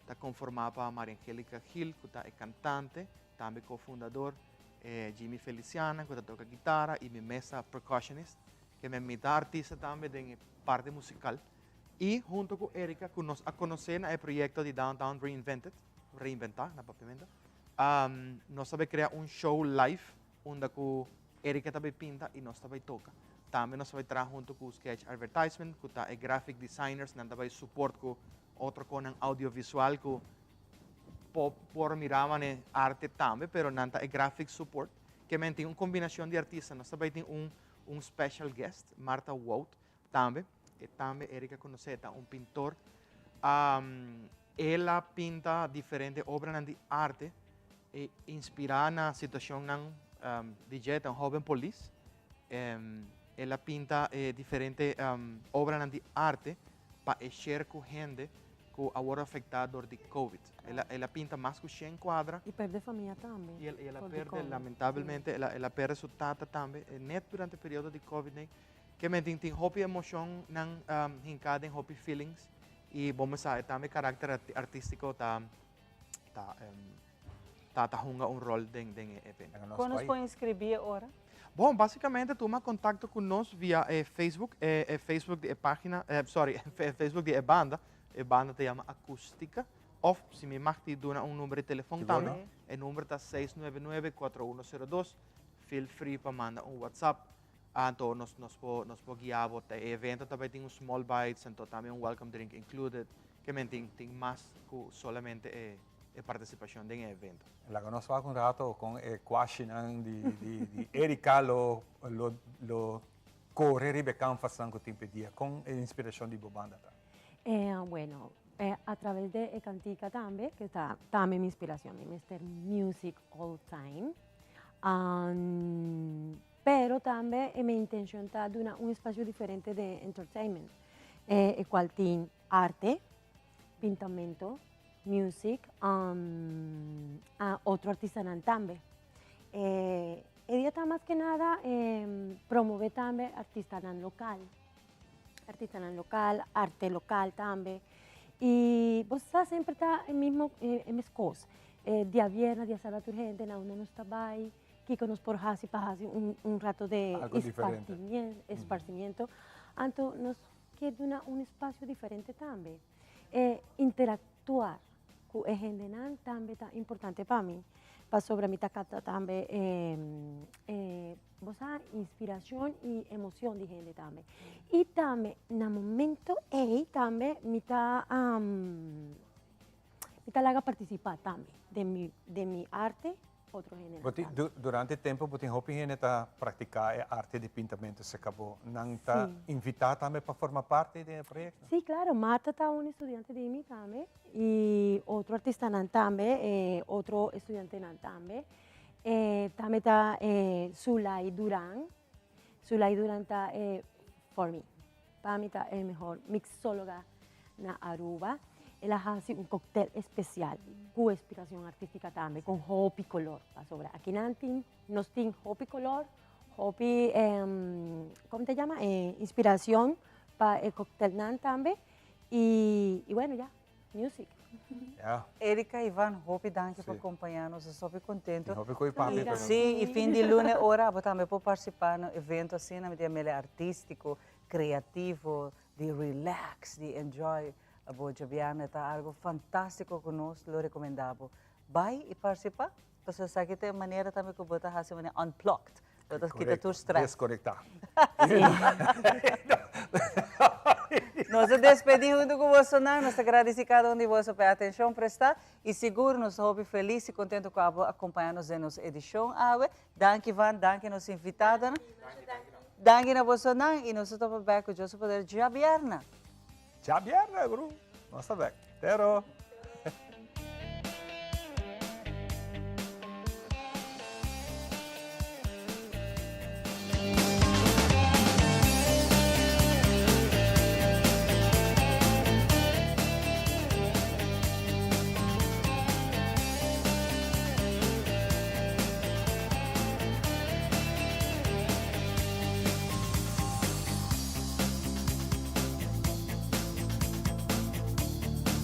ta conforma pa Maria Angelica Gil cu ta e cantante, tambe cofundador, Jimmy Feliciana cu ta toca guitara y mi mes ta percussionist, ke mi mi ta artista tambe den e parti musical. Y hunto cu Erika cu nos a conoce na e proyecto di Downtown Reinvented, Reinventa na Papiamento. Nos ta bay crea un show live unda cu Erika ta bay pinta y nos ta bay toca. Tambe nos ta bay traha hunto cu Sketch Advertisement cu ta e graphic designers, nan ta bay support cu otro conan audiovisual cu por mira mane arte tambe, pero nan ta e graphic support. Ke men tin un combinacion di artista. Nos ta bay tin un un special guest, Martha Wout, tambe. E tambe Erika conoce, ta un pintor. El a pinta diferente obranan di arte e inspirá na situacionnan di dje, ta un hoben polis. El a pinta e diferente obranan di arte pa e share cu hende cu a worde afectá dor di Covid. El a pinta mas cu shen cuadra. Y perde famia tambe. Y el a perde, lamentablemente, el a perde su tata tambe net durante e periodo di Covid. Ke men tin tin hopi emocion nan hinká den hopi feelings i bo mes sa e tambe karakter artístiko ta ta ta ta hunga un ròl den den e evento. Kon nos por inskribí e ora? Bon, basikamente tuma kontakto ku nos via e Facebook, e e Facebook di e página, sorry, e Facebook di e banda, e banda ta yama Acústica, òf si mi mag di duna un number di telefòn tambe, e number ta 699 4102, feel free pa manda un WhatsApp. Anto nos nos por nos por guia bo. E evento ta bai tin un small bites anto tambe un welcome drink included. Ke men tin tin mas ku solamente e e partisipashon den e evento. Laga nos wak un rato kon e kwashinan di di di Erika lo lo lo kore riba e kanvasnan ku tin p'e dia. Kon e inspirashon di bo banda ta? Bueno, a traves de e kantika tambe, ke ta tambe mi inspirashon. Mi mester music all time. Pero tambe e mi intencion ta duna un espacio diferente de entertainment, e cual tin arte, pintamento, music, otro artistanan tambe. E dia ta mas que nada promove tambe artistanan local, artistanan local, arte local tambe. Y bo sa semper ta e mismo, e mes cos. Diabierna, diasabra tur hende na unda nos ta bay. Kiko nos por hasi pa hasi un un rato de Algo diferente. esparcimiento, anto nos ke duna un espacio diferente tambe. E interactuar ku e hendenan tambe ta importante pa mi. Pasobra mi ta capta tambe e bo sa inspiracion y emocion di hende tambe. Y tambe na momento ey tambe mi ta mi ta laga participa tambe den mi den mi arte otro hendenan Bo tin tambe. durante e tempo bo tin hopi hende ta practica e arte di pintamento cerca bo. Nan ta Si. invita tambe pa forma parti den e proyecto? Si, claro. Marta ta un estudiante di mi tambe. Y otro artistanan tambe, eh, otro estudiantenan tambe. Eh, tambe ta eh, Zulay Duran. Zulay Duran ta eh, for me. Pa mi ta e mehor mixóloga na Aruba. El a haci un cóctel especial cu inspiracion artística tambe, con hopi color. Pasobra aki nan tin, nos tin hopi color, hopi, eh, ¿cómo te llama? Eh, inspiracion pa e cóctelnan tambe. Y, y bueno ya, music. Ja. Erika, Ivan, hopi danki pa acompaña nos. Nos hopi contento. Hopi cu papi. Y, sí, y fin di luna ora abo tambe por participa na evento asina, mi mele artístico, creativo, di relax, di enjoy. Abo djabièrnè ta algo fantástico cu nos lo recomenda bo. Bai y participa, pasobra esaki ta e manera tambe cu bo ta haci manera unplugged. Bo ta kita tur stress. Desconecta. Nos ta despedi hunto cu bosonan. Nos ta gradici cada un di boso pa e atencion presta. Y sigur nos ta hopi feliz y contento cu abo acompaña nos den nos edicion awe. Danki Van, danki nos invitadonan. Danki na bosonan y nos ta topa bek cu Dios su poder djabièrnè. Djabièrnè, bro. Nos ta bek. Tero.